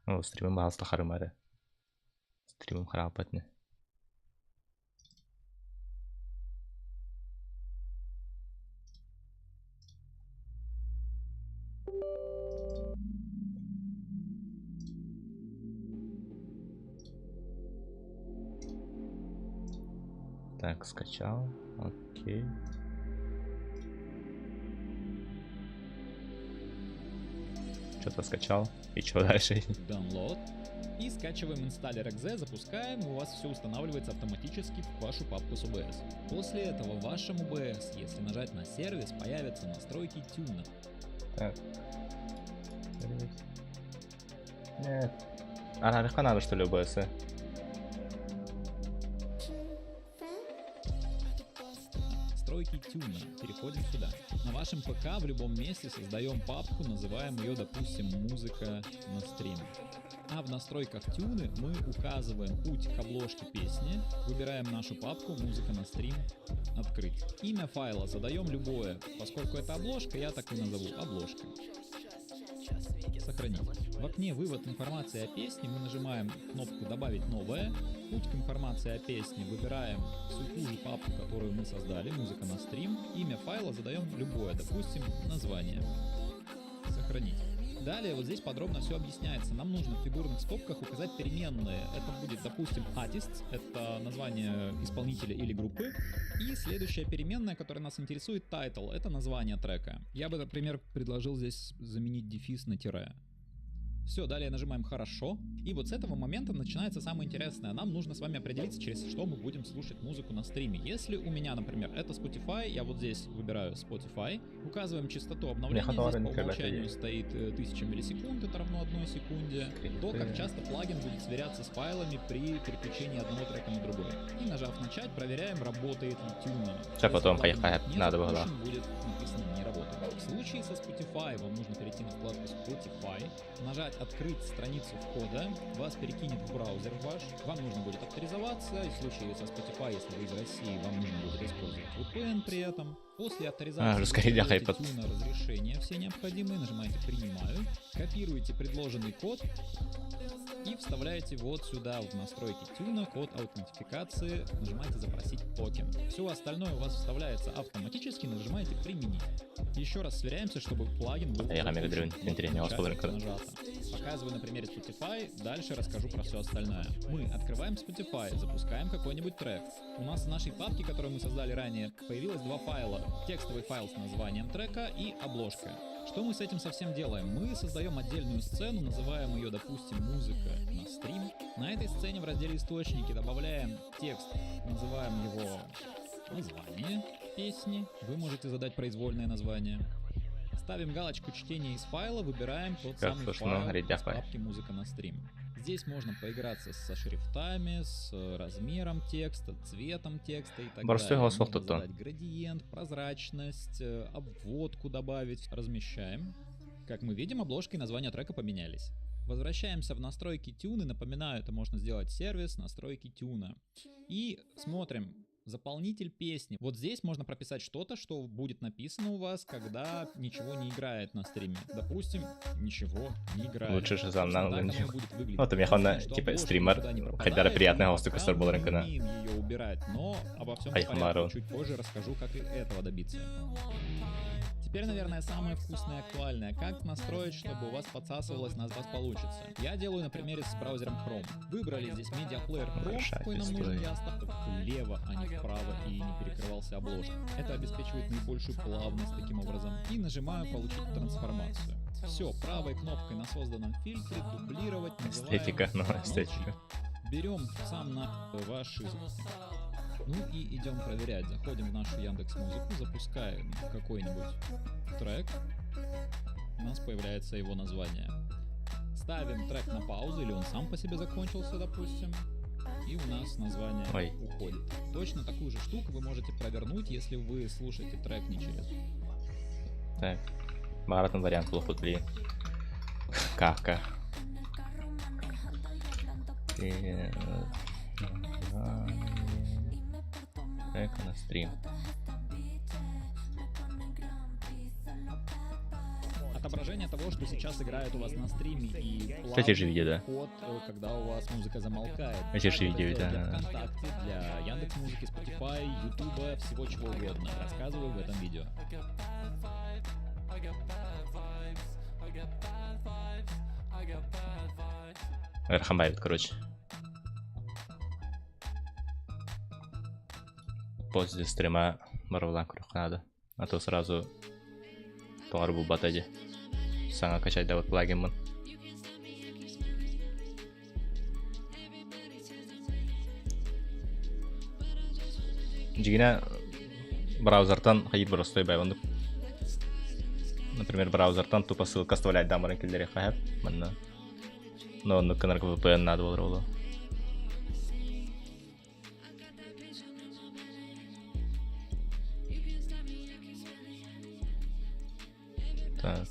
know? О, стримым алста харымары. Стримым харапатны. Так, скачал. Окей. Что-то скачал. И что дальше? Download. И скачиваем инсталлер .exe, запускаем, и у вас все устанавливается автоматически в вашу папку с OBS. После этого в вашем OBS, если нажать на сервис, появятся настройки тюна. Так. Нет. А наверх надо что ли OBS? Настройки тюна. Переходим сюда. На вашем ПК в любом месте создаем папку, называем ее, допустим, «Музыка на стрим». А в настройках тюны мы указываем путь к обложке песни, выбираем нашу папку «Музыка на стрим», «Открыть». Имя файла задаем любое, поскольку это обложка, я так и назову «Обложка». Сохранить. В окне «Вывод информации о песне» мы нажимаем кнопку «Добавить новое». Путь к информации о песне выбираем всю ту же папку, которую мы создали, «Музыка на стрим». Имя файла задаем любое, допустим, название. Сохранить. Далее вот здесь подробно все объясняется. Нам нужно в фигурных скобках указать переменные. Это будет, допустим, artist, это название исполнителя или группы. И следующая переменная, которая нас интересует, title, это название трека. Я бы, например, предложил здесь заменить дефис на тире. Все, далее нажимаем «Хорошо». И вот с этого момента начинается самое интересное. Нам нужно с вами определиться, через что мы будем слушать музыку на стриме. Если у меня, например, это Spotify, я вот здесь выбираю Spotify, указываем частоту обновления, Мне здесь по никогда умолчанию не- стоит 1000 миллисекунд, это равно 1 секунде. То, как часто плагин будет сверяться с файлами при переключении одного трека на другой. И нажав «Начать», проверяем, работает ли тюна. Сейчас потом Если плагин поехать не надо было. запущен, будет написано «Не работает». В случае случае со Spotify вам нужно перейти на вкладку Spotify, нажать «Открыть страницу входа», вас перекинет в браузер ваш, вам нужно будет авторизоваться, и в случае со Spotify, если вы из России, вам нужно будет использовать VPN при этом. После авторизации А, вы раскорили задаете iPad. Тюна разрешение все необходимые, нажимаете «Принимаю», копируете предложенный код и вставляете вот сюда в настройки Тюна код аутентификации, нажимаете «Запросить токен». Все остальное у вас вставляется автоматически, нажимаете «Применить». Еще раз сверяемся, чтобы плагин был Я запущен. говорю, интересно, Кнопка вас «Начать» нажата. Показываю на примере Spotify, дальше расскажу про все остальное. Мы открываем Spotify, запускаем какой-нибудь трек. У нас в нашей папке, которую мы создали ранее, появилось два файла. Текстовый файл с названием трека и обложка. Что мы с этим совсем делаем? Мы создаем отдельную сцену, называем ее, допустим, «Музыка на стрим». На этой сцене в разделе «Источники» добавляем текст, называем его название песни. Вы можете задать произвольное название. Ставим галочку чтение из файла, выбираем тот Как самый слышно, файл из ребята. папки «Музыка на стрим». Здесь можно поиграться со шрифтами, с размером текста, цветом текста и так Простой далее. голосов Можно тут-то. задать градиент, прозрачность, обводку добавить. Размещаем. Как мы видим, обложка и название трека поменялись. Возвращаемся в настройки тюны. Напоминаю, это можно сделать сервис настройки тюна. И смотрим заполнитель песни. Вот здесь можно прописать что-то, что будет написано у вас, когда ничего не играет на стриме. Допустим, ничего не играет. Лучше же сам Собственно, на так оно и будет выглядеть. Вот у меня хона, Единственное, что типа, обложка стример, никуда не хотя пропадает, приятный мы голос пока только не был рынка. умеем ее убирать, но обо всем по Ай, порядку. Хмару. Чуть позже расскажу, как и этого добиться. Теперь, наверное, самое вкусное и актуальное. Как настроить, чтобы у вас подсасывалось на вас получится? Я делаю на примере с браузером Chrome. Выбрали здесь медиаплеер Chrome, какой нам нужен для остатков влево, а не вправо и не перекрывался обложка. Это обеспечивает наибольшую плавность таким образом. И нажимаю «Получить трансформацию». Все, правой кнопкой на созданном фильтре дублировать, называем Эстетика, ну, «Молчи». эстетика. Берем сам на ваши ну и идем проверять. Заходим в нашу Яндекс Музыку, запускаем какой-нибудь трек. У нас появляется его название. Ставим трек на паузу, или он сам по себе закончился, допустим. И у нас название Ой. уходит. Точно такую же штуку вы можете провернуть, если вы слушаете трек не через Так. Маратон вариант плохо блин. Кака. И, Так, на стрим. Отображение того, что сейчас играет у вас на стриме и Кстати же видео, да. ход, когда у вас музыка замолкает. Эти же Как это видео, сделать для да. ВКонтакте, для Яндекс.Музыки, Spotify, Ютуба, всего чего угодно. Рассказываю в этом видео. Архамбайт, короче. После стрима Марвелан надо. А то сразу Тоғар бұл батади. Саңа качать дават плагинмын. Жигина браузертан ходить простой байвандык. Например, браузертан тупо ссылка оставлять дамарын киллери хаяп. Манна. Но ну канарка VPN надо было. Так.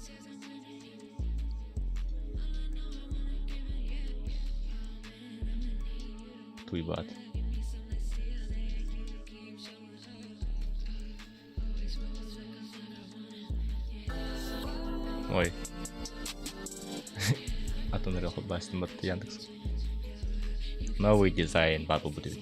Туйбат. Ой. А то нырял бастым от Яндекс. Новый дизайн бабу будет.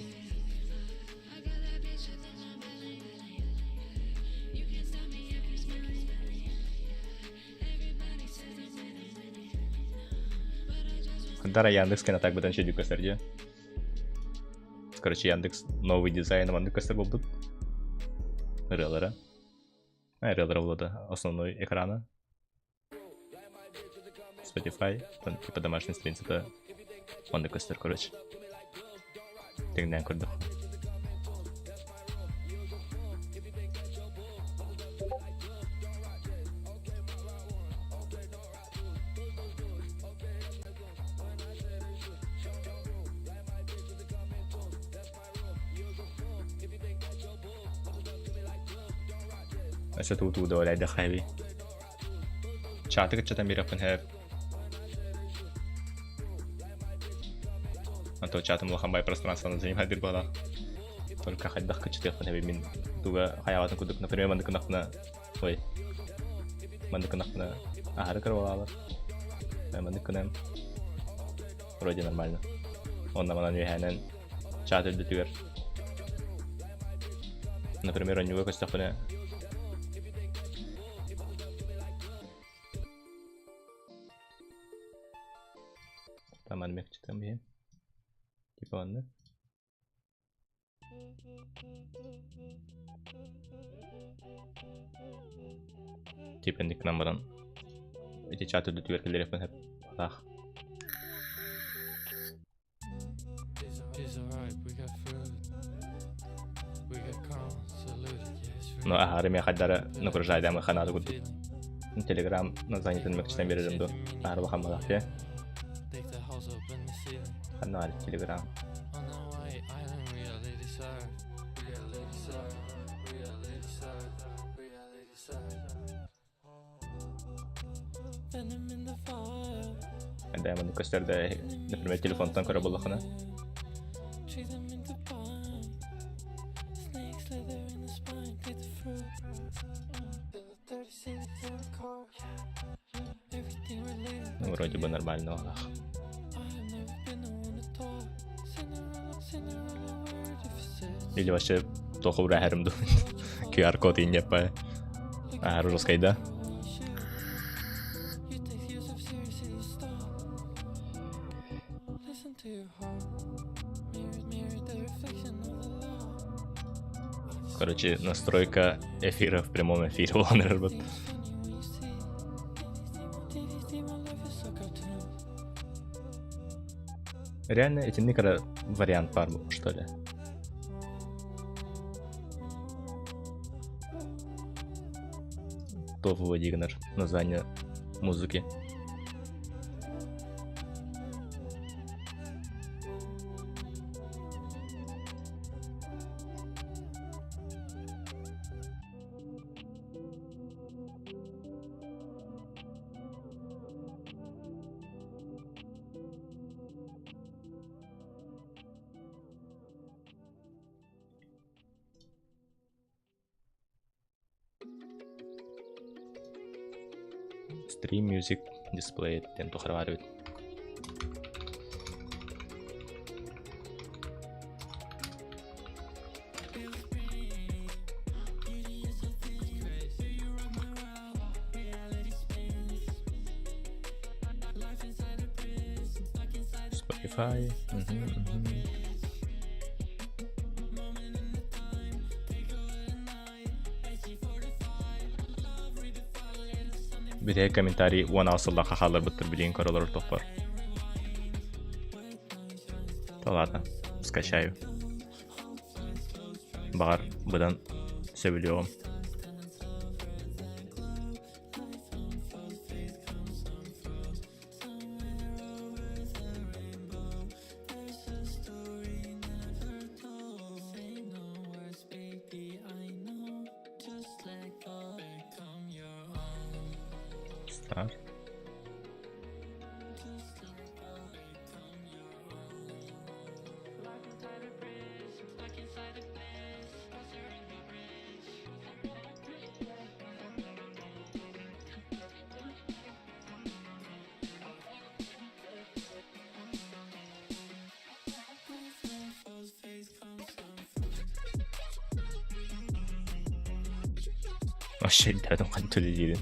Дара Яндекс на так бадан чедю косарде. Короче, Яндекс новый дизайн манды косар был. Релера. А, релера было основной экрана. Spotify, там типа домашняя страница, это манды костер, короче. Тегнен көрдөх. Өссө туу туу да хайби. Чаты кыччатан биэриэхпин сөп. А то чатым улахан бай пространствоны занимает диир баҕалаах. Только хайдах кыччатыахпын эбит мин туга хайаабатын курдук, например, маннык гынахпына, ой, маннык гынахпына аһары кырабалаалар. Маннык гынан вроде нормально. Онно манан үөһээнэн чат үрдүтүгэр например, онньуга көстөхпүнэ Там мекчитем биһин. Типа онно. Типа инник гынан баран ити чат үрдүтүгэр киллэриэхпин сөп. Таах. Но аһары мен хайдары нагружайдамы ханаады курдук. Телеграм названиетын мөкчүтэн берерим ду. Аһары улахан балах те. Ханна Телеграм. Эдээ маннык көстөрдө, например, телефонтан көрө буоллахына. Ну, вроде бы нормально олох. Или вообще плохо ураһарым ду. QR-код иннеппа. Аһар ужаскайда. Короче, настройка эфира в прямом эфире буолан эрэрбит. Реально итинник эрэ вариант баар что ли? Топ выводи гынар название музыки. Stream Music Display диэн тухары баар эбит. Spotify. Бүтэһик комментарий уон аҕыс сыллаахха хаалларбыттар билигин көрө олорор тохпор. Да ладно, скачаю. Баҕар, быдан сөбүлүөҕүм. Star. Вообще рядом ханту диирин.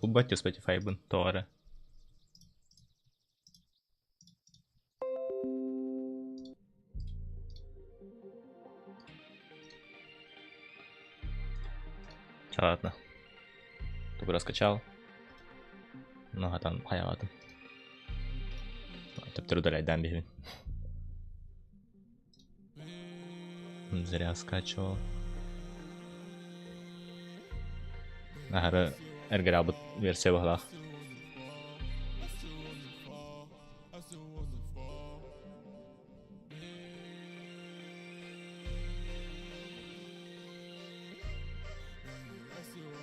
Убать Spotify-бын тоҕо Ладно. Тугу раскачал. Ну, хатан хайаҕатым. Төптөрү удаляйдаан биһибин. Зря скачивал. Аһары эргэрээбит версия быһалаах.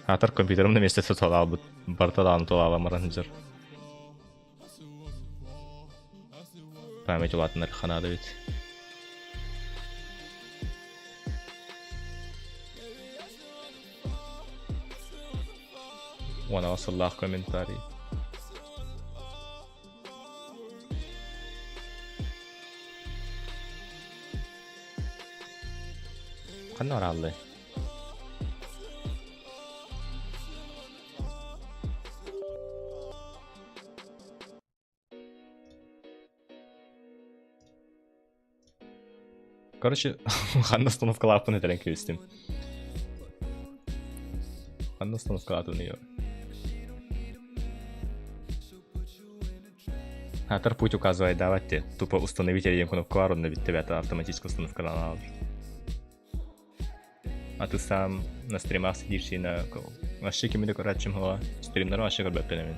Аатар компьютерым да миэстэ соталаабыт барыта даҕаны тулаалаан баран сылдьар. Память улаатыннар ханаада эбит. Уон сыллаах комментарий. Ханна барааллай? Короче, ханна остановкалааппын этэрэн кэбистим. Ханна остановкалаатын ее. Атар путь указывает давайте. Тупо установить один кнопку он ведь тебя это автоматически установка на А ты сам на стримах сидишь и на... Вообще кимде көрәччим хула. Стримнар вообще көрбөппүн мин.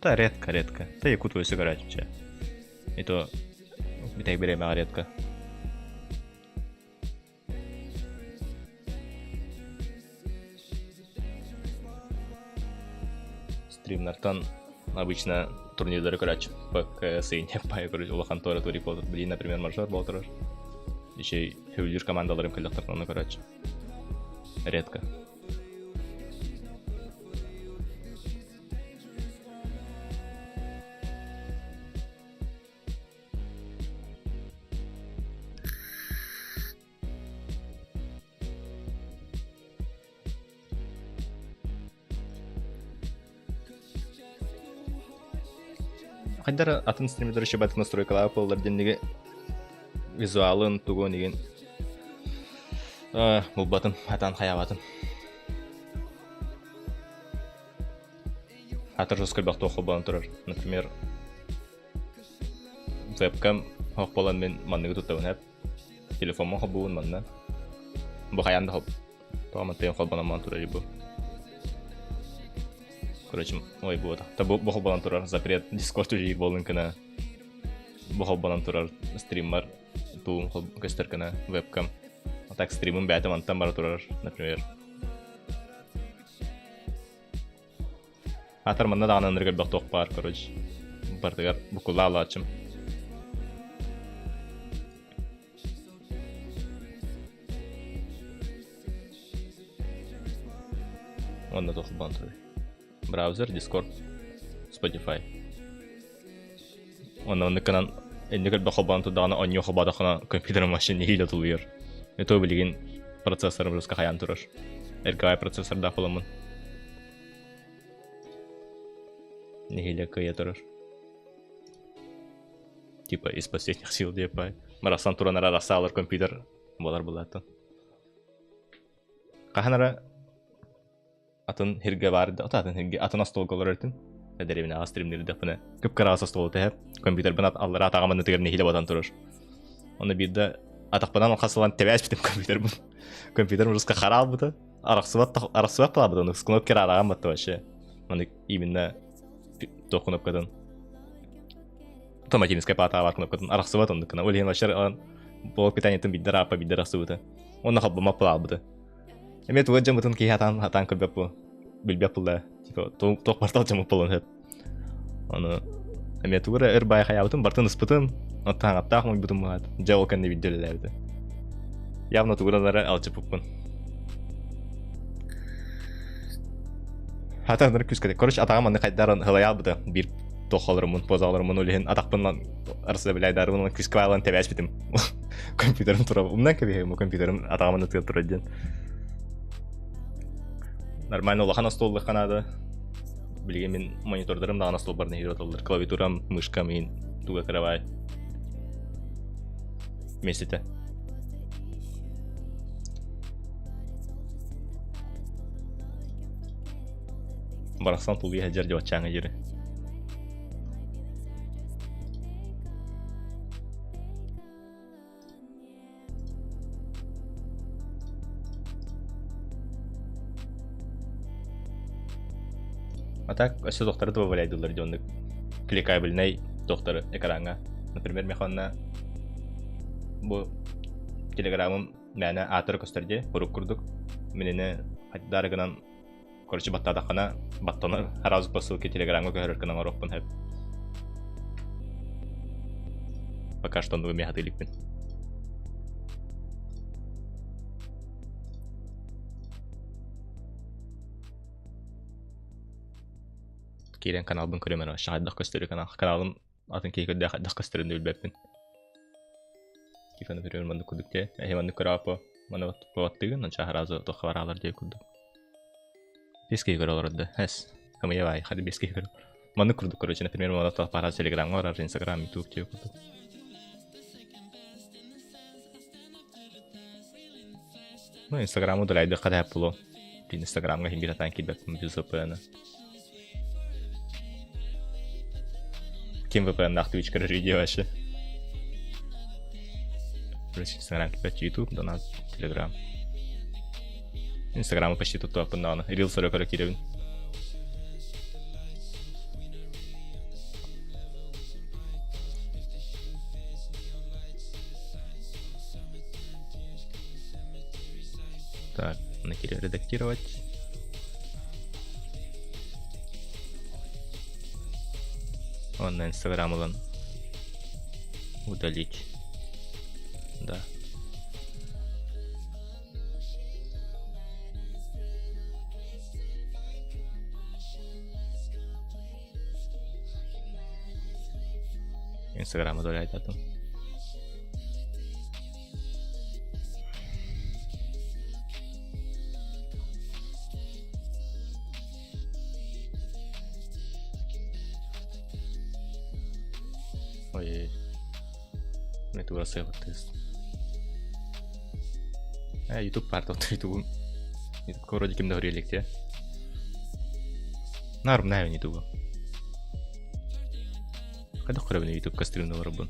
Та редко, редко. Та якутую өссө көрөөччү. И то бүтэк бириэмэҕэ редко. Стримнартан обычно турнирдары көрөөччү. ПКС и не пай короче улахан туора турик болот. Блин, например, мажор болотурар. Еще хөбүлүүр командаларым кэллэхтэрин ону көрөөччү. Редко. Хайдар атын стримердер еще бәтік настройкалар болар денниге визуалын тугун игин булбатын атан хаябатын Атыр жос көлбөх туох холбонон турар. Например, вебкам хоох буолан мин манныгы туттабын эп. Телефоммун холбуубун манна. Бу хайаан да хоп. Тоҕо мантыйан холбономмон турар бу. Короче, ой бу та бу холбонон турар запрет Discord үлэлиир буоллун гына. Бу холбонон турар стриммар туум көстөр гына вебкам. А так стримым бэйэтэ мантан бара турар, например. Аатар манна даҕаны ынырык элбэх туох баар, короче. Барытыгар буккуллаах алааччым. Онно туох баан турар. Браузер, Discord, Spotify. Онно оннукканан инник элбэх холбоон турдаҕына онньуу холбоотоххуна компьютерым вообще нэһиилэ тулуйар. Это билигин процессорым руска хайаан турар. РГВ процессордаах буоламмын. Нэһиилэ кыайа турар. Типа из последних сил деп Марасан туран арасаалар компьютер болар булааттан. Хаһан ара атын хиргэ баар да атын хиргэ атын остуолга олорор этим. Дэриэбинэҕэ стримнирдэхпинэ кып-кыраас остуол тэһэр. Компьютербын аллара атаҕым аннытыгар нэһиилэ батан турар. Онно биирдэ атахпынан хасылан тэбээспитим компьютербын. Компьютерым руска хараалбыта. Арахсыбат арахсыбат талаабыта. Оны кнопка араҕан батта вообще. Оны именно туох кнопкатын автоматическая паатаабар кнопкатын арахсыбат оннуккана. Ол иһин вообще блок питаниетын биддер ааппа биддер арахсыбыта. Онно холбоммат пылаалбыта. Эмиэ туга дьаммытын киһи атаан атаан көрбөт бу. Билбэт булла. Типа туох бартал дьаммыт буолуон сөп. Ону эмиэ тугу эрэ өр баай хайаабытым, бартын ыспытым, оттон хаҥаттаах муйбутум баат. Дьэ ол кэннэ биирдэ үлэлээбитэ. Явно тугунан эрэ алчыппыппын. Хата күүскэ. Короче, атаҕым манны хайдаран хылайаабыта. Биир туохаларыммын, позаларыммын ол иһин атахпын арсыбилайдарбын күүскэ баалан тэбээспитим. Компьютерым тура умнан кэбиһэм, компьютерым атаҕым ытыа турар диэн. Нормально улахан остуоллахха наада. Билигин мин монитордарым даҕаны остуолбар нэһиир оталлар. Клавиатурам, мышкам иин туга кыравай. Миэстэтэ. Барахсан тулуйа сылдьар дьуотчааҥҥа диэри. А так өссө докторы добавляйдылар дьоннук кликабельнай докторы экраҥҥа. Например, механна бу телеграммым мээнэ аатыры көстөр дии, урук курдук. Минини хайдары гынан короче баттаатаххына баттаны сразу по ссылке телеграмҥа көһөрөр гынан оҥоруохпун сөп. Пока что оннугу эмиэ сатыы иликпин. Киирэн каналбын көрүм эрэ, хайдах көстөрү канал. Каналым атын киһи көрдөөх хайдах көстөрүн да билбэппин. Типа, например, маннык курдук те, эһи маннык көрө маны баттыгын, онча сразу туохха бараалар диye курдук. Бес киһи көрө олорор да, эс, хамыйа баай, хады бес киһи көрө. Маннык курдук, короче, например, маны пара телеграмҥа барар, инстаграм, ютуб диye курдук. Ну, инстаграмы удаляйдыхха да буолуо. Инстаграмҥа иһин биир атаан киирбэппин без VPN. Ким VPN-наах Twitch көрөр видео вообще? Короче, Инстаграм кипет, YouTube, донат, Телеграм. Инстаграмы почти туттуаппын даҕаны. Рилс өрө көрө киирэбин. Так, на редактировать. Он на Инстаграм ылан удалить. Да. Инстаграм удаляйт атын. Ой, мне тура сыйбыттыыс. Э, YouTube бар тот YouTube. YouTube вроде ким да көрө Нарм наайын YouTube. Хайдах көрөбүн YouTube-ка стримна олоробун?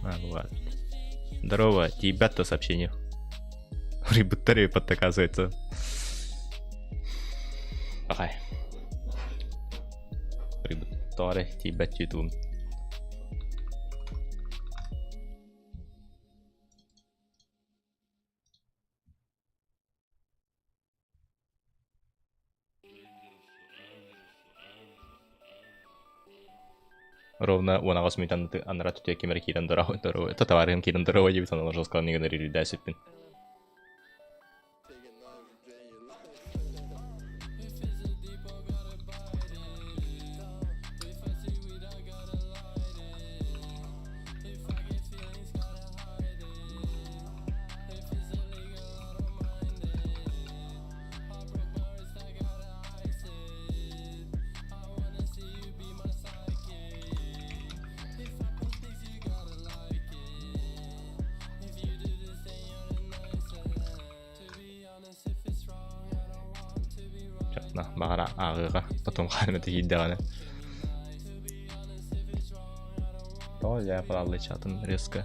А, ну ладно. Здорово, тебя-то сообщение. Рыбутари подоказывается. Ай. Рыбутари, тебя YouTube. Ровно уон аҕыс мүнүүтэ анараа түтүө ким эрэ киирэн дорообо дорообо это товарыһым киирэн дорообо диэбит онон жестко игнорирдээ сүппүн. Баҕара ааҕыаҕа, потом хаһан эмэ тиийдэҕинэ. Тоҕо ляпалаллы чатын резко.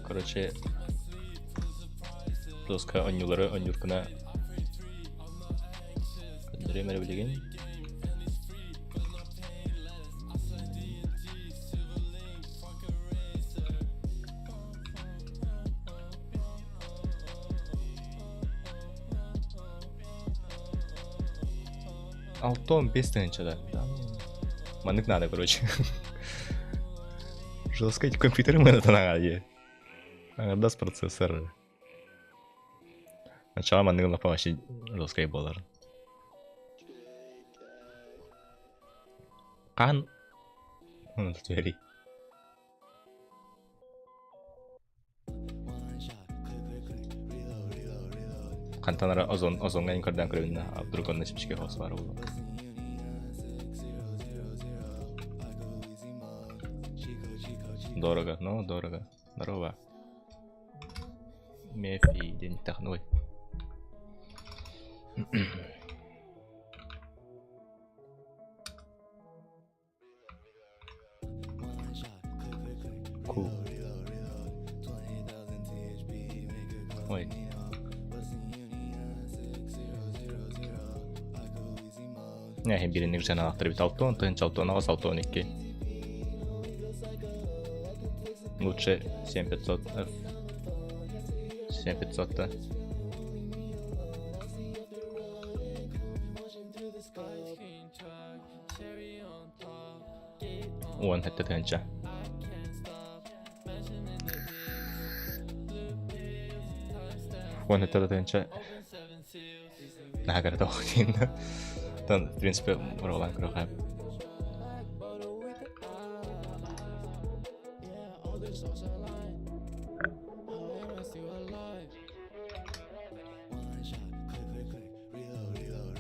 Короче, доска онньулары онньур гына көрдөрүөм эрэ билигин. Алтон 5 тысяча, да. Маннык надо, короче. Жестко эти компьютеры мы на дии. Аҥардас процессор. Начало манныгы лапа вообще жесткай буолар. Хаһан түһэрий? Хантан ара озон озоҥҥа ин көрдөөн көрөбүн да, а вдруг онно чэпчэки хос баар буолуо. Дорого, ну дорого. Здорово. Мефи день ой. Ку. Ой. Нэһи биринник жаналахтар бит алтон, тыһынча алтон аҕыс алтон икки. Лучше 7500 F. 7500 да. 17 тыһыынча. 17 тыһыынча наһаа кырата диэн да. Тан, в принципе, бороҕолоон көрүөххэ.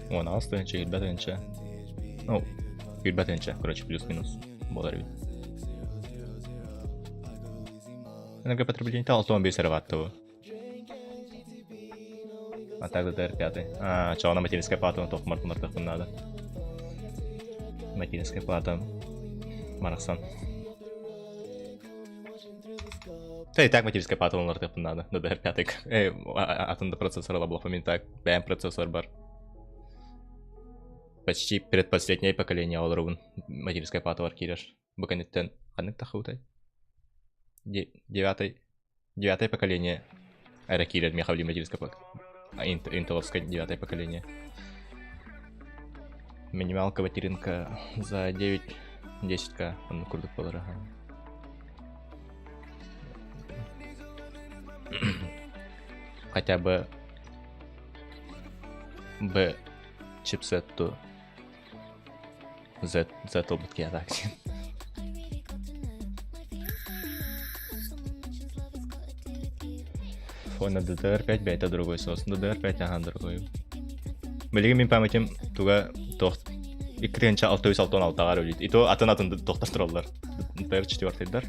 16 тыһыынча, 20 тыһыынча. Ну, 20 тыһыынча, короче, плюс-минус буолар эбит. Энергопотребление 65 эрэ ватта бу. А так ДДР5. А, чё, она материнская плата, на тоқ мартын надо. Материнская плата. Марахсан. Да и так материнская плата уларытыахпын наада. DDR5 э, атын да процессор ылабылахпын так бэйэм процессор бар. Почти предпоследнее поколение олоробун материнская платалар киирэр. Бу кэнниттэн ханнык тахыбытай? Девятый девятое поколение эрэ киирэр миэхэ билим материнская плата. Интеловское девятое поколение. Минималка материнка за 9-10к оннук курдук буолар Хотя бы Б чипсетту Z Z ылбыт киһи так Фона DDR5 бэйэтэ другой соус. DDR5 ахан другой. Билигин мин памятим туга туох икки алты үс алты он алтаҕар өлүйт. И то атын атын тохтор тураллар. ДДР четвертыйдар.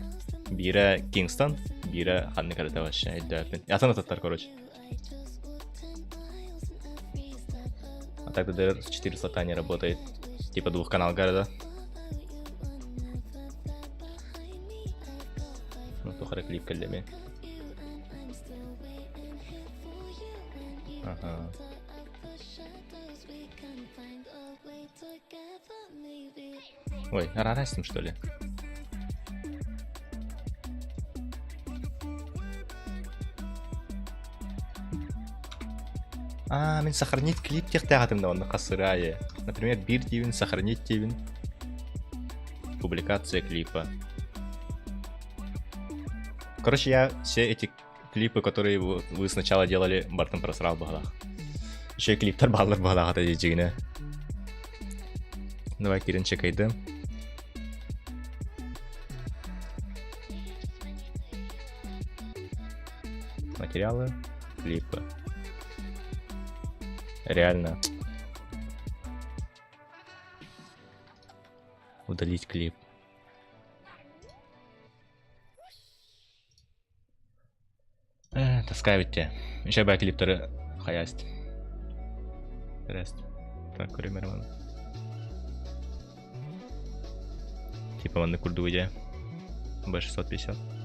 Биирэ Кингстон, биирэ ханнык эрэ вообще өйдөөппүн. Атын ататтар, короче. А так ДДР 4 слота не работает. Типа двухканал города. Ну, тухары клип кэллэми. Ага. Ой, арарастим, что ли? А, мин сохранить клип диэхтээх да онно хасырайы. Например, биир диибин сохранить диибин. Публикация клипа. Короче, я все эти клипы, которые вы сначала делали, бартын просрал баҕалаах. Еще и клиптар бааллар баҕалаах ата дьиҥинэ. Давай кирин чекайдым. Материалы, клипы. Реально. Удалить клип. Э, таскай битте. Еще бай клиптары хаясть. Рест. Так, көрүмэр Типа манны курдугу дьэ. Б650.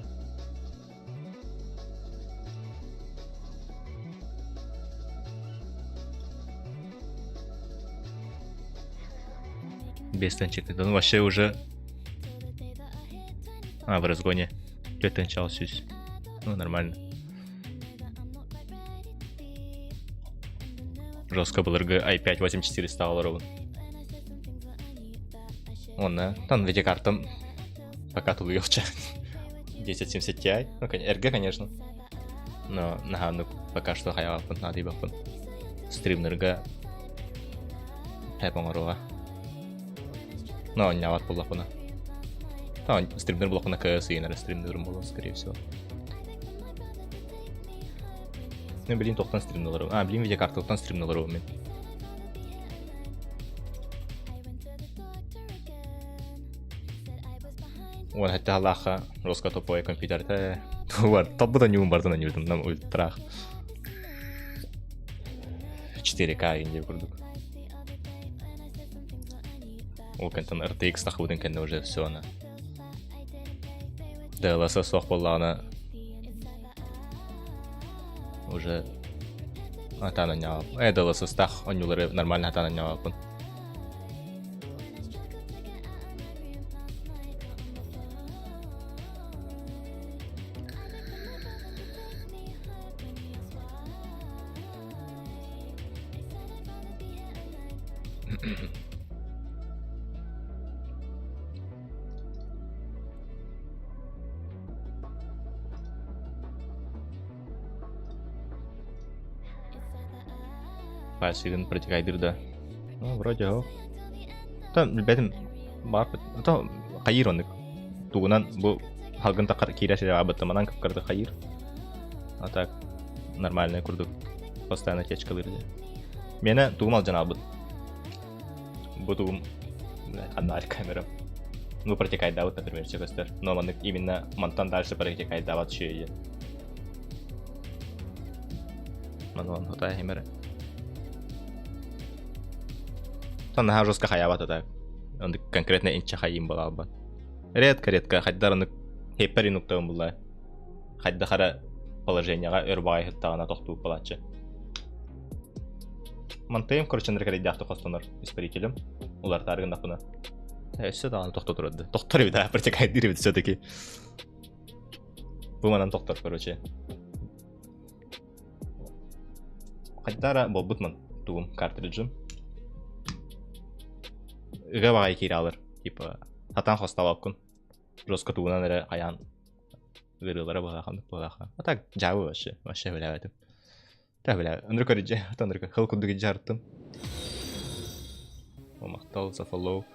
Без танчик. Ну вообще уже... А, в разгоне. Түөрт сүүс. Ну, нормально. Жестко былыргы i5 8400 олоробун. Онна, там видеокартам пока тулуйохча. 1070 Ti. Ну, RG, конечно. Но наһаа пока что хайаҕаппын, наадыйбаппын. Стримнерга хэп оҥоруоҕа. Но оонньообот буоллахпына. Стримнер буоллахпына КС иэнэрэ стримнерым буолуо, скорее всего. Ну, блин, тохтон стримналарым. А, блин, видеокартаттан стримналарым мин. Уон хаттаалаахха Роска топой компьютерта тугар топпута ньуун бартын аньыбытым нам ультраах 4К инде курдук. Ол кэнтэн RTX тахыбытын кэннэ уже все она. DLSS суох буоллаҕына уже атаан анньаҕа э DLSS-таах онньуулары нормально атаан анньаҕаппын. Пальцигын протекайдыр да. Ну, вроде ол. Там билбэтим баар то хайыр оннук. Тугунан бу халгын тахар киирэ сире абыттаманан кыпкарды хайыр. А так нормальный курдук постоянно течкалыр дии. Миэнэ тугум алдьан аалбыт. Бу тугум ханна камера. Ну протекайдаабыт, например, все көстөр. Но маннык именно мантан дальше протекайдаабат шиэйи. Мануан хотай химере. Тон наһаа жестко хаябат это. Он конкретно инче хайым была Редко, редко, хайдар оны хеппер инуктагын булла. Хайда хара положениеға өр баҕайы сыттаҕына тохтуур буолааччы. Мантыйым короче кэрийдэхтик хостонор испарителем улартаары гыннахпына. Өссө даҕаны тохто турарды. Тохтор эбит аа, протекайдыыр эбит все-таки. Бу манан тохтор, короче. Хайдара буолбут ман тугум картриджым. Ыга баҕайы киирэ алар. Типа, хатан хосталааккун. Жестко тугунан эрэ хайаан ыарыылара быһааханнык быһаха. А так дьаабы вообще, вообще билээбэтим. Так бля, ынырык көрүдьэ, ынырык хыл курдук илдьэ арыттым. Махтал за follow.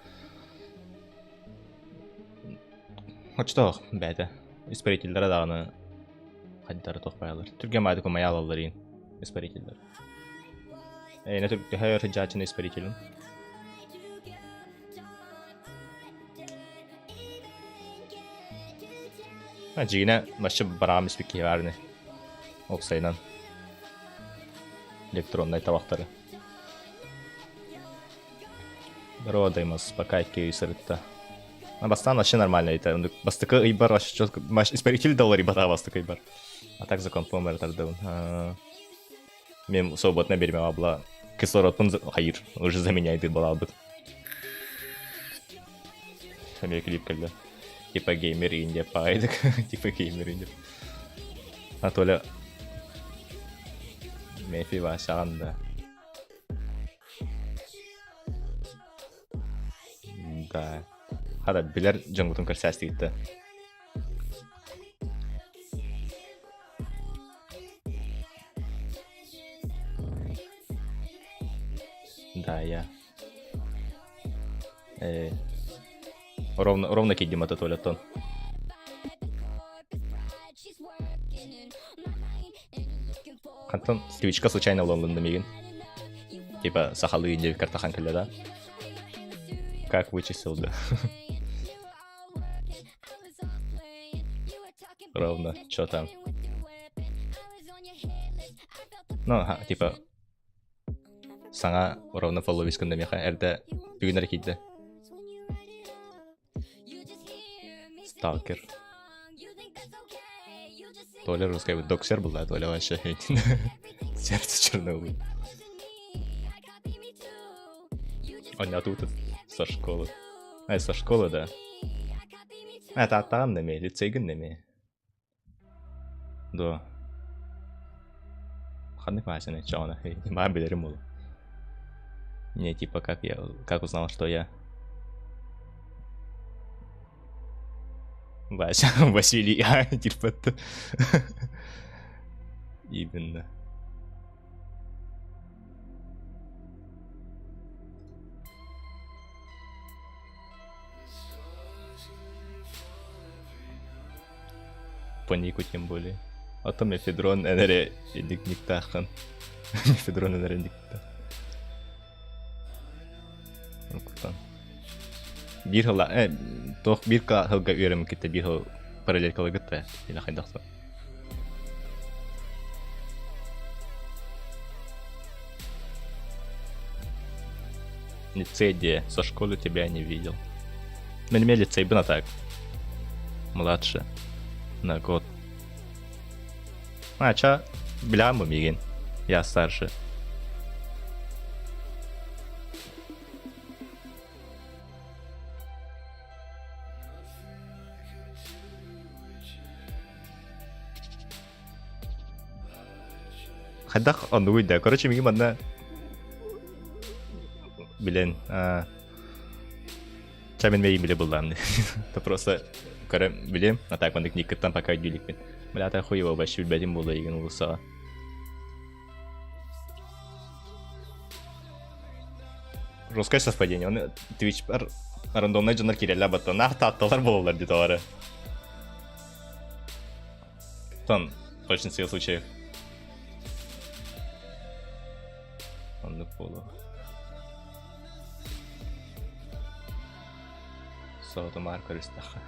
Очтоох бэйэтэ. Испарительдара даҕаны хайдары тохпайалар. Түргэн баайдык умайа алаллар иин испарительдер. Эйне төһө өр сылдьааччыны испарителин. Дьиҥинэ, вообще бараҕам испит киһи баар ини. Уопсайынан. Электроннай табахтары. Здорово, Даймас, пока икки ый сырытта. А бастаан вообще нормально это. Бастакы ыйбар вообще четко... Испаритель доллар ибатаа бастакы ыйбар. А так за компом ырытардыбын. Мен свободно берме абла. Кислородпын хайыр, уже заменяйды балабыт. Эмиэ клип кэллэ. Типа геймер инде паайдык. Типа геймер инде. А Толя... Мефи Васян, да. Да. Хада билэр дьоҥҥутун көрсөөстүгүт да. Да, я. Э, ровно, ровно кидим этот туалеттон. Хантан Твичка случайно ылынным мигин. Типа сахалыы диэбиккэр тахан кэллэ да. Как вычислил да. Ровно, чё там? Ну, ага, типа саҥа ровно фолловис гынна миэхэ эрдэ бүгүн эрэ киирдэ. Сталкер. Толя русская доксер была, Толя вообще. Сердце Чернобыль. Он не тут со школы. А, со школы, да. Это там неме, лицейгин неме. Да. Ханнык маасыны чаона. Маа билерим ол. Не, типа, как я, как узнал, что я... Вася, Василий, а, типа... Именно. По нику тем более. А то мефедрон энере индик никтахан. Мефедрон энере индиктах. Кутан. Биир хыла, э, туох биир хылга үөрэммит китте биир хыл параллелькалыгытта, или хайдахса. Лицей где? Со школы тебя не видел. Мен эмиэ лицейбин а так. Младше. На год. А, ча, билям мигин. Я старше. Хайдах оннугуй да. Короче, мигин манна билен Ча мен мейин биле буллаам. То просто көрө билем, а так маннык никкыттан пока өйдүүлүкпүн. Бля, та хуево вообще билбэтим буолла игин улуссаҕа. Жесткое совпадение. Он Twitch рандомнай дьоннор киирэллэр баттан. Нах таатталар буолаллар дии тоҕо Тон в большинстве случаев. Оннук буолуо. Соотумаар көрүстэххэ.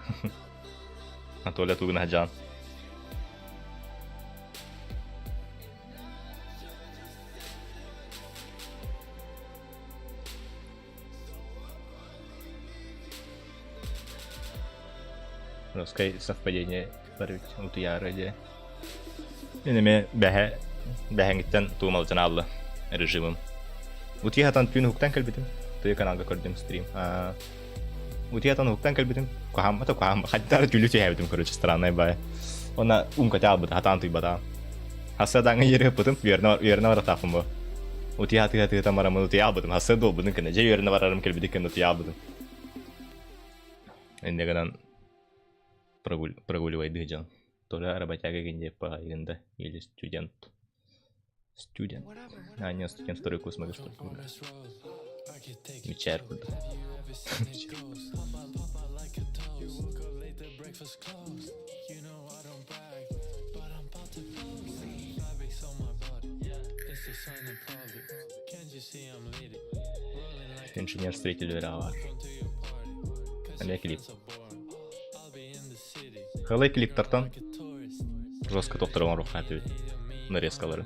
Анатолий тугун хаджаан. Русское совпадение барбит утуйаары диэ. Мин эмиэ бэһэ бэһэҥиттэн туумалдьан аалла режимым. Утуйа сатан түүн уһуктан кэлбитим. Тыа каналга көрдүм стрим. Утуйа сатан уһуктан кэлбитим. Куһааммата куһаам хаттары түлү түһээбитим короче странный бай. Она умка албыта хатаан туйбатаам. Хасса даҥа ереппытым үөрнэ үөрнэ баратаахпын бу. Утуйа тыа тыа марамын утуйа албытым. Хасса долбутун кэннэ дьэ үөрэнэ барарым кэлбитик кэннэ утуйа албытым. Инне гынан прогуливайды дьон. Толя работяга генде да или студент. Студент. А, нет, студент второй курс могу что Мечар курдук. Инженер строитель үөрэҕэ Эмиэ клип. Халай клиптартан жестко тохторон оҥоруохха этибит нарезкалары.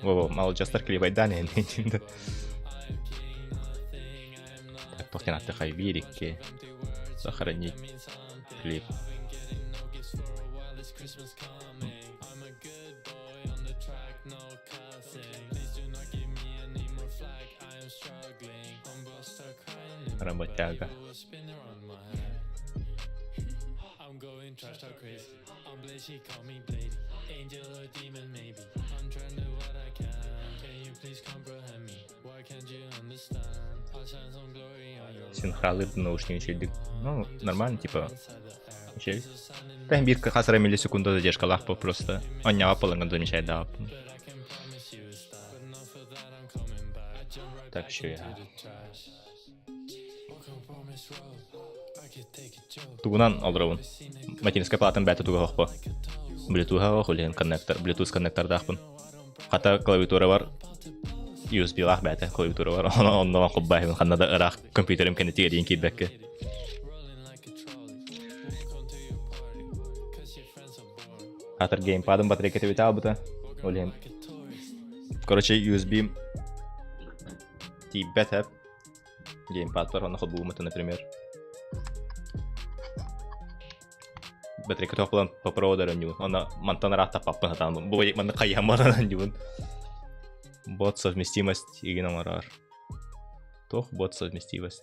Во-во, маладьыастар клипайдаан иһин Так, тохтен аттыхай биир икки сохранить клип. Работяга. Синхралыр наушник үчүгэй Ну, нормально, типа, үчүгэй. Тэн биир хас эрэ миллисекунда задержкалаах просто. Онньоҕо полоҥҥа да мешайдаабыппын. Так, еще я. Тугунан олоробун. Материнскай платам бэйэтэ туга оһохпо. Bluetooth оһох үлэһин коннектор, Bluetooth коннектордаахпын. Хата клавиатура бар, USB-лаах бэйэтэ клавиатура бар. Онно холбоохпун ханна да ыраах компьютерым кэннитигэр диэн киирбэккэ. Хатыр геймпадым батарейката бүтэ аалбыта. Ол иһин Короче, USB тиийбэт эп. Геймпадтар онно холбууммут, например. Батарейка тоох булан по проводу оонньуубун. Онно мантан ыраахтаппаппын сатаан. Бу манна хайыһан баран оонньуубун. Бот совместимость игин оҥороор. Туох бот совместимость?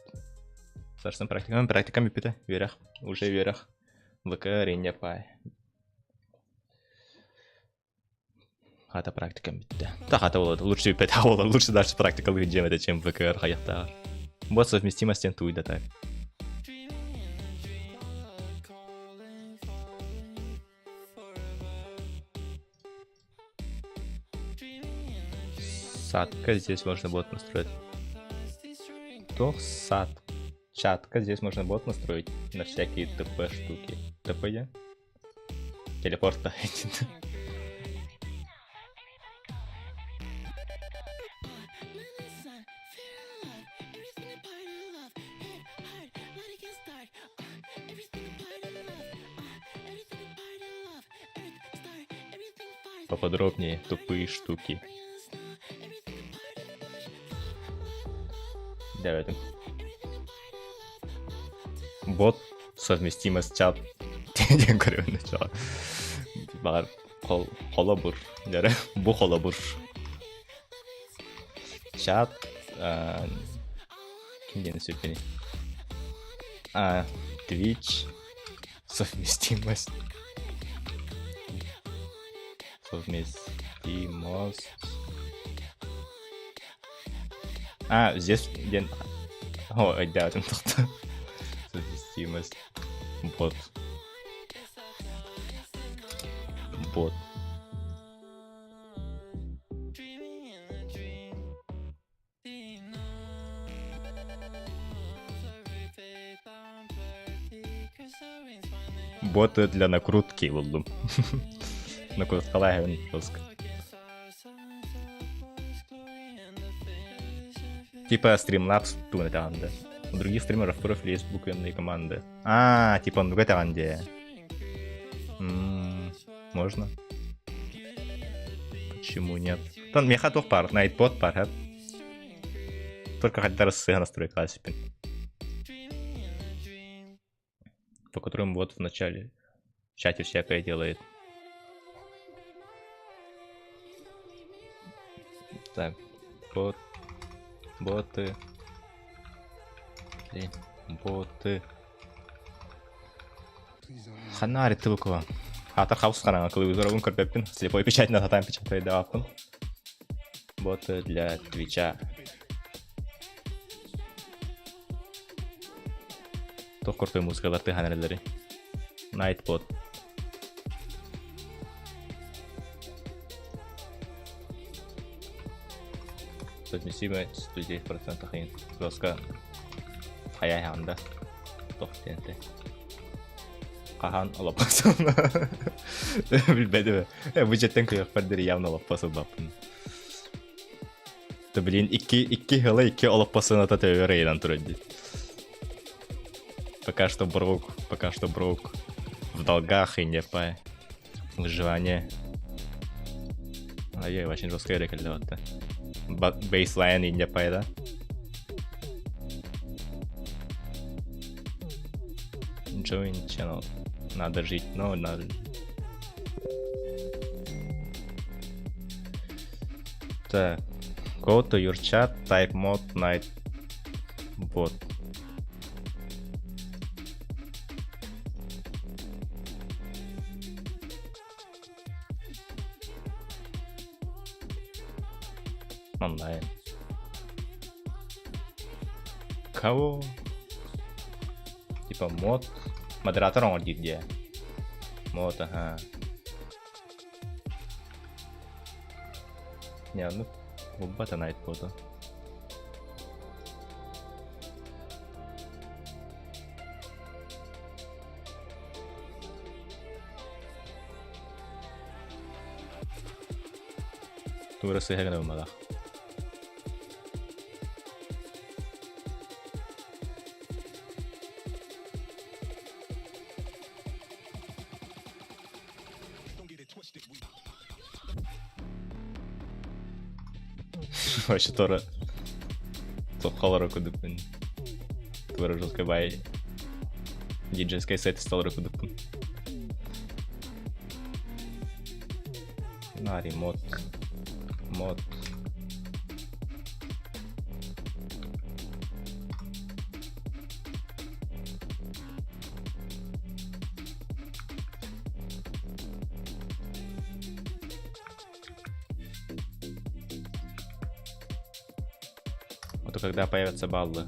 Сарсын практикам, практикам бүппүтэ. Үөрэх. Уже үөрэх. ВК Ренья Пай. Хата практикам бүттэ. Да хата буолуо, лучше бүппэтэх буолар, лучше дальше практикалыы дьиэм этэ, чем ВКР хайахтааҕар. Бот совместимость диэн туй да так. Садка здесь можно будет настроить. Тох сад. Чатка здесь можно бот настроить на всякие ТП штуки. ТП я? Телепорт Поподробнее тупые штуки. Да, это. Бот совместимо с чат диэн көрөбүн начала. Баҕар холобур. Дьэрэ, бу холобур. Чат ким диэн сүппүнүй? А, Twitch совместимость. Совместимость. А, здесь диэн... О, өйдөөтүм тохто. Совместимость. Бот. Бот. Боты для накрутки буллум. Накруткалааһын жестко. Типа Streamlabs тугун этэҕин да. У других стримеров в профиле есть буквенные команды. А, типа оннук этэҕин дии. Можно. Почему нет? Тон меха туох баар, Nightbot баар, Только хайдар сыһа настройка сипин. По которым вот в начале в чате всякое делает. Так, бот, боты, блин, боты. Ханна арыттыбыкова. Аатар хаус хараҥа кылыгызоробун көрбөппүн. Слепой печатынан сатаан печатайдаабаппын. Боты для Твича. Туох крутой музыкалар тыаһаан эрэллэрий? Nightbot. Совместимость 109% иһин. Доска хайа да Туох диэнтэй. Хаһан олоппосон. Билбэтим. Бу дьиэттэн кыахпар диэри явно олоппос ылбаппын. Да блин, икки, икки хыла икки олоппосун ата төбөр ыйынан турар дии. Пока что броук, пока что броук. В долгах и не по выживание. Ай-яй, очень жесткая рекомендовать. Бейслайн и не по, да? Join channel. Надо жить, но надо... Так. Go to your chat, type mod night bot. Онлайн. Кого? Типа мод. Модератор оҥор диир дии. Мод, ага. Не, ну, булбата Nightbot. Тура сыһа гына ылмалах. Вообще тора Тохалара кудукпун. Тура жесткая бай. Диджейская сет стал кудукпун. Нари мод. Мод. Вот когда появятся баллы.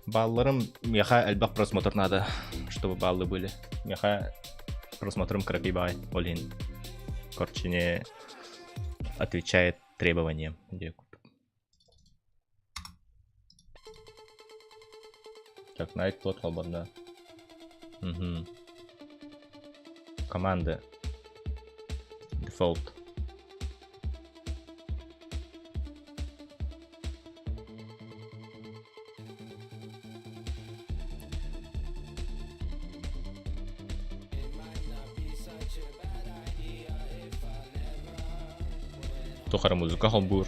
Балларым миэхэ элбэх просмотр надо, чтобы баллы были. Миэхэ просмотрым кыракый баҕайы ол иһин короче не отвечает. Требования диэ курдук. Так, Night Plot холбонно. Угу. Команда. Default. Тухары музыка холбуур.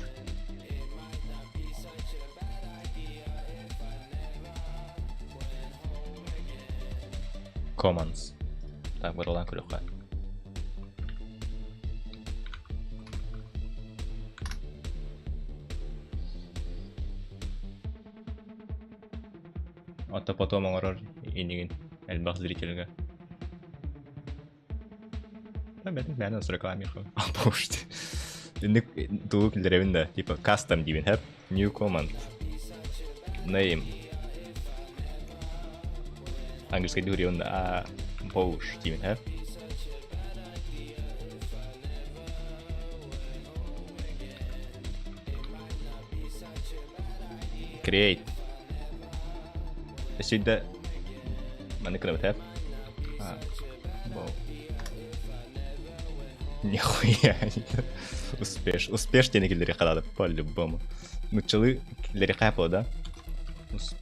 Commands. Так, барылаан көрүөххэ. Ото потом оҥорор инигин элбэх зрительгэ. Бэт бээн реклама Апошти. Инник тугу киллэрэбин да, типа custom диибин хэп. New command. Name. Английский дурион а боуш диибин хэп. Create. Всегда Маннык гынабыт ээ. Нихуя. Успеш. Успеш диэни киллэриэххэ наада по-любому. Нуччалыы киллэриэххэ буолла да? Успеш.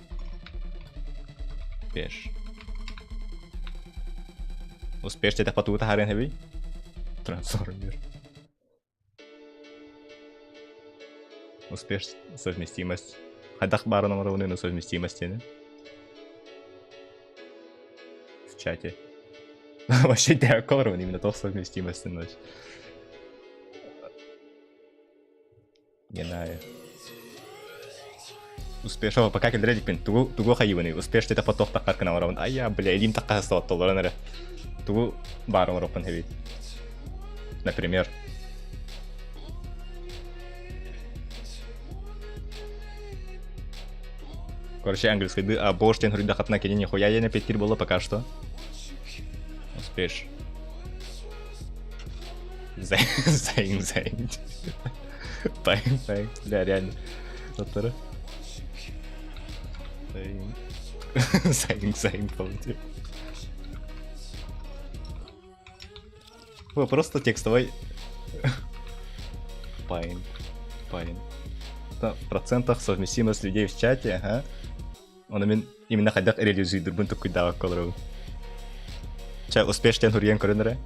Успеш диэтэх потугу таһаарыан эбий? Трансформер. Успеш совместимость. Хайдах баарын оҥоробун на совместимость диэни? В чате. Вообще декорун именно то совместимость ночь. Не знаю. Успешова пока кэллэрэ тугу тугу хайыбыный успеш это потох таххар гына оҥоробун айя бля илиим тахха толорон эрэ тугу баар оҥоруохпун эбит например Короче, английский а бош тен хуруйдахатына кини нихуя я не петтир было пока что. Успеш. Зайн, зайн. Пайн, пайн. Бля, реально. Оттара. Зайн. Зайн, зайн, получил. Просто текстовой Пайн. Пайн. В процентах совместимость людей в чате, ага. Оны мин именно хайдах реализуйдурбун туккуйдаабакка олоробун. Чэ, успеш диэн суруйан көрөн эрэ.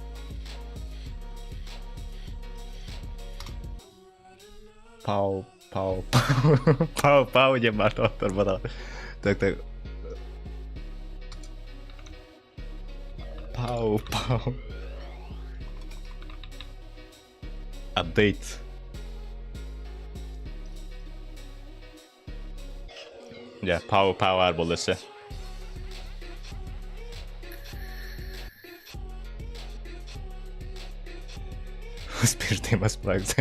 Пау, пау, пау, пау, пау диэн баар тоҕотторбатах. Так, так. Пау, пау. Update. Yeah, power power буолла Успешный проект.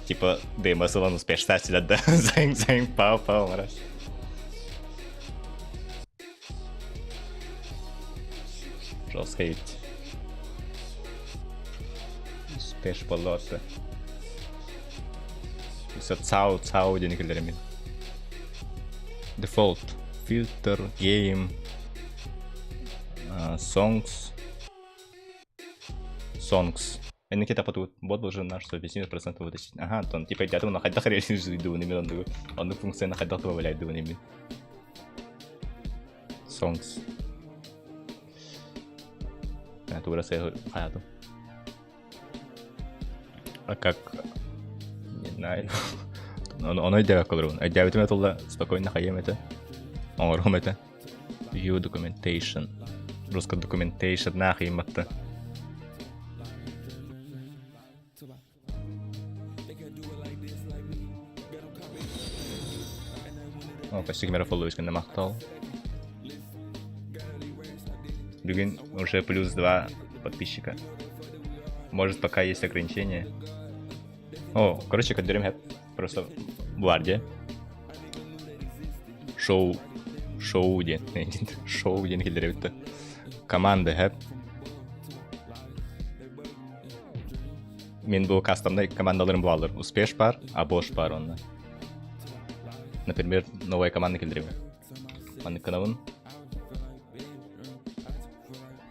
Типа, Деймос ылан успешный да? Зайн, зайн, пау, пау, мразь. Жестко ведь. Успеш боллота. Өссө цау цау диэн киллэрэмин. Default filter game songs songs Энники тапатут бот должен наш 150% вытащить. Ага, Антон, типа я думаю, хайдах реализуйдуун именно оннугу. Оннук функцияны хайдах добавляйдуун именно. Songs. Тура хайатым. А как? Не знаю. Ону өйдөөбөккө олоробун. Өйдөөбүтүм этулла спокойно хайыам этэ. Оҥоруом этэ. View documentation. Русская documentation нахуй матта. О, почти кемере фоллович гэнэ махтал. Бүгүн уже плюс два подписчика. Может, пока есть ограничения. О, короче, көрдөрүм хэп. Просто гвардия. Шоу. Шоу диэн. Шоу диэн киллэрэбит да. Команда хэп. Мин бу кастомнай командаларым баалар. Успеш бар, Абош бар онно. Например, новая команда киллэримэ. Маннык гынабын.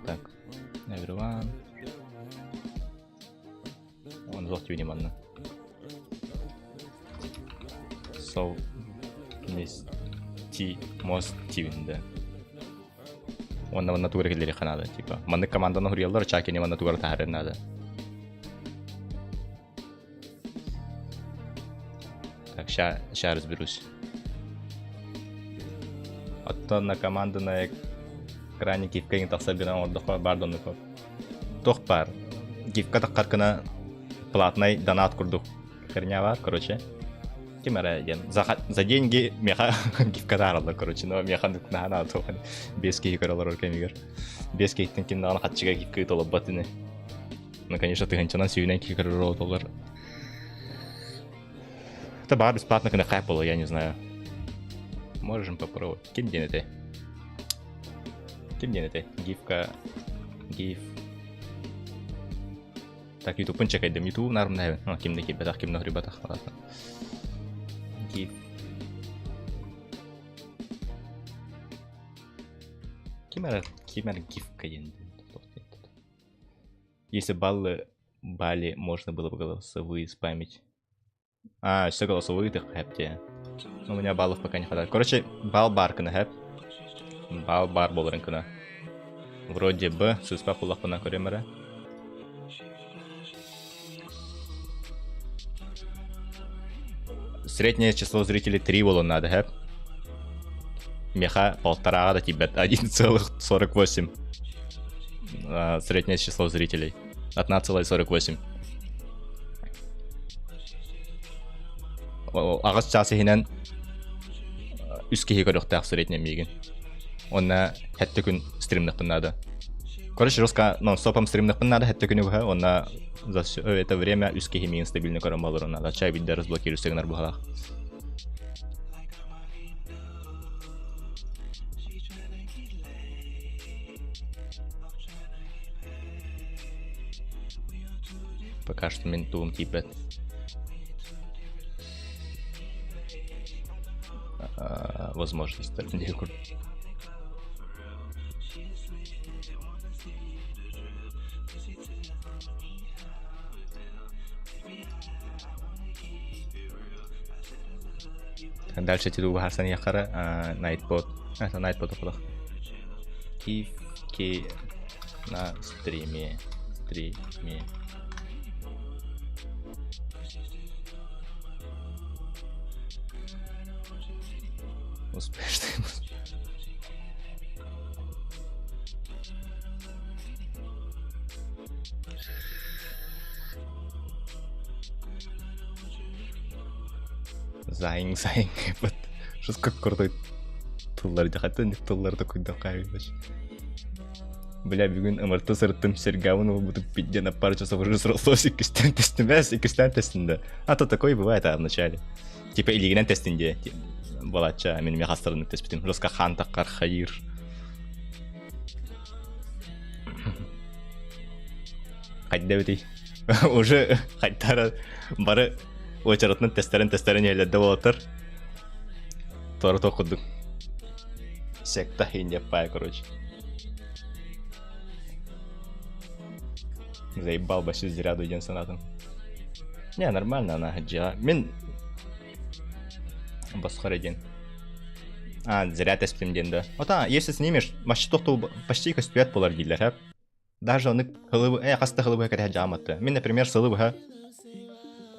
Так, everyone. Он зох тюни манна. Со ти мост тивинде. Уонна манна тугар киллэриэххэ наада, типа. Маннык команданы хуруйаллар, чаакини манна тугар таһаарар наада. Так, ща, ща разберусь. Оттон на команду на экране гифка тахсар гына оҥордоххо баар да оннук туох баар гифка таххар гына платный донат курдук херня баар короче ким эрэ диэн за, за деньги меха гифка таараллар короче но меха наһаа наада туох биэс киһи көрө олорор кэмигэр биэс киһиттэн ким даҕаны хаччыга гифка толорбот ини ну конечно тыһынчанан сүүнэн киһи көрөр олороллор это бар бесплатно когда хайп было я не знаю можем попробовать ким диэн этэй ким диэн этэй гифка гиф Так, ютубпун чекайдым. Ютуб нарым наһы. Ким да кирбэтэх, ким да хрибатах. Гиф. Ким эрэ, ким эрэ гифка диэн. Если баллы бали можно было бы голосовые спамить. А, все голосовые ты хэпти. У меня баллов пока не хватает. Короче, балл бар кына хэп. Балл бар боларын кына. Вроде бы, сыспа кулахпына көремере. Среднее число зрителей 3 было надо, хэп. Меха полтора да тебе 1,48. Среднее число зрителей. 1,48. Аҕыс чаас иһинэн үс киһи көрүөхтээх средний миигин. Онна хэттэ күн стримнахпын наада. Короче, жестко нон-стопом стримнахпын наада хэттэ күнү быһа, онна за все это время үс киһи миигин стабильно көрөн болорун наада. Чай бидде разблокируйся гынар быһалаах. Пока что мин тугум тиийбэт. Возможность Дальше титул баһарсан яхара Nightbot. Это Nightbot около. Кивки на стриме. Стриме. Успешный. Зайың зайың вот жестко крутой тыллар хата тыллар такой дохаешь. Бля, бүгүн МРТ сырыттым Сергавын буду пизде на пару часов уже срослось иккистэн тестимэс, иккистэн тестинде. А то такое бывает а, в начале. Типа илигинэн тестинде. Балача, мен мехастарын теспитим. Жестко хан таккар хайыр. Хайда битий. Уже хайдара бары очаратынан тестерин тестерин елерде болотор. Тора токудук. Секта хинья пай, короче. Заебал бы заряду ден санатым. Не, нормально она жа. Мен басқара ден. А, зря теспим ден да. Ота, если снимешь, почти тохту почти көстүбэт болар дииллэр, хэп. Даже оны хылыбы, э, хаста хылыбы кэтэһэ дьааматты. Мин, например, сылыбыха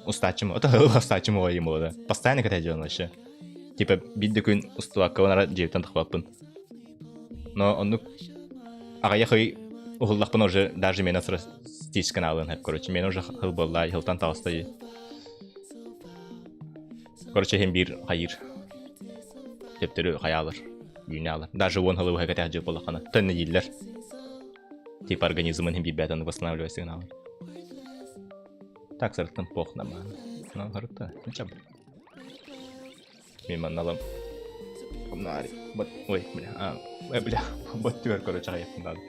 устаачым, ота хылыбы устаачым оҕойум буолла. Постоянно кэтэһэ дьон вообще. Типа, биир да күн устубакка онара дьиэбиттэн тахпаппын. Но оннук аҕыйах ый уһуллахпына уже даже миэнэ статистика аалыан хэп, короче, миэнэ уже хыл буолла, хылтан таҕыста дии. Короче, иһин биир хайыыр. Төптөрү хайаалар, үүнэ аалар. Даже уон хылы быһа кэтээх дьыл буоллаххына, төннө дииллэр. Типа организмын иһин биирбэт аны восстанавливайся гынаалар. Так, сырыттым пох нормально. Ну, сырытта, ничего. Мен манналам. Нари. Бот, ой, бля, а, э, бля, бот түгэр, короче, хайаппын надо.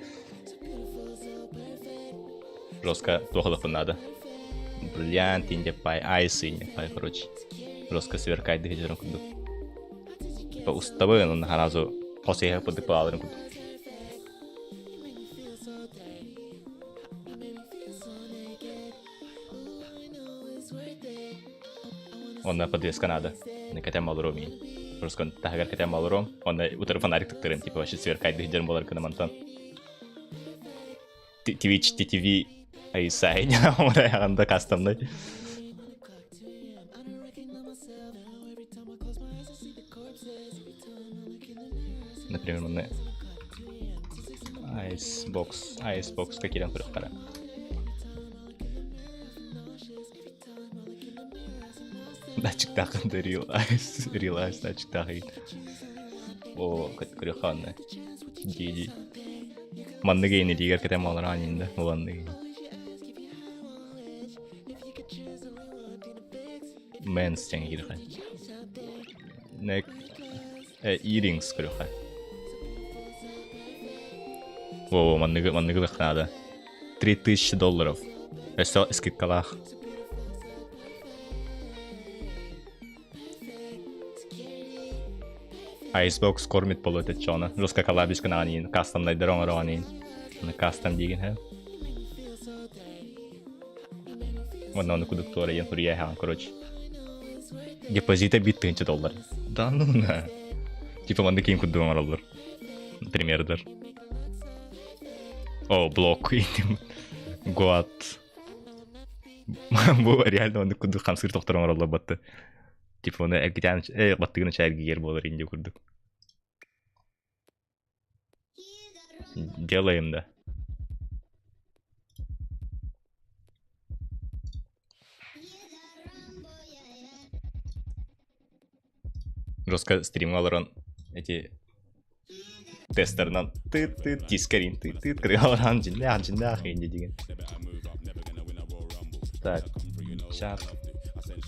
Жестко туохалаппын надо. Бриллиант инде пай, айс инде пай, короче. Жестко сверкает дыхательным курдук. Типа устабын, он сразу после курдук паларын курдук. Онно подвеска надо. Кэтэн балыром иин. Просто таһыгар кэтэн балыром. Онно утары фонарик тыктырым, типа вообще сверкает дыхательным болар гына мантан. Twitch TTV айсай анда кастомный. Например, маны Icebox, Icebox кирен көрөхтара. Датчиктаахын да Real Ice, Real Ice датчиктаахын. О, көрөханна. GG. Маннык эйни дигер кетем алар инде, уланны. Men's тен кирхэ. Neck earrings көрөхэ. Во, манныгы манныгы надо. 3000 долларов. Өссө скидкалаах. Icebox кормит болот чона. Жестко коллабишка на кастом найдерон ронин. На кастом дигин хэ. Онно ону кудук туора ен хуруя хаан, короче. Депозита бит тыынча доллар. Да ну на. Типа манды кийин куддуган олор. Примердер. О, блок. Гуат. Бу реально оны кудук хамсыр тохторон олор батты. Типа оны эргитен баттыгын чайгигер болар инде курдук. Делаем, да. Жестко стрималар эти тестернан ты ты тискерин ты ты кыргаларан жиннах жиннах инде деген. Так, чат.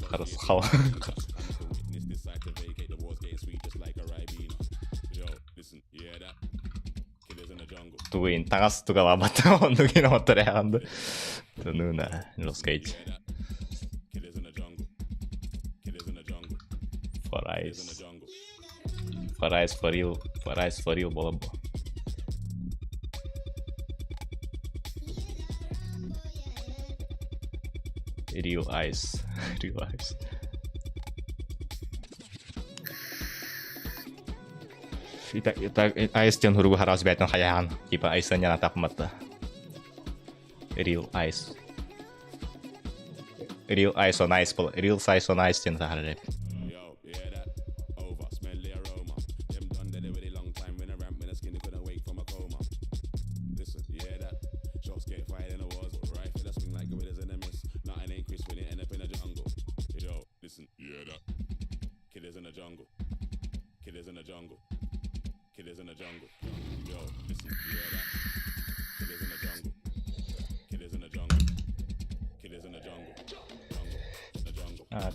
Харас хал. Туин тагас тугалабат онну кин оттаряанды. Ну на, жестко For ice. For ice for real. For ice for real бола бу. Real ice. Real ice. Итак, итак, ice тен хуругу харас бәтен хаяхан. Типа ice яна тапматта. Real ice. Real ice on ice бол. Real size on ice тен тахарып.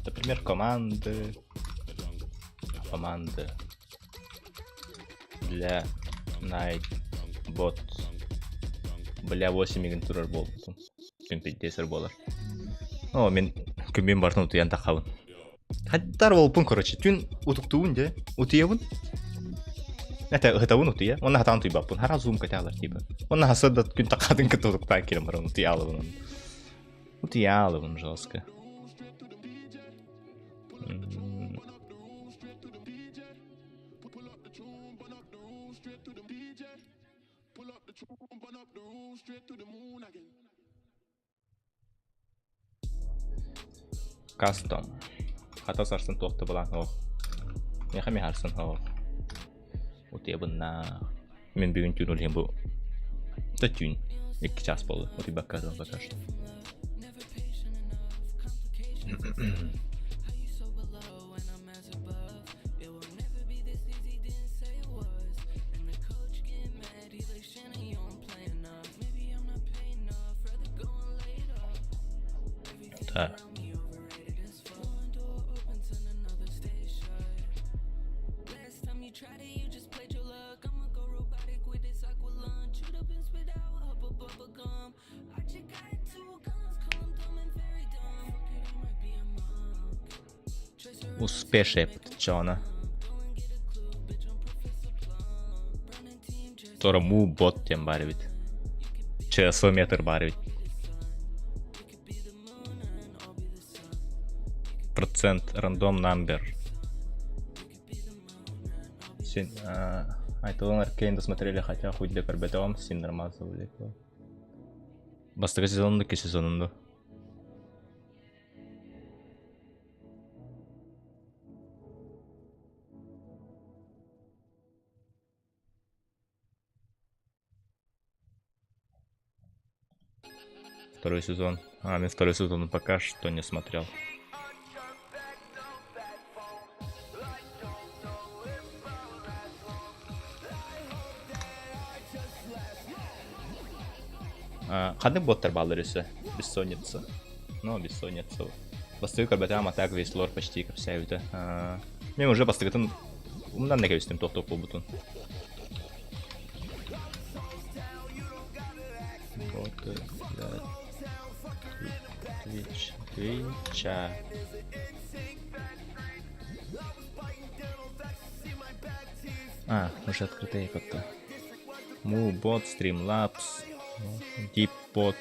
Например, команды. Команды для Nightbot. Бля, 8 мегин турар болдум. Күн пиддесер болар. О, мен күн бартын утуян тахабын. Хаттар болупун, короче, түн утуктуун де, утуябын. Это хатабын утуя. Онна хатан туйбаппын. Хара зум каталар типа. Онна хасадат күн такадын кытылыктан келем баран утуялыбын. Утуялыбын жестко. Кастом. Хата сарсын туохта булан ох. Меха ми харсын ох. Утуябынна. Мен бүгүн түүн улиһин бу. Та түүн. 2 час болду. Утуйбакка пока что. Так. Успешай птчона. Тора му бот диэн баар эбит. ЧСО метр баар эбит. Процент рандом number. Син Айтылан Аркейн досмотрели, хотя хуй для көрбөтөҕүм, син нормально завлекло. Бастакы сезонун икки сезонун да. Второй сезон. А, мен второй сезон пока что не смотрел. Ханнык боттар бааллар өссө? Бессонница. Ну, бессонница. Бастакы көрбөтөҕүм, а так весь лор почти кэпсээбитэ. Мен уже бастакытын умнан да кэбистим туох-туох буолбутун. Боты для Twitch, Твича. А, уже открытые как-то. Moobot, Streamlabs, Deepbot.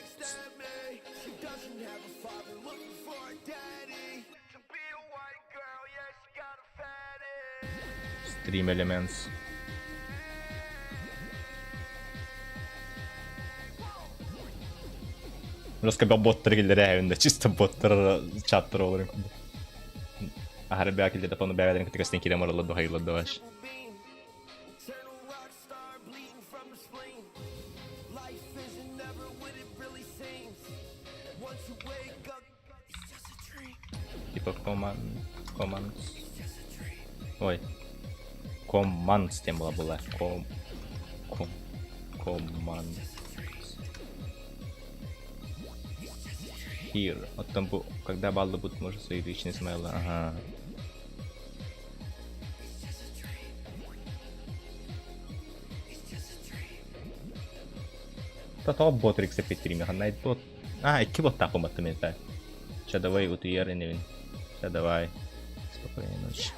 Stream Elements. Раскабел боттар киллэрэ да чисто боттар чаттар олорун курдук. Аһары бэйэ киллэрдэ ону бэйэлэрин кытта көстөн киирэн бараллар дуһайыллар дуһаш. Типа команд... Командс... Ой. Командс диэн буола буолар. Ком... Ком... Команд... Here. Оттон бу, когда баллы будут, можно свои личные смайлы. Ага. Тоҕо бот рексепетириме ханна бот. А, икки боттаах баттым это. Сейчас давай утуйар инибин. Сейчас давай. Спокойной ночи.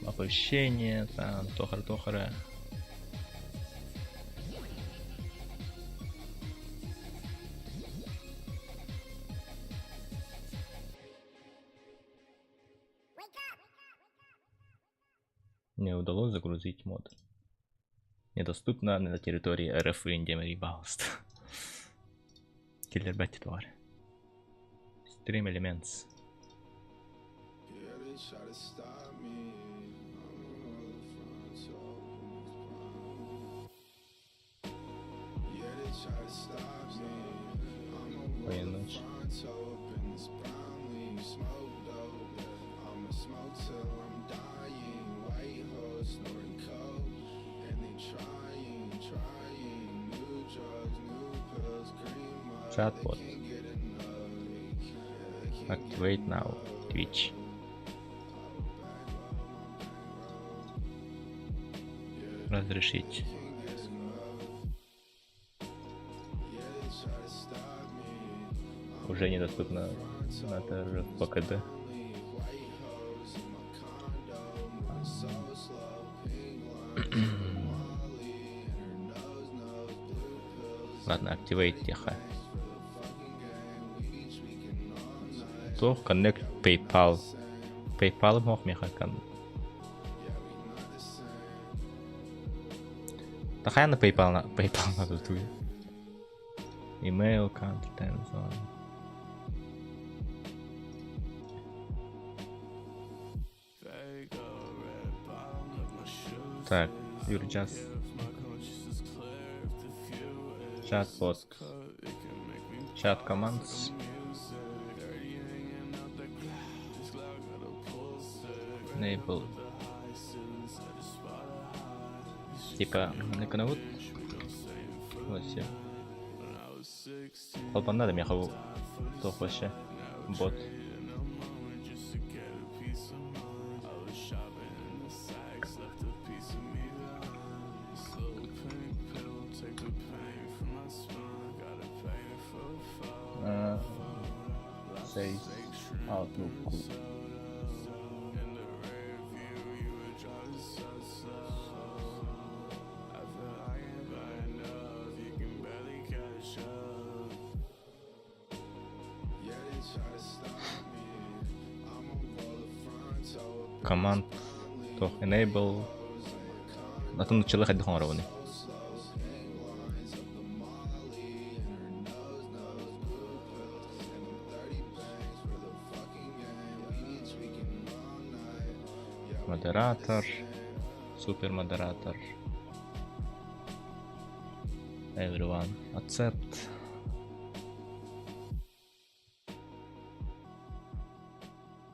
Оповещение, там, тохара-тохара. Не удалось загрузить мод. Недоступна на территории РФ и Индия, пожалуйста. Киллер Бетти тварь. Stream Elements. Спокойной ночи. Chatbot. Activate now. Twitch. Разрешить. Уже недоступно на ПКД. Ладно, activate тихо. Туох connect PayPal. PayPal мох меха кан. Тахая на PayPal на PayPal надо тут. Email, country, time zone. Так, Юрджас. Чат-бот. Чат commands. Enable. Типа, на вот. Вот все. Холбонно да миэхэ бу туох вообще бот. Say Outlook. Command туох enable атын нуччалыы хайдах оҥоробуный? Модератор, супер модератор. Everyone accept.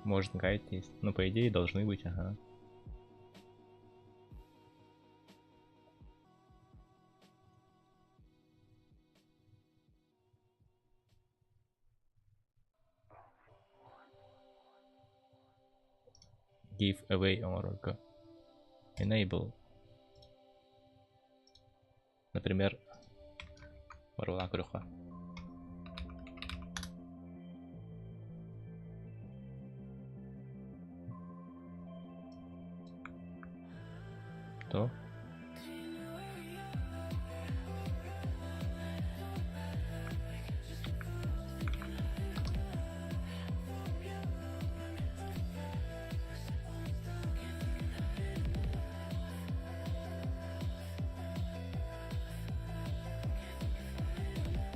Может, гайд есть? Ну, по идее, должны быть, ага. Give away оҥорорго. Enable. Например, Варлан көрүөххэ. То.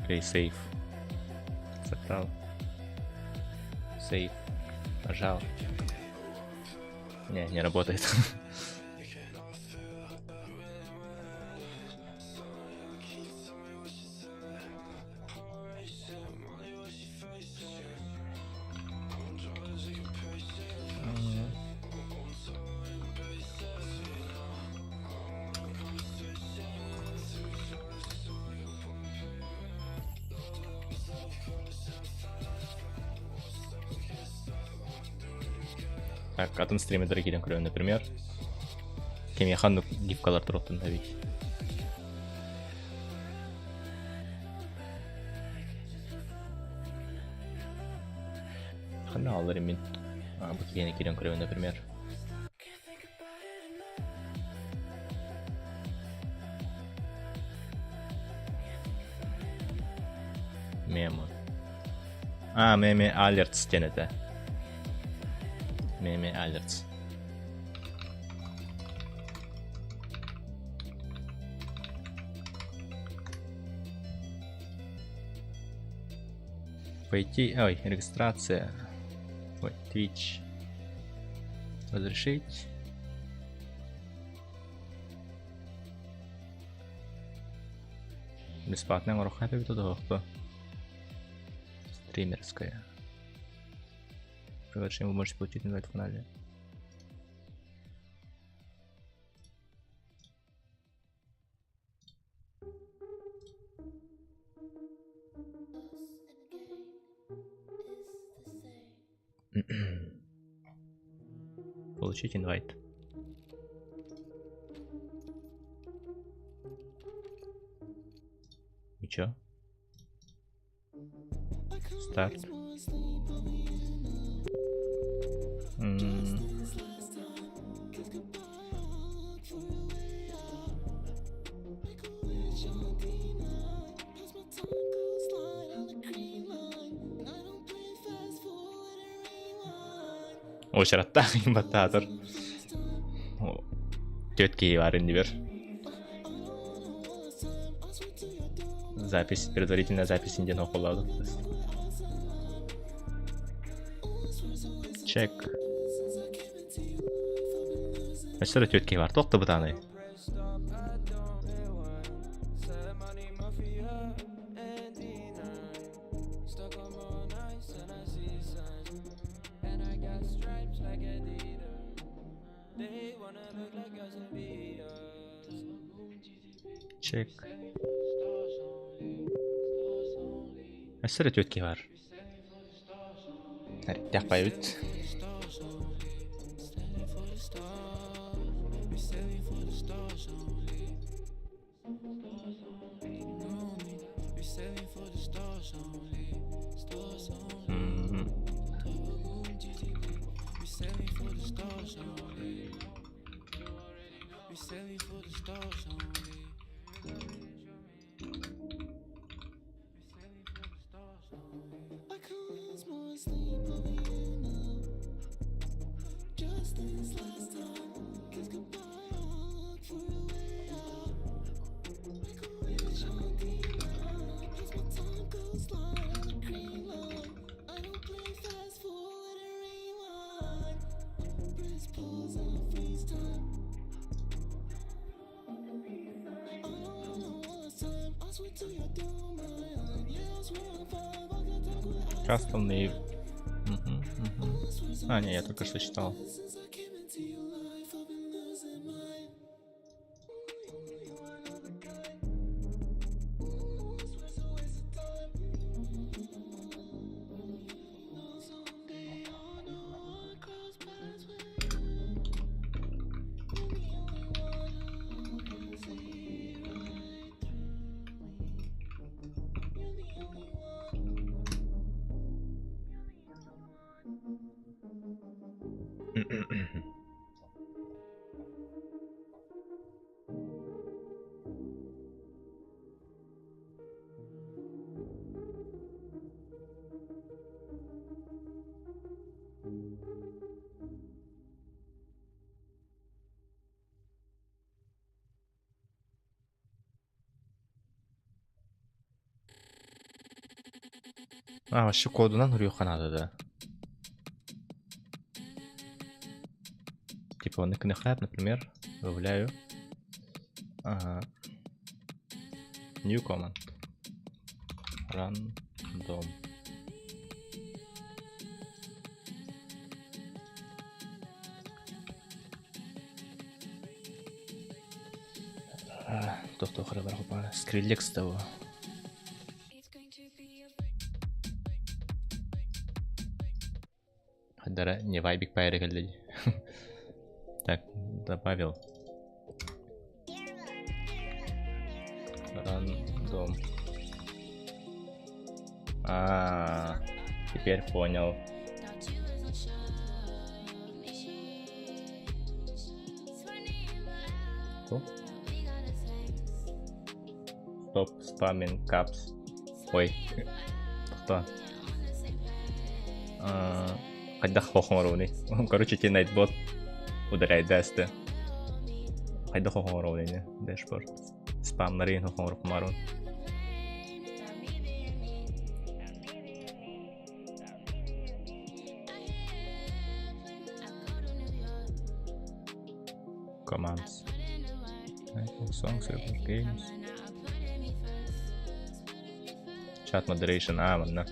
Окей, сейф. Забрал. Сейф. Нажал. Не, не работает. Так, атын стримердер киирэн көрөбүн, например. Кимиэхэ оннук гифкалар туруохтун эбит. Ханна алар мин бу киһини киирэн көрөбүн, например. Мемы. А, меме алертс диэн этэ. Меме алертс. Пойти, ой, регистрация. Ой, Twitch. Разрешить. Бесплатная оҥоруохха эбит удоһуохпа. Стримерская. Приглашение вы можете получить на в канале. Получить инвайт. И чё? Старт. М. Уочараттаах имбаттаатар. Түөрт киһи баар иннибэр. Запись, предварительная запись диэн околоодут. Чек. Өссө да түөрт киһи баар. Туох да бытааный? Чек. Өссө эрэ түөрт киһи баар. Эрдээх байбыт. Кастомный. Угу, угу. А, не, я только что читал. А, вообще кодунан уруйуохха наада да. Типа он хаб, например, добавляю ага. New command. Random. Туох эрэ бар Skrillex да Хадара не вайбик пайра кэллэ дии. Так, добавил. Рандом. А, теперь понял. Что? Стоп, спаминг, капс. Ой, кто? Хайдах хоһоҥоруунуй? Короче, ти Nightbot удаляйдаасты. Хайдах хоһоҥоруунуй дэшборд. Спамнарын хоһоҥорукмарун. Commands. Songs, report games. Chat moderation, а, манна.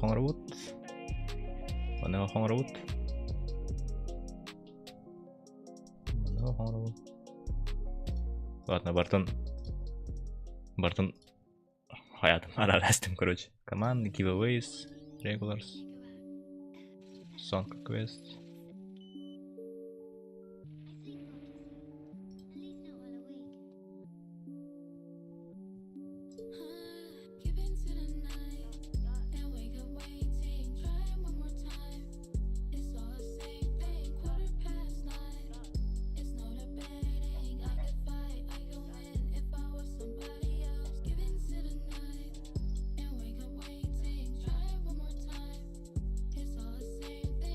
Хоҥоробут. Манна хоҥоробут. Манна хоҥоробут. Ладно, бартын бартын хаятым арарастым, короче. Команды, giveaways, regulars, song requests.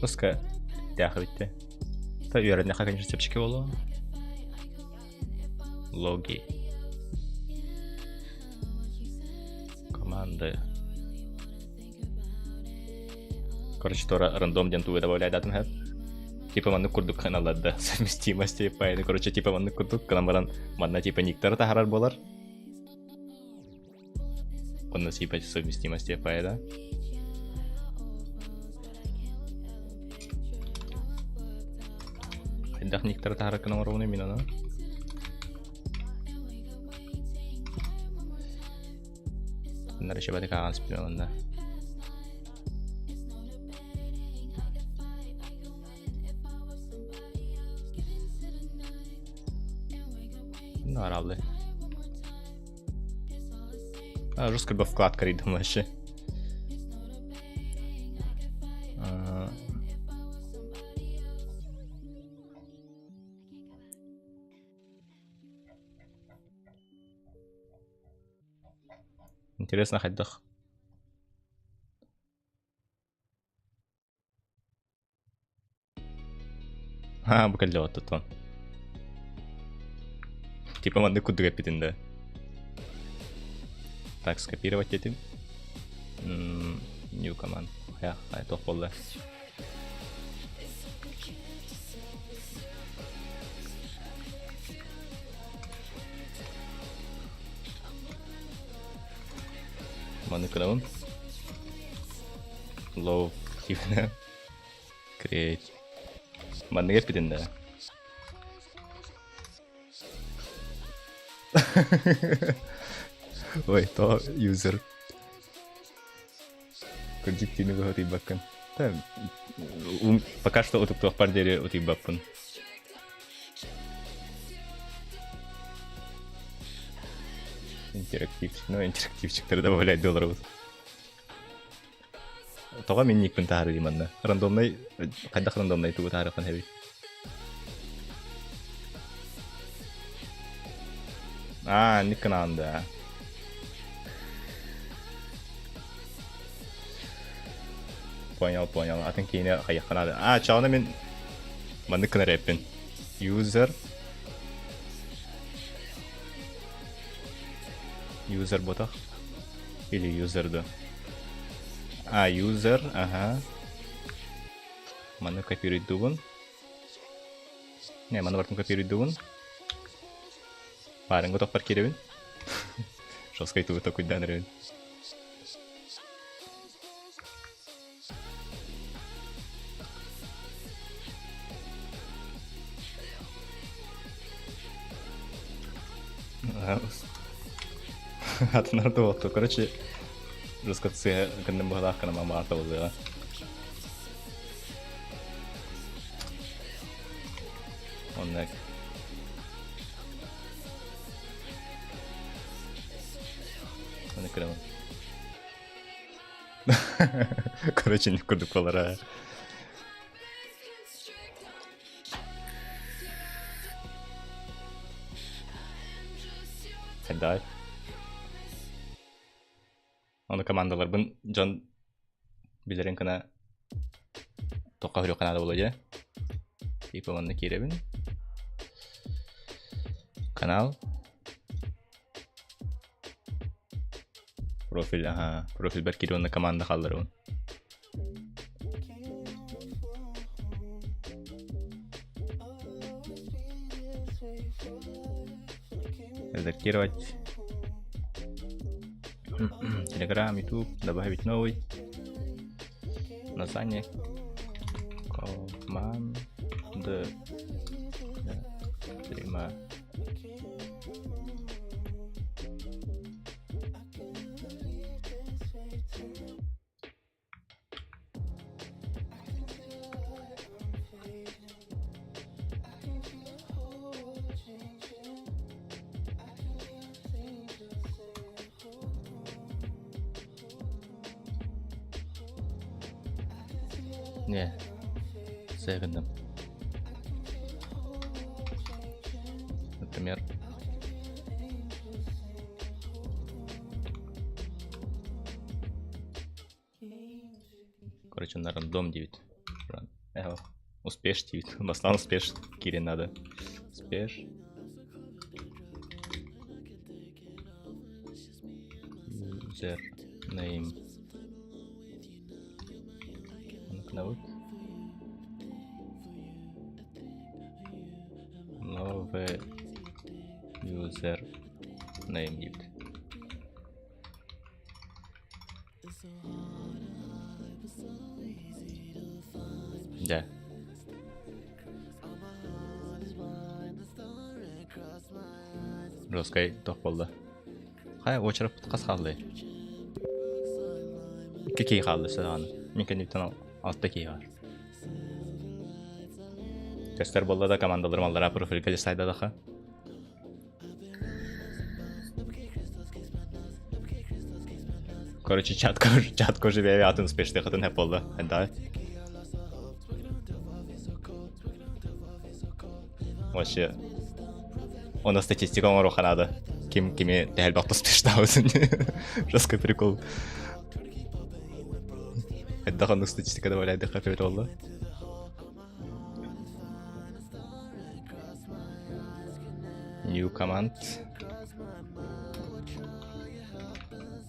Пускай тяха битте. Та үөрэннэхэ, конечно, чэпчэки буолуо. Логи. Команды. Короче, тора рандом диэн тугу добавляйдаатым хэп. Типа маннык курдук ханаллар совместимости пайны. Короче, типа маннык курдук гынан баран манна типа никтары таһарар буолар. Онно типа совместимости пайда. Хайдах никтары таһарар гынан оҥоробунуй мин ону? Ханна эрэ шебэтик ааҕан испитим онно. Ну, араллы. А, жестко бы вкладка ридом вообще. Интересно хайдах. Аа, бу кэллэ оттотон. Типа маннык курдук эппитин да. Так, скопировать этим. New command. Хайа, хайа, туох буолла? Маны кынабын. Low типа. Create. Маннык эппитин да. Ой, то юзер. Кырдьык тиини быһа утуйбаккын. Пока что утуктуохпар диэри утуйбаппын. Интерактивчик, ну интерактивчиктары добавлять долларыбыт. Тоҕо мин никпин таһаарыы манна? Рандомнай, хайдах рандомнай тугу таһаарыаххын эбит? Аа, ник гынаҕын да. Понял, понял. Атын киинэ хайыахха наада. Аа, чаҕына мин маннык гынар эппин. User User ботах или user да. А, user, ага. Маны копируйдубун. Не, маны бартын копируйдубун. Баарыҥҥа тохпор киирэбин. Жесткай тугу токуйдаан эрэбин. Атынар да буолту. Короче, жестко сыа гынным быһалаах гына маарта буолуоҕа. Оннук. Оны көрөмүн. Короче, не курдук буолара. Хайдай. Ону командаларбын дьон билэрин гына тоққа хүрүөххэ наада буолуо дьэ. Типа манна киирэбин. Канал. Профиль, аха. Профильбэр киир уонна команда хаалларабын. Редактировать. Телеграм, Ютуб, добавить новый. Название. Команды. Стрима. Не, гынным. Например, короче, на рандом 9. Эхо. Успеш 9. Баслан успеш. Кире надо. Успеш. User name. Ну-ка, Новый user name диэбит. Дьэ. Жесткай туох буолла? Хайа уочараппыт хас хааллай? Икки киһи хаалла саҕана. Мин кэнниттэн алта киһи бар. Көстөр буолла да командаларым аллараа профильга листайдадаха. Короче, чатка, чатка уже бэйэ атын успешный хатын хэп буолла. Давай. Вообще, Онно статистика оҥоруохха наада. Ким кими тэһэлбэх успешнаабытын. Жесткий прикол. Хайдах оннук статистика добавляйдыхха эбит буолла. New command.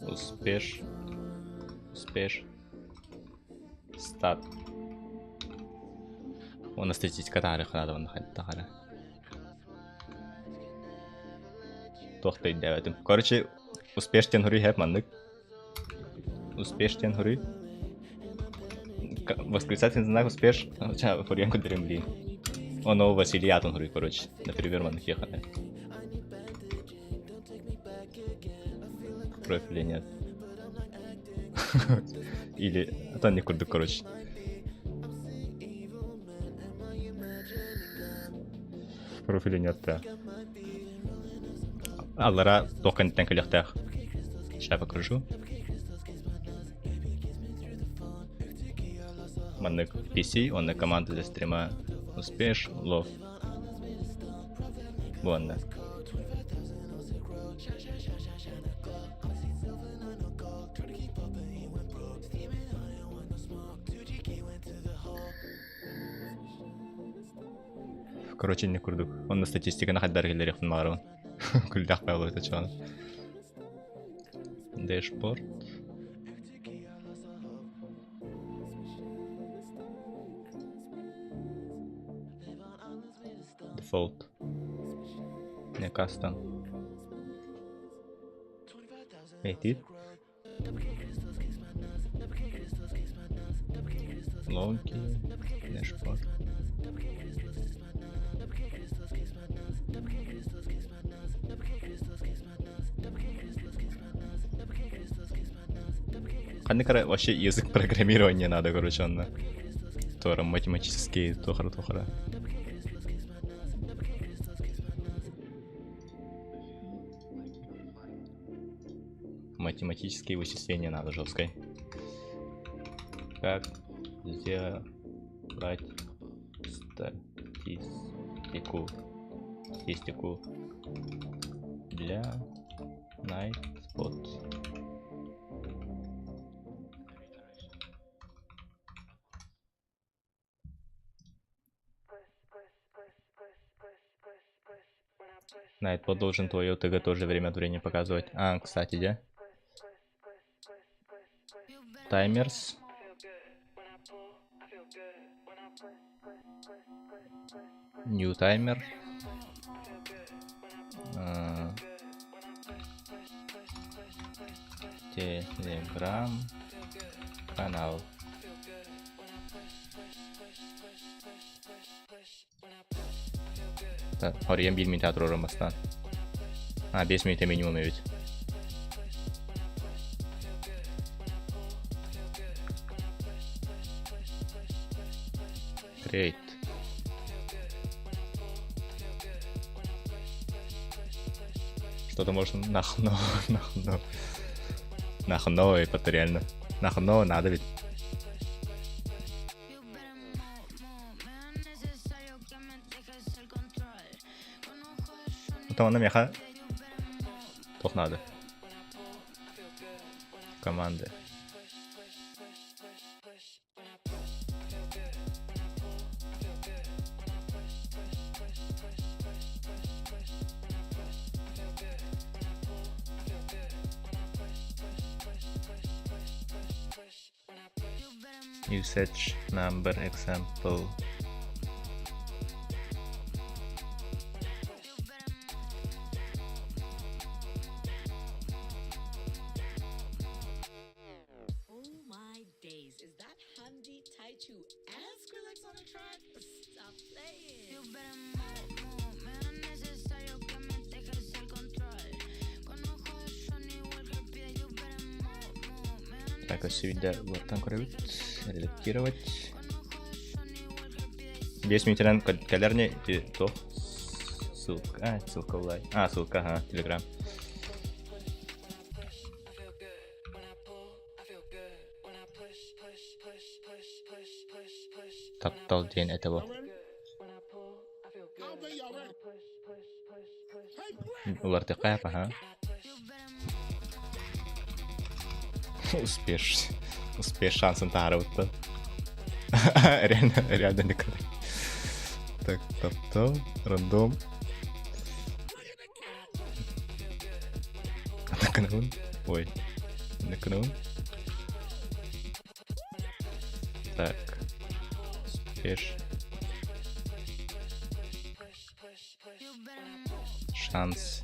Успеш. Успеш. Стат. Онно статистика таарыха наада онно хайдах эрэ. Туох да өйдөөбөтүм. Короче, успеш диэн хоруй хэп маннык. Успеш диэн хоруй. Восклицательный знак успеш. Ча, хоруйан көрдөрөм блин. Оно Василий аатын хоруй, короче. Например, маннык еханы. Профиля нет. Или атын не курдук, короче. Профиля нет, да. Аллара туох кэнниттэн кэлиэхтээх. Сейчас покажу. Маннык PC, онно команда для стрима Успеш, Лов. Буонна. Короче, не курдук. Онно статистиканы хайдар киллэриэхпин баҕарабын. Күллэх баҕалыта чаҕын. Дэшборд. Default. Не custom. Edit. Логи, дашборд. Ханнык эрэ вообще язык программирования надо, короче, онно. Туора математические тухара-тухара. Математические вычисления надо жесткой. Как сделать статистику, статистику для Nightbot? Nightbot должен твое ТГ тоже время от времени показывать. А, кстати, да? Timers. New timer. Telegram канал. Хоруйан биир мүнүүтэ туруоран бастаан. А, 5 мүнүүтэ минимум эбит. Create. Что-то можно нахно, нахно. Нахно, это реально. Нахно надо ведь. Потом она меха. Плохо надо. Команды. Usage number example. Oh my days, is that Hamdi, Taichu, and Skrillex on a track? Stop playing. Так, өссө биирдэ улартан көрөбүт. Редактировать. 5 мүнүүтэнэн кэлэр не туох ссылка а ссылка улай а ссылка ага телеграм таптал диэн этэ бу Улартыхха аха. Успеш. Успеш шансын таһаарабыттан. Реально, реально не Так, таптал, рандом. Наканабын. Ой. Наканабын. Так. Успеш. Шанс.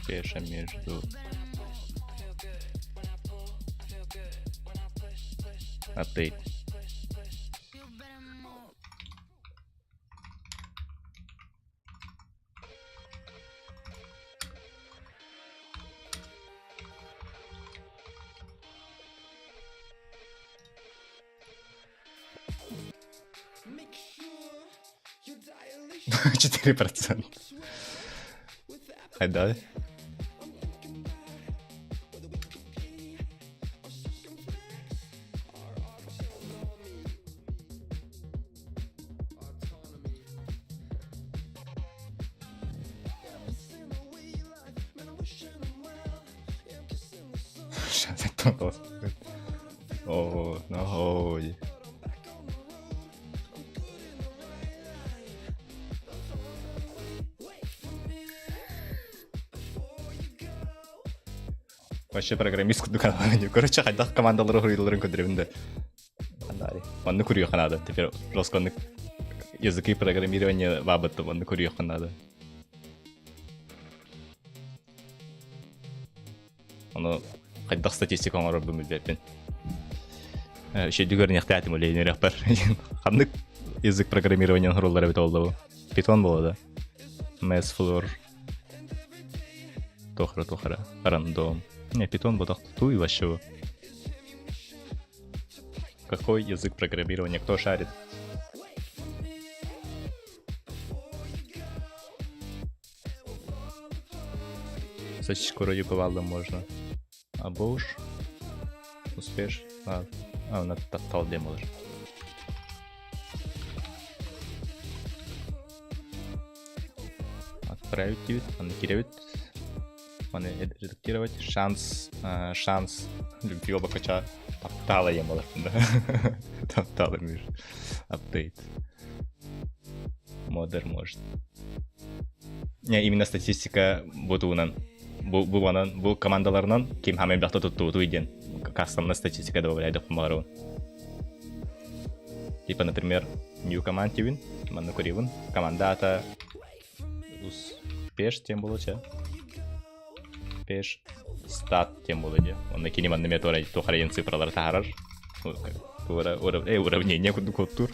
Пеша между Апдейт. 4%. Хайда. Оо, ой. Вообще программист курдук аналар. Короче, хайдах командалары хоруйдуларын көрдөрөбүн да. Манны көрүөххэ наада. Теперь жестко языки программирования баабытты манны көрүөххэ наада. Ону хайдах статистика оҥорорбун билбэппин. Үчүгэйдик көрүнүөхтээтим үлэйин үрэхпэр. Ханнык язык программирования оҥороллор эбит ол да Питон буолла да. Mathfloor. Туох эрэ туох эрэ. Рандом. Не, питон ботах туй вообще. Какой язык программирования? Кто шарит? Сосиску вроде повалом можно. А уж успеешь? А, а на талде можешь. Отправить диэбит, аны кирэбит. Аны редактировать. Шанс, шанс любви обакача таптала ем болар. Таптала мир. Апдейт. Модер может. Не, именно статистика бутуунан. Бу, бу онон, бу командаларынан ким хамай бахта туттубутуй диэн кастомная статистика добавляйдых баарыбын. Типа, например, New Command тибин, манна көребин, команда ата успеш тем болуча. Пеш стат тем болу дии. Онно кини манна эмиэ туора туох эрэ цифралары таһаарар. Туора уравнение курдук оттуур.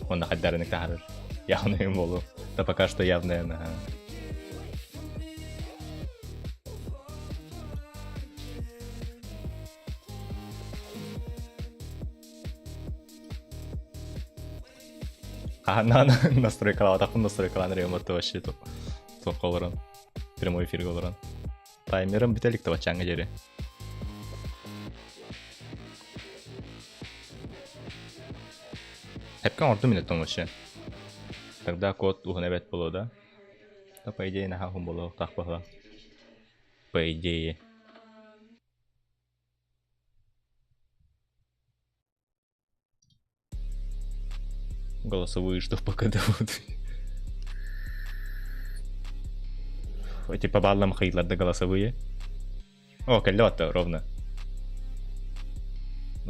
Онно хайдарынык таһаарар. Явно им болу. Да пока что явно ага. Хаһан настройкалаабатахпын настройкалаан эрэ мотто вообще туохха олорон прямой эфиргэ олорон таймерым бүтэ илик табачааҥҥа диэри Эпкэ оҥордум минуттан вообще тогда код уһун эбэт буолуо да да по идее наһаа уһун буолуохтаах баһа по идее Голосовые, что пока дадут. Эти по баллам да голосовые. О, кэллэ ровно.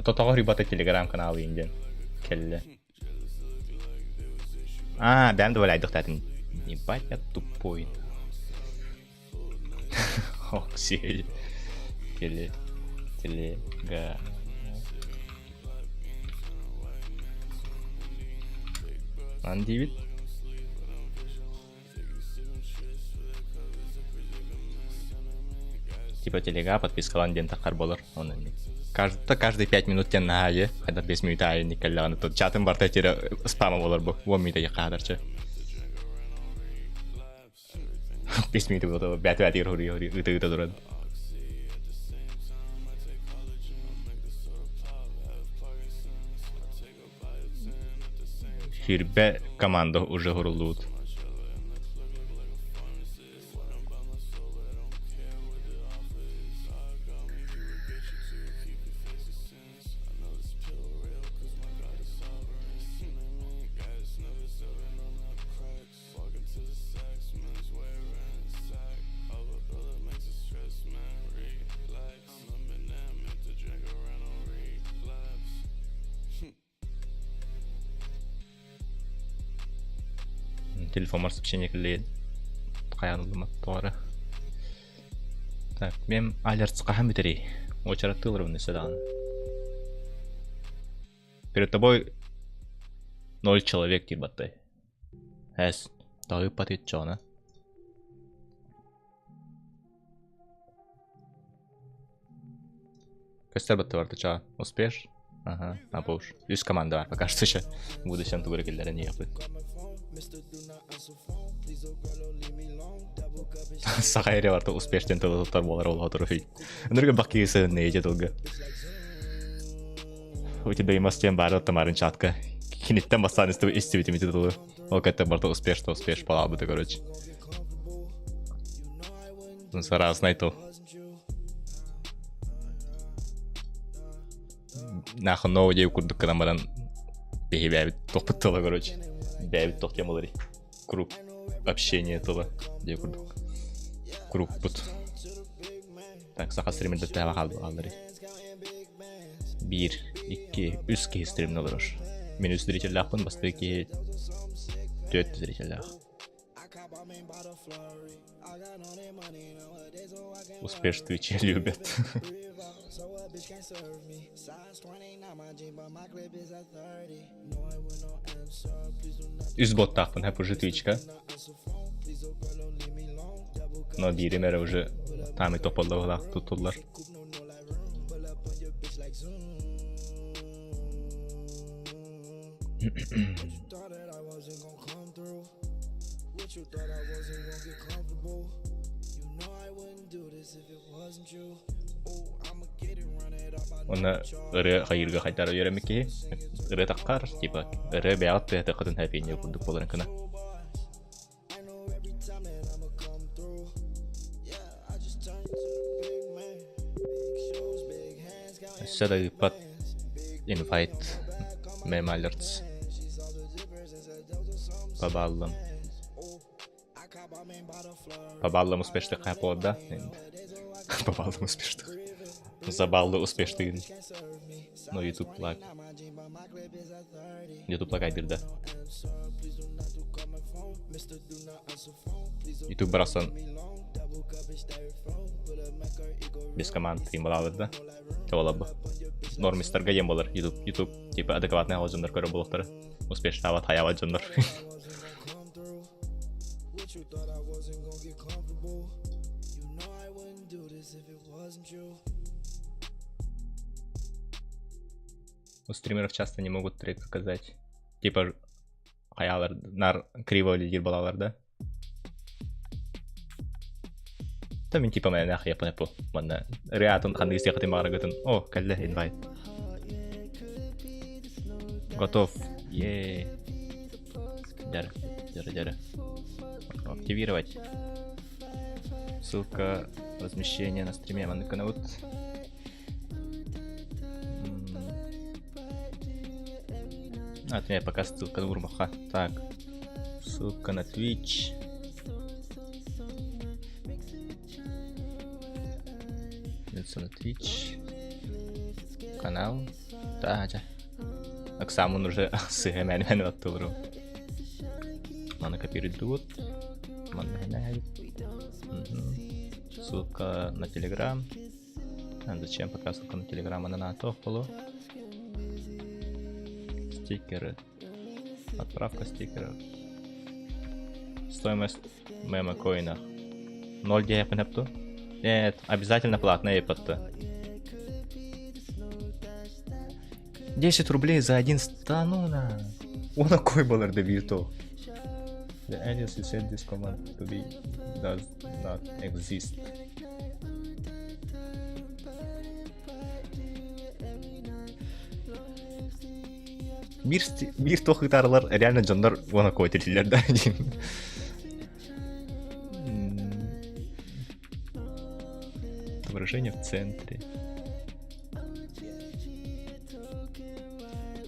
Тотоҕо ребята телеграм-канал инден. Кэллэ. А, бэм добавляйдыхтаатын. Ебать, я тупой. Оксей. Теле... Телега... Ан диэбит. Типа телега подпискалан диэн таххар болар. Оны каждый, каждые 5 минут тен наайы, хайдар 5 минут аайы никкеллэҕин тут чатын барта тире спама болар бу. 10 минут хадарчы. 5 минут болар, бәт бәт хори хори ыты ыты туран. Сүүрбэ команда уже хуруллубут. Телефоммар сообщение кэллиэн хайаан ыллым тоҕо Так, мем алерт хаһан бүтэрий? Уочараттыыларбын өссө даҕаны. Перед тобой ноль человек диир баттай. Эс, таҕыыппат иччоҕуна. Көстөр бытты барда чаа. Успеешь? Ага, а уж. Үс команда бар пока что еще. В будущем тугура киллерен иэхпит. Саха эре барта успештен тылы туттар болар ол отуру. Өнөргө бакки сыһын эже тылга. У тебя имас тем бары тамарын чатка. Киниттен бастан истибитим ити тылы. Ол кэтте барта успешно успеш палабыты, короче. Разный тыл. Нахуй новый дей курдук гынан баран биһи бэйэбит тохпут тыла, короче. Бэйэбит тохтем болар. Круг общения тыла дей курдук. Круг бут. Так, саха стримерде тэҕэ хааллары. Биир, икки, үс киһи стримне олорор. Мин үс зрителлээхпин, бастакы киһи түөрт зрителлээх. Успеш Твичи любят. Үс боттаахпын, хэп уже Твичка. Но биирим эрэ уже таамай топполлар туттуллар. Уонна ырыа хайыырга хайдара үөрэммит киһи ырыа таххар, типа ырыа бэйэҕит тыаһатыаххытын хэппиэнньэ курдук буоларын гына. Өссө да ыыппат инвайт meme alerts по баллам. По баллам успешных хайпо, да? По баллам успешных. За баллы успешный. Но YouTube лаг. YouTube лагайдыр да. YouTube барахсан без команд стрим да? Туолабы. Нормистарга ем болар. YouTube, YouTube типа адекватный дьоннор көрө булуктары. Успешно ават хаябат дьоннор. У стримеров часто не могут трек показать. Типа хаялар нар криво лидер балалар да? Та мин типа мэн ах япын по. Манна реатон ханды сехати марагытын. О, кэллэ инвайт. Готов. Е. Дяры, дяры, дяры. Активировать. Ссылка размещения на стриме. Маннык вот. А, от меня пока ссылка на Урмаха. Так. Ссылка на Twitch. Ссылка на Twitch. Канал. Да, да. Оксамун уже сыһа мэн мэн оттулру. Маны копировать тут. Маны Ссылка на Telegram. А зачем пока ссылка на Telegram? Она на то полу. Стикеры. Отправка стикеров. Стоимость мема коинах. 0 диэхпин эпту. Нет, обязательно платная епатта. 10 рублей за один стану на. Он какой был РДВ The alias you set this command to be does not exist. Биир, биир туох гитаралар реально дьоннор уона куотилилэр да диин. Отображение в центре.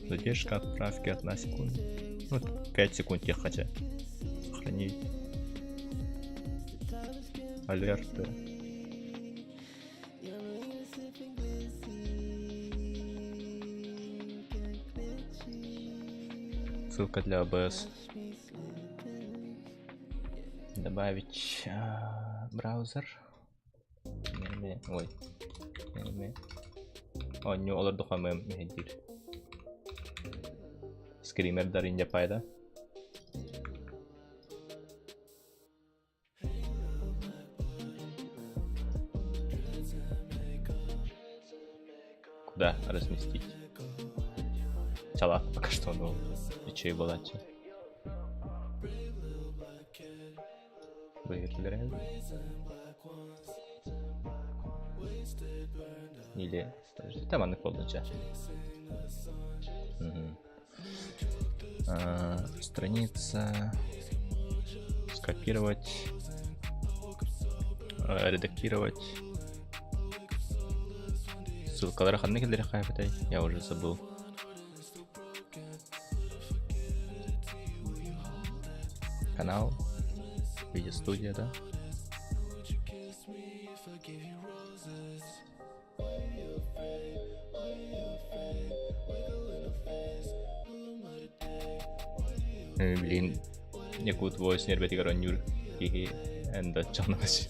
Задержка отправки 1 секунда. Ну, 5 секунд тех хотя. Сохранить. Алерты. Ссылка для ОБС. Добавить а, браузер. Ой. Оонньуу олордоххо мэһэйдиир. Скримердар инде пайда. Куда разместить? Салат пока что, ну, и буолааччы. Быһыытылар Или там маннык буоллунча. А, страница. Скопировать. Редактировать. Ссылкалары ханна киллэри хайбытай? Я уже забыл. Канал. Видеостудия, да? Блин, Якут Voice нербетигэр оонньуур киһи эн да чаҕнас.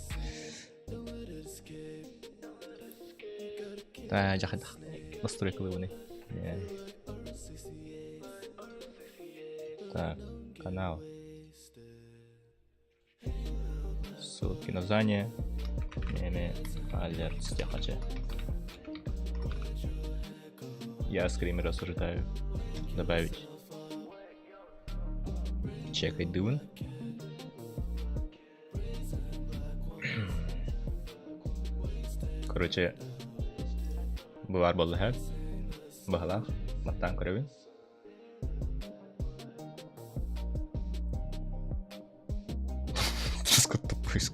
Та дьахадах настройкалыыбыный. Так, канал. Ссылки название. Неме алерт стехача. Я скример осуждаю. Добавить. Чекать дывын. Короче, бывар буолла Баһалаах, маттаан көрөбүн. Туппуйск.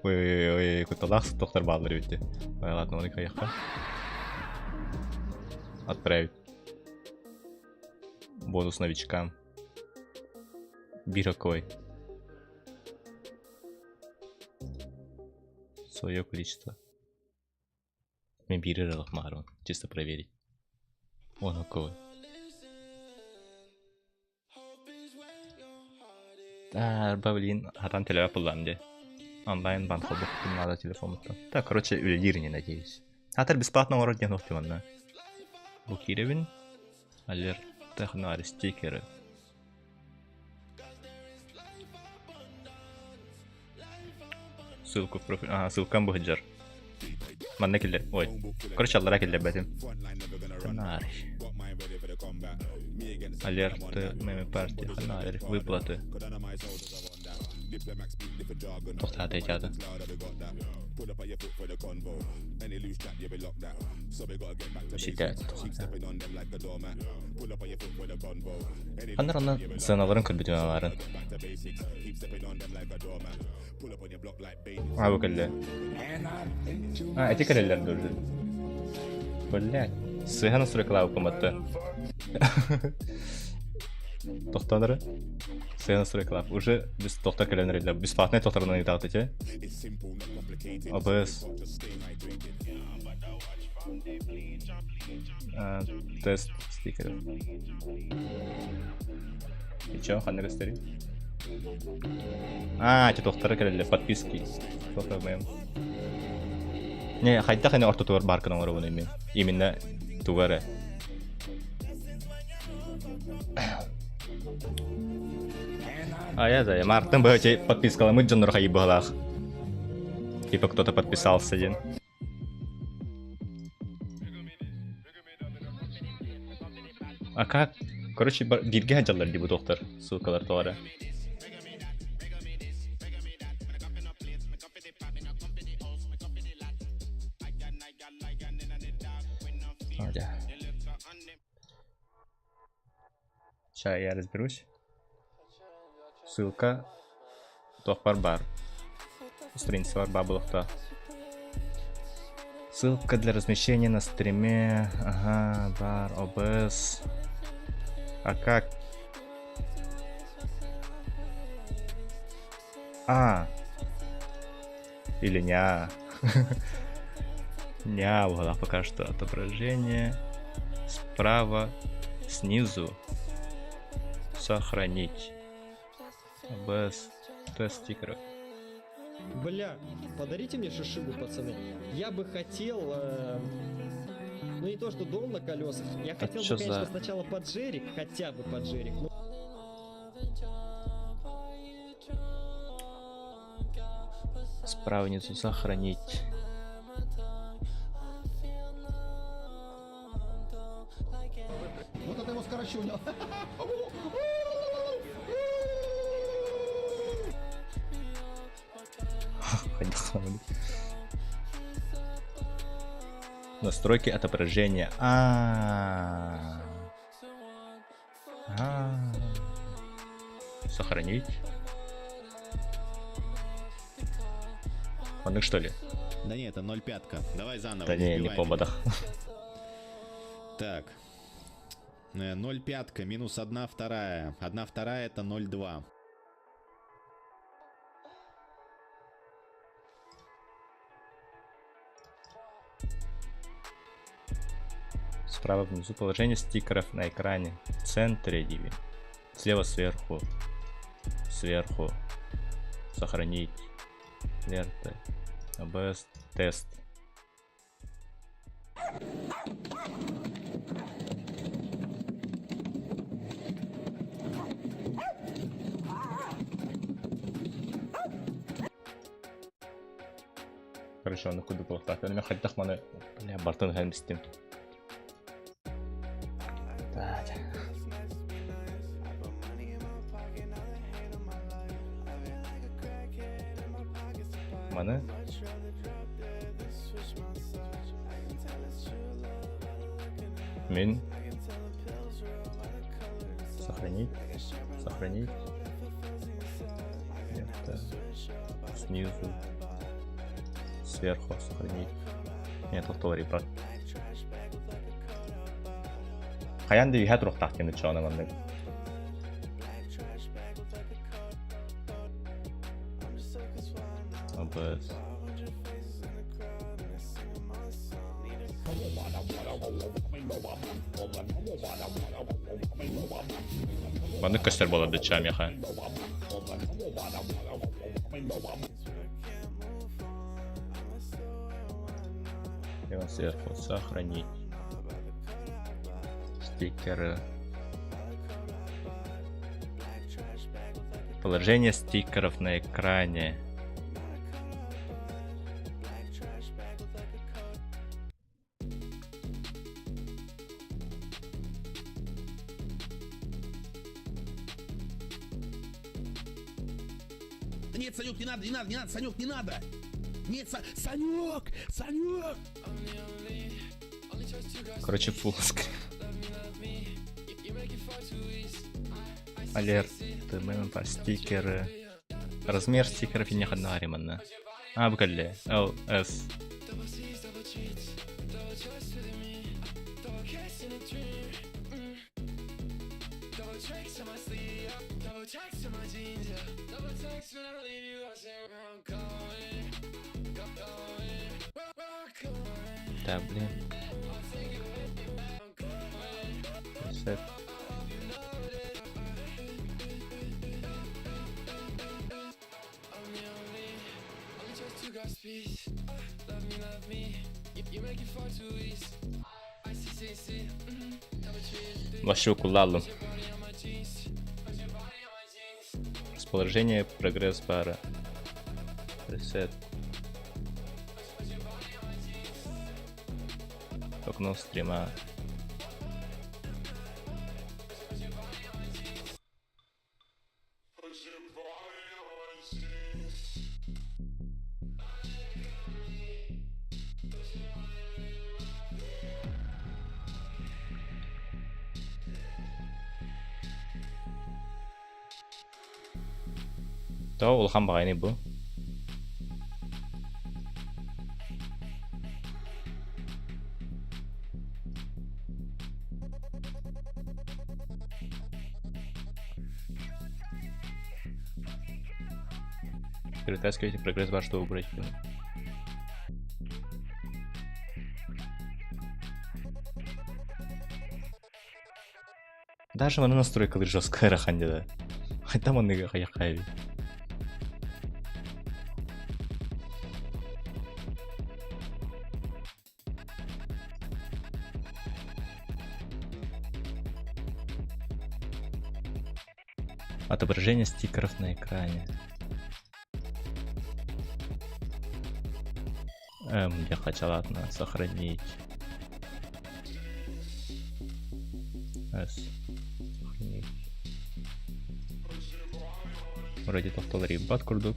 Ой-ой-ой, кутталаах сыттохтор бааллар эбит. Ой, ладно, оны кайяхха. Отправить. Бонус новичкам. Бирокой. Свое количество. Мен биир эрэ маарон, чисто проверить. Он окой. Арба блин, хатан телева пуллам де. Онлайн банк холбохпун надо телефоммуттан. Так, короче, үлэлиир не надеюсь. Атар бесплатно оҥорор диэн уох манна. Бу киирэбин. Алерт технарь стикеры. Ссылку в профиль. Ага, ссылкам быһыдьар. Манна киллэр. Ой. Короче, аллара киллэрбэтим. Ханаар. Алерты, меми партия, ханаар, выплаты. Тохтаата этяды. Ситэ Ханнар онно сыаналарын көрбүтүм аларын. А, бу кэллэ. А, эти кэлэллэр дуо? Блядь. Сыһа настройкалаабыппын батта. Тохтоонору. Сыһа настройкалаап. Уже біз тохтор кэлэн эрэллэр. Бесплатный тохторунан ыытаҕыт ити. ОБС. Тест стикеров. И чё, ханна көстөрүй? Аа, эти тохтара кэлэллэр, подписки. Туох моем. Не, хайдах ини ортотугар баар гына оҥоробун именно. Именно туга эрэ. Айа да, Мартын быһачы подпискаламмыт дьоннор хайы быһалаах. Типа кто-то подписался один. А как? Короче, бииргэ сылдьаллар дии бу доктор. Ссылкалар тоҕо Сейчас я разберусь. Ссылка туохпар баар. Страницалар баар буолуохтаах. Ссылка для размещения на стриме. Ага, бар, ОБС. А как? А. Или не А. Не А была пока что отображение. Справа, снизу. Сохранить. ОБС. Тест стикеров. Бля, подарите мне шишигу, пацаны. Я бы хотел... ну не то, что дом на колесах. Я А хотел бы, чё конечно, за- сначала поджерик, хотя бы поджерик. Ну, Справа внизу сохранить. Вот это его скорочунил. Настройки отображения. А. А. Сохранить. Он их что ли? Да нет, это 0,5. Давай заново. Да не, не сбивай меня. по модах. Так. 0,5 минус 1 вторая. 1 вторая это 0,2. Справа внизу положение стикеров на экране. В центре диви. Слева сверху. Сверху. Сохранить. Верты. ОБС. Тест. Короче, он куда был так. Мен хайдах маны. Бля, бартын хәмстим. Так. Маны. Мин. Сохранить. Сохранить. Это снизу. Сверху сохранить. Нет, вот ребят. Хайаан да үһэ туруохтаах диэн ыччаҕына маннык. ОБС. Маннык көстөр буолар дыччаа миэхэ. Слева сверху сохранить. Стикеры. Положение стикеров на экране. Да нет, Санек, не надо, не надо, не надо, Санек, не надо! Нет, Санек! Санек! Короче, full screen. Алерт, ММП, стикеры. Размер стикеров и не риманна. А, букале. Л, С. Да, блин. Reset. Вообще кулалу. Расположение прогресс бара. Reset. Окно стрима. Тоҕо улахан баҕайыный бу? Перетаскивайте прогресс бар, чтобы убрать. Даже маны настройкалар жесткая рахандеда. Хотя маны хаяхави. Отображение стикеров на экране. Я хотел, ладно, сохранить. S. Сохранить. Вроде тохтол рибат курдук.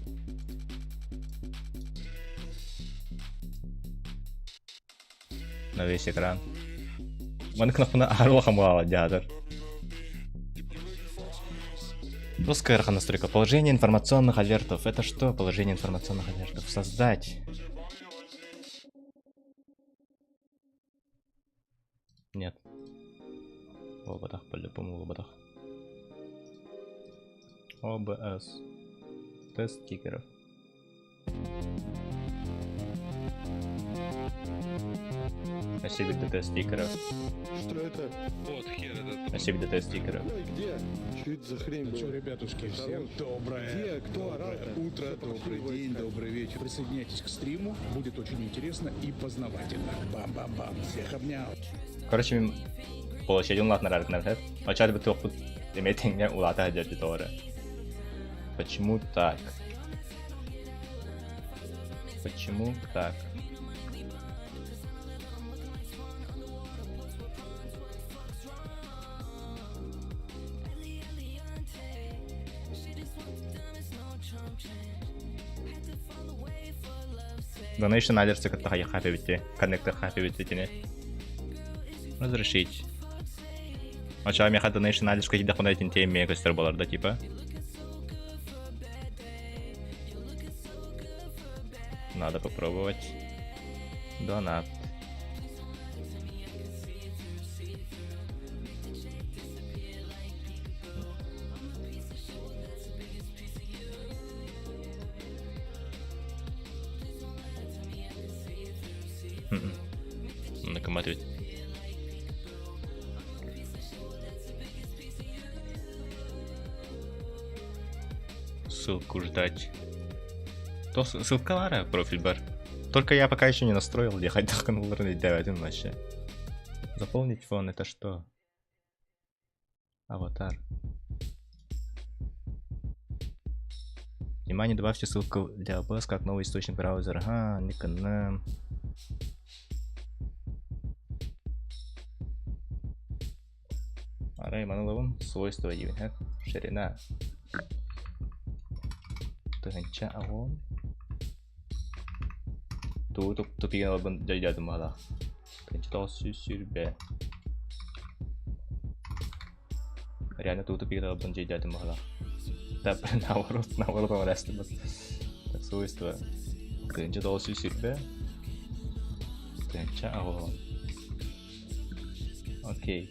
На весь экран. Маны кнопканы аһар хамгаала дьаатар. Русская настройка. Положение информационных алертов. Это что? Положение информационных алертов. Создать. Нет. Лоботах, по-любому лоботах. ОБС. Тест стикеров. Спасибо ДТ стикеров. Что это? Вот хер этот. Спасибо ДТ стикеров. Ой, где? Что это за хрень Ну была? что, ребятушки, всем доброе, Где? Кто доброе орал-то? утро, добрый день, добрый вечер. Присоединяйтесь к стриму, будет очень интересно и познавательно. Бам-бам-бам, всех обнял. Короче, мин площадь улаатынар арытынар Очар бы туохпут эмиэ тэҥҥэ улаата сылдьар тоҕо Почему так? Почему так? Donation alerts кытта хайахха эбитти, коннектор эбитти тини. Разрешить. Оча меха donation alerts кахида хунайтин теме көстөр болар да типа. Надо попробовать. Донат. Накоматывать. Ссылку ждать. То ссылка Лара, профиль бар. Только я пока еще не настроил, я хотел один вообще. Заполнить фон это что? Аватар. Внимание, добавьте ссылку для OBS как новый источник браузера. Ага, никнейм. Арай манылабын свойства диэн ширина. Тыһынча аҕон. Тугу тупигын албын дьайдатым баҕалаах. Тыһынча тоҕус сүүс сүүрбэ. Реально тугу тупигын албын дьайдатым баҕалаах. Да, наоборот, наоборот оҥорастыбыт. Так, свойства. Тыһынча тоҕус сүүс сүүрбэ. Тыһынча аҕон. Окей.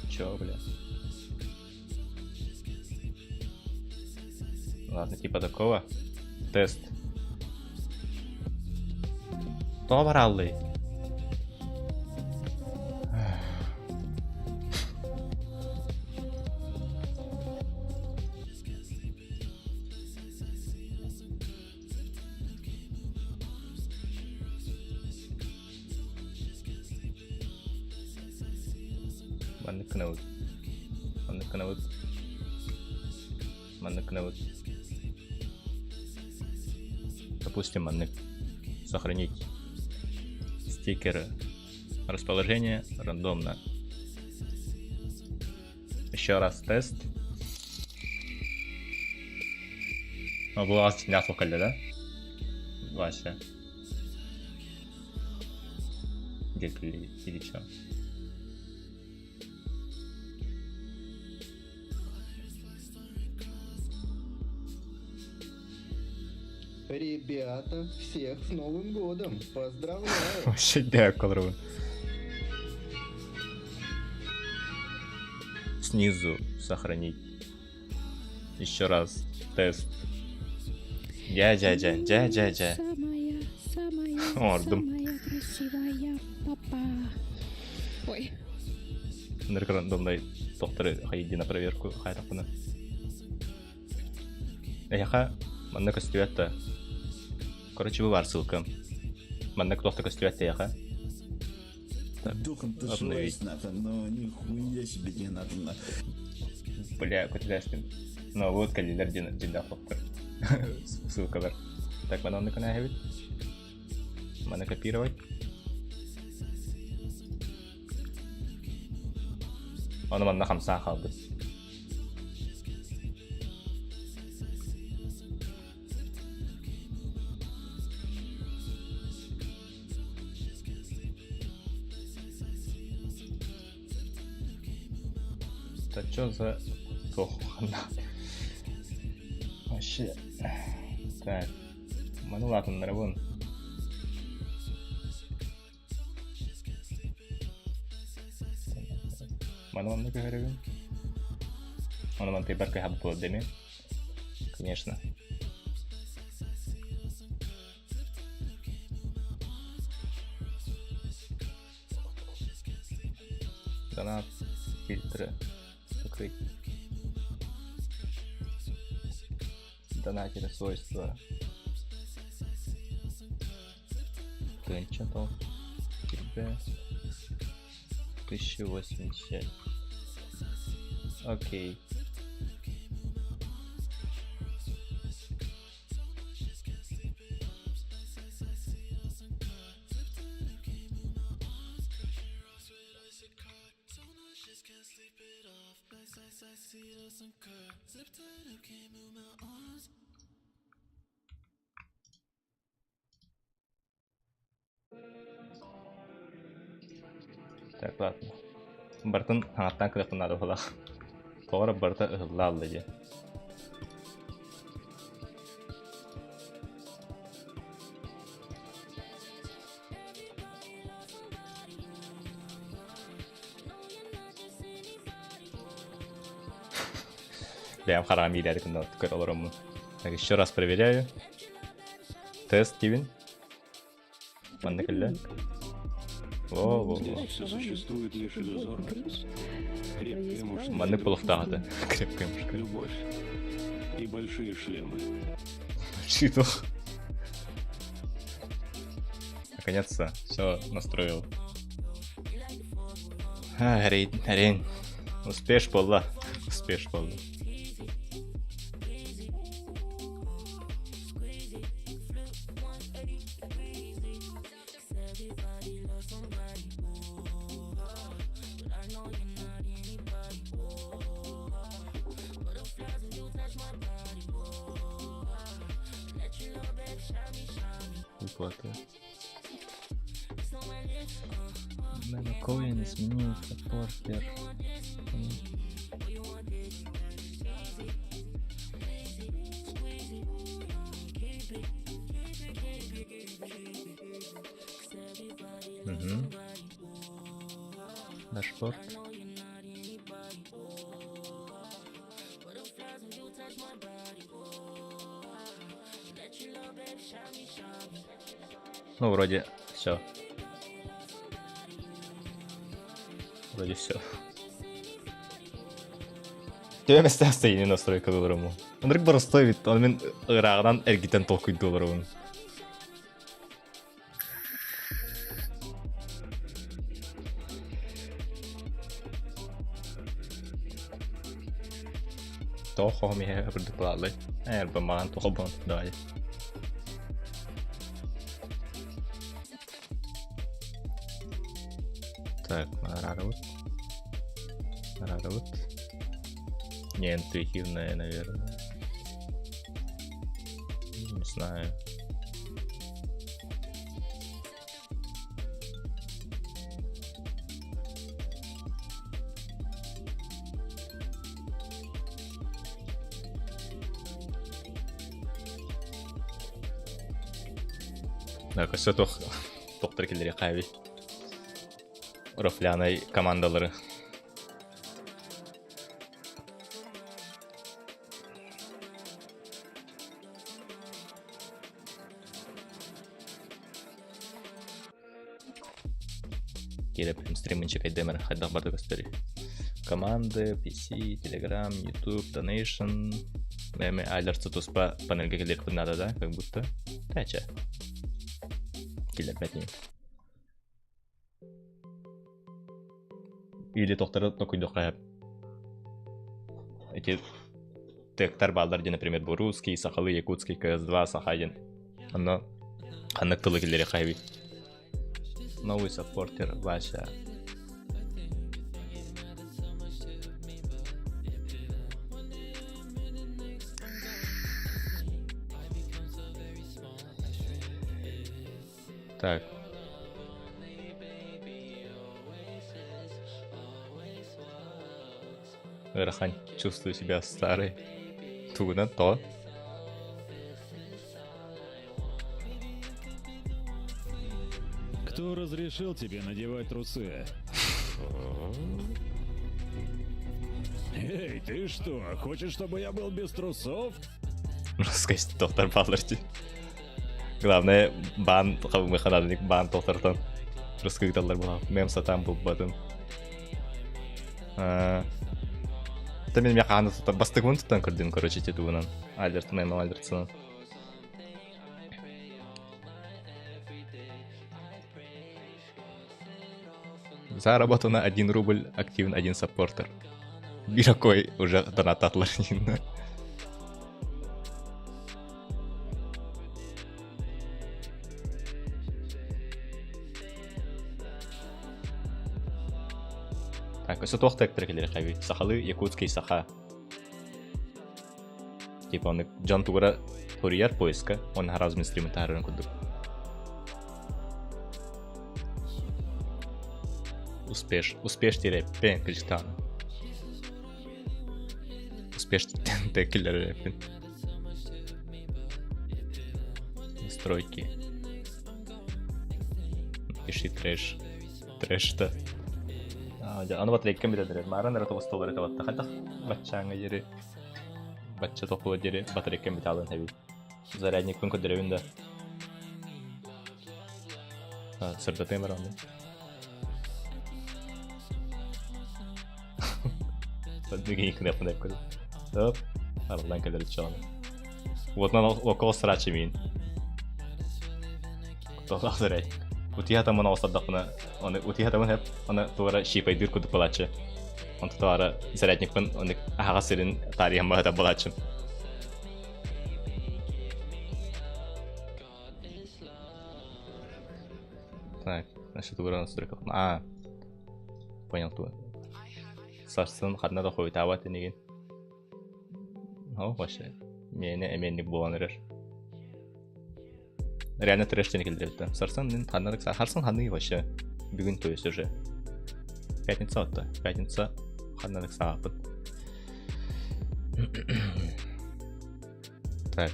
Чё, бля? Ладно, типа такого. Тест. Тоҕо барааллый? Маннык гынабыт. Маннык гынабыт. Маннык гынабыт. Допустим, маннык. Сохранить. Стикеры. Расположение рандомно. Еще раз тест. Ну, была да? Вася. Где или что? Ребята, всех с Новым годом! Поздравляю! Вообще дякую. Снизу сохранить. Еще раз тест. Дядя, дядя, дядя. Самая, самая, Ордум. самая красивая папа. Ой. Нырк рандомный доктор хайди на проверку хайрапына. Эйха, манна көстүбэт да. Короче, бу бар ссылка. Манна туох да көстүбэт эйха. Так, Духом ты обновить. нахуй, но нихуя себе не надо на. Бля, көтүлээстим. Но вот калилер дин динда хоптор. Ссылка бар. Так, мана онны кына Мана копировать. Оны манна хамсаан хаалбыт. Да чё за тохана? Вообще. Так. Маны улаатыннарабын. Маны манна көһөрөбүн. Оны ман тыйбар кыһабыт буолар деми. Конечно. Донат, фильтры, закрыть. Донатеры, свойства. Тынчатал. Тебе. 1080. Окей. Так, ладно. Бартын хаҥаттан кыахпын наада буоллах. Тоҕо эрэ барыта ыһылла алла дии. Бэйэм хараҕым иилээри гынна көрө олороммун. Так, еще раз проверяю. Тест диибин. Манна кэллэ. Во-во-во. Здесь все существует лишь иллюзорно. Крепкая мужская Маннык буолуохтаах этэ. дружба, Крепкая мужская. Любовь и большие шлемы. Чито. Наконец-то все настроил. А, Рейн, Рейн. Успеш буолла. Успеш буолла. Выплаты. Мемокоин изменить саппортер. Угу. Дашборд. Ну, вроде все. Вроде все. Төбөм эстэ настройка долларыму. Онрык боростой бит, он мин ырааҕынан эргитэн толкуйдууларыбын. Тоҕо хоһум иһэ үрдүк балааллай. Эр бамаан тоҕо бон давай. Араарабыт. Араарабыт. Не интуитивная, наверное. Не знаю. Так, өссө туох тохтор киллэри хаби. Рофлянай командалары. Кирэп стримин чекайдемер хайдах барда көстөрүй. Команды, PC, Telegram, YouTube, Donation. Эми айларсы туспа панельге келерпин надо, да? Как будто. Тача. Килербетин. Или тохторы токуйдуха эти тегтар бааллар диэн, например, бу русский, сахалыы, якутский, КС2, саха диэн. Онно ханнык тылы киллэри хайбый. Новый саппортер Вася. Так. Ыарахан, чувствую себя старой. Тугунан то. Кто разрешил тебе надевать трусы? Эй, ты что, хочешь, чтобы я был без трусов? Русскость доктор Балларди. Главное, бан хабымы бан тохтортон. Русский таллар була. Мем сатан булбатын. Та мен механы туттан бастыгын туттан көрдүм, короче, те тугунан. Алерт, мем алертсынан. Заработано 1 рубль, активен один саппортер. Биракой уже донататлар. Так, өссө туох тектер кэлэр хаби? Сахалы, якутский саха. Типа он дьон тугура туруйар поиска, он харазмын стримын таһарарын курдук. Успеш, успеш диэрэппин кырдьыктаҕына. Успеш киллэрэппин. Настройки. Пиши трэш. Трэш-то. Аны батарейкам билэлэр. Мааран эрэ тоҕус доллар этэ батта. Хайдах баччааҥҥа диэри бачча тохтуо диэри батарейкам битаалын эбит. Зарядникпын көрдөрөбүн да. Сырдатыам эрэ онно. Оп, арыллан кэлэр чоҕун. Уотунан окко сырааччы миин. Кутталлаах зарядник. Утуйа таммын оҕустардахпына, оны утуйа таммын хэп, оны туора щипайдыыр курдук буолааччы. Онто туора зарядникпын оны аһаҕас сирин таарыйан баһыта буолааччым. Так, значит, тугура настройка. А, понял ту. Сарсын ханна да хойутаабат инигин. О, вообще. Миэнэ эмиэнник буолан эрэр. Реально трэш диэн кэлдэрбиттэ. Сарсын мин ханна Сарсын ханныгы вообще. Бүгүн то есть уже. Пятница отто. Пятница ханна саапыт. Так.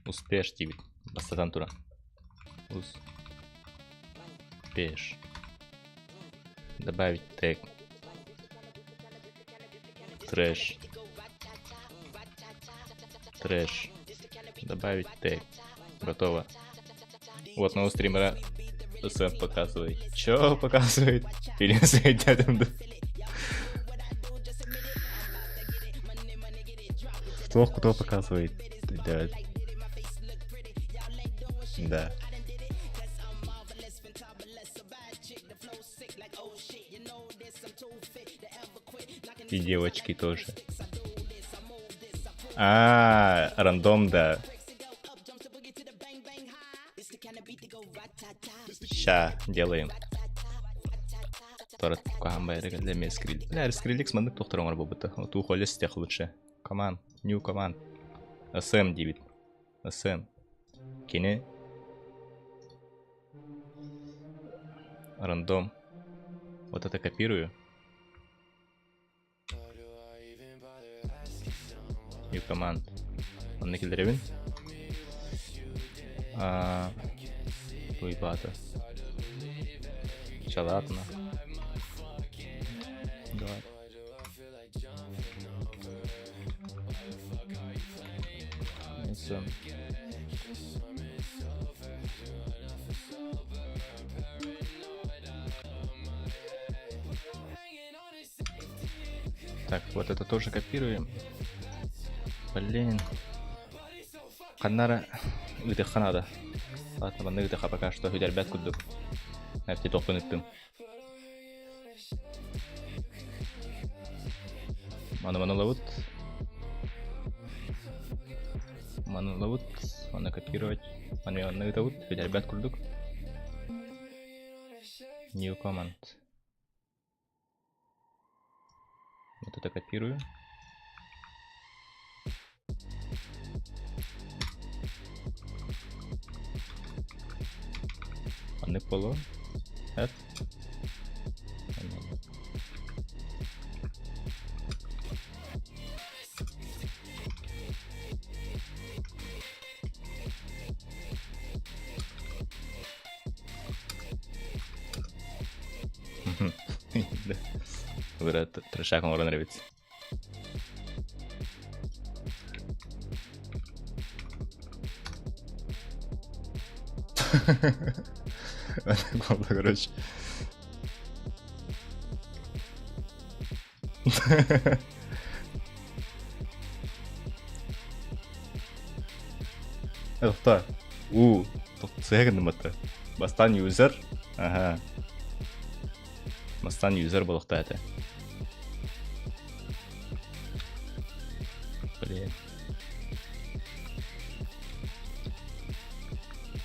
Успеш диибит. Бастатан туран. Успеш. Добавить тег. Трэш. Трэш. Добавить тег. Готово. Вот нового стримера СМ показывает. Чё показывает? Фильм с дядем. Кто кто показывает? Да. Да. И девочки тоже. А, рандом, да. Ща делаем. Торат куһаҕан байара кэллэ эмиэ Скриллекс. Бля, Скриллекс маннык тохтор оҥор буолбута. Отуу холес тех лучше. Команд, new command. СМ диибит. СМ. Кини рандом. Вот это копирую. New command. Онно киллэрэбин. Туйбаата. Чалаатына. Давай. SM. Так, вот это тоже копируем. Блин. Ханнара ыытыахха надо. Ладно, манна ыытыахха пока что үдэрбэт курдук. Нэфти тохтон ыттым. Маны маны ылабыт. Маны ылабыт. Маны копировать. Маны манна ыытабыт. Үдэрбэт курдук. New command. Вот это копирую. Аны поло. Эт. Быра трешак оҥорон эрэбит. Короче. Тоқта. У, сыһа гынным батта. Бастаан юзер. Ага. Бастаан юзер буолуохтаах этэ. Блин.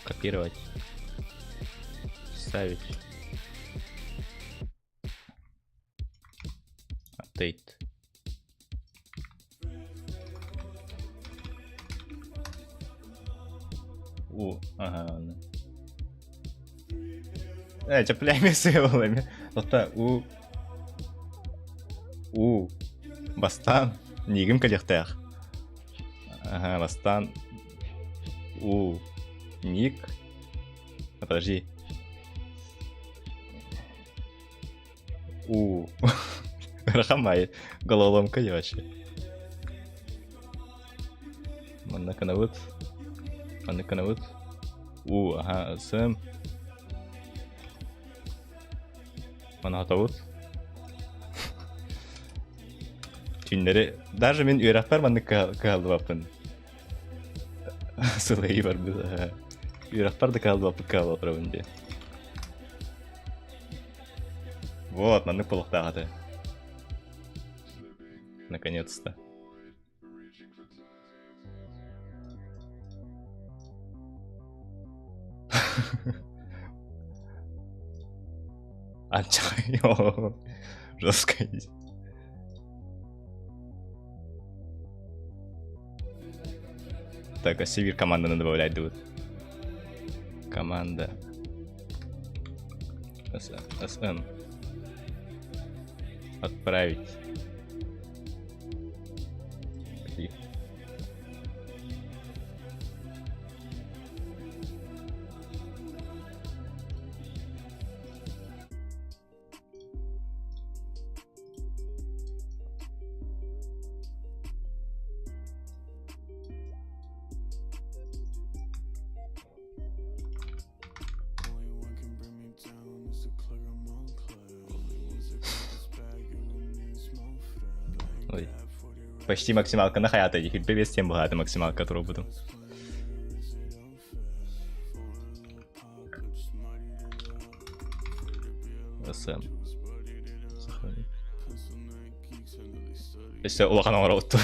Копировать. Ставить. Update. У, ага, ладно. Э, чаплями сыйлами. Тоқта, у. У. Бастан. Нигим кэлиэхтээх. Ага, бастан. У. Ник. А, подожди. У. Рахамай. Головоломка я вообще. Манна канабыт. Манна канабыт. У, ага, СМ. Мана хатабыт. Түүннэри даже мин үөрэхпэр маннык кыһаллыбаппын. Сылайыы барбыт. Үөрэхпэр да кыһаллыбаппын кыһалла турабын дии. Вот, маннык буолуохтаах этэ. Наконец-то. Анчай, жестко. Так, а Сибирь команданы добавлять будут. Команда. СМ. Отправить. Клип. Ой. Почти максималка на хаята, без тем богата максималка, которую буду. СМ. Сохранить. Өссө улахан оҥоробут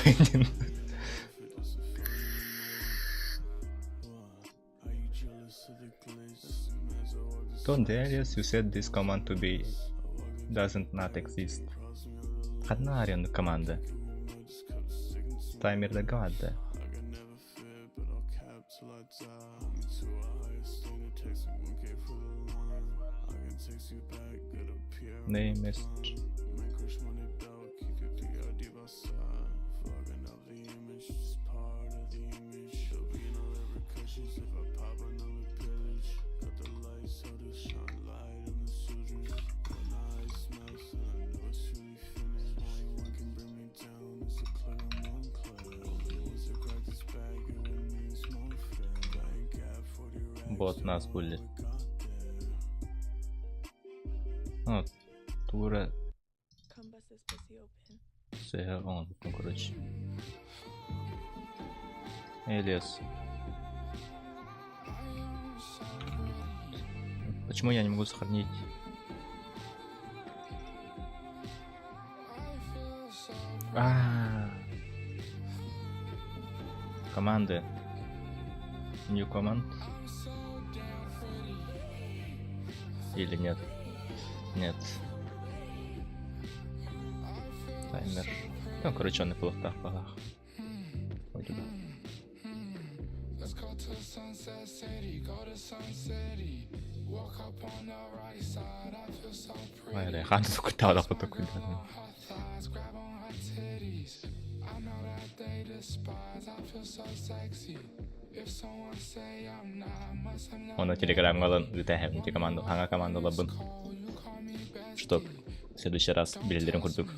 Don't dare you set this command to be. Doesn't not exist. Ханна аренду команда? Таймерда гада. Name message. Бот нас будет. Ну, тура ну, короче. Элиас. Почему я не могу сохранить? А, -а, -а. Команды. New command. Или нет? Нет. Таймер. Ну, короче, он и плохо палах. Вроде бы. Ой, хан тукутала потокуйда. Оны телеграммга ылан ыытаһэбин ити команда хаҥа командаларбын чтоб в следующий раз билэллэрин курдук.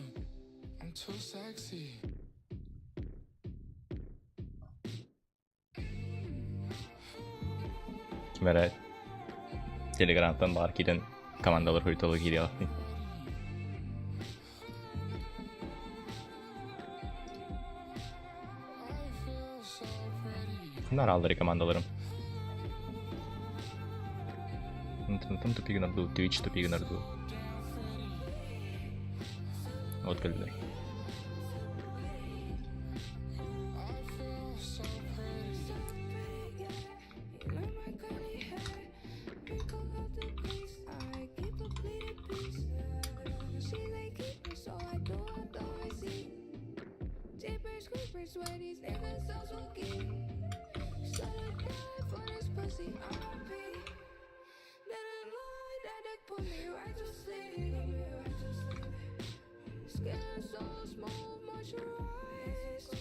Ким эрэ телеграмтан баар киирэн командалар хуйтолу киириэҕиттин. Ханна арааллары командаларым? Там тупигин орду, Twitch тупигин орду. Вот кэллилэр.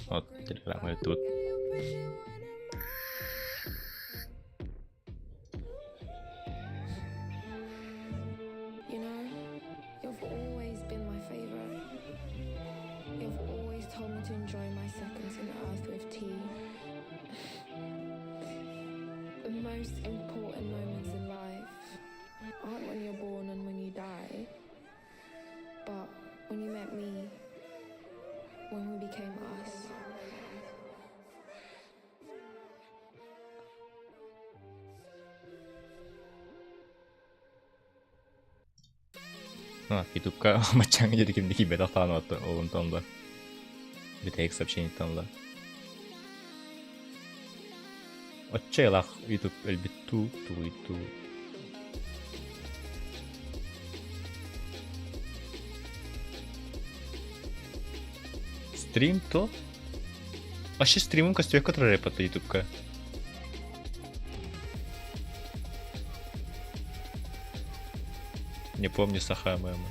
Вот, телеграмма тут. You know, you've always been my favorite. You've always told me to enjoy my seconds on earth with tea. The most important moments in life aren't when you're born and when you die, but when you met me, when we became us. А, ютубка мачаҥа диэри ким да киирбэтэх даҕаны ол онтон да бүтэһик сообщениеттан ыла. Оччо айылаах ютуб өлбүт туу тугуй туу. Стрим то? Вообще стримом костюк турар рэпата ютубка. Не помню саха мема.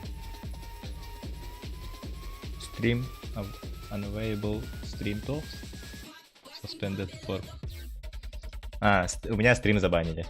Стрим unavailable stream tools suspended for. А, у меня стрим забанили.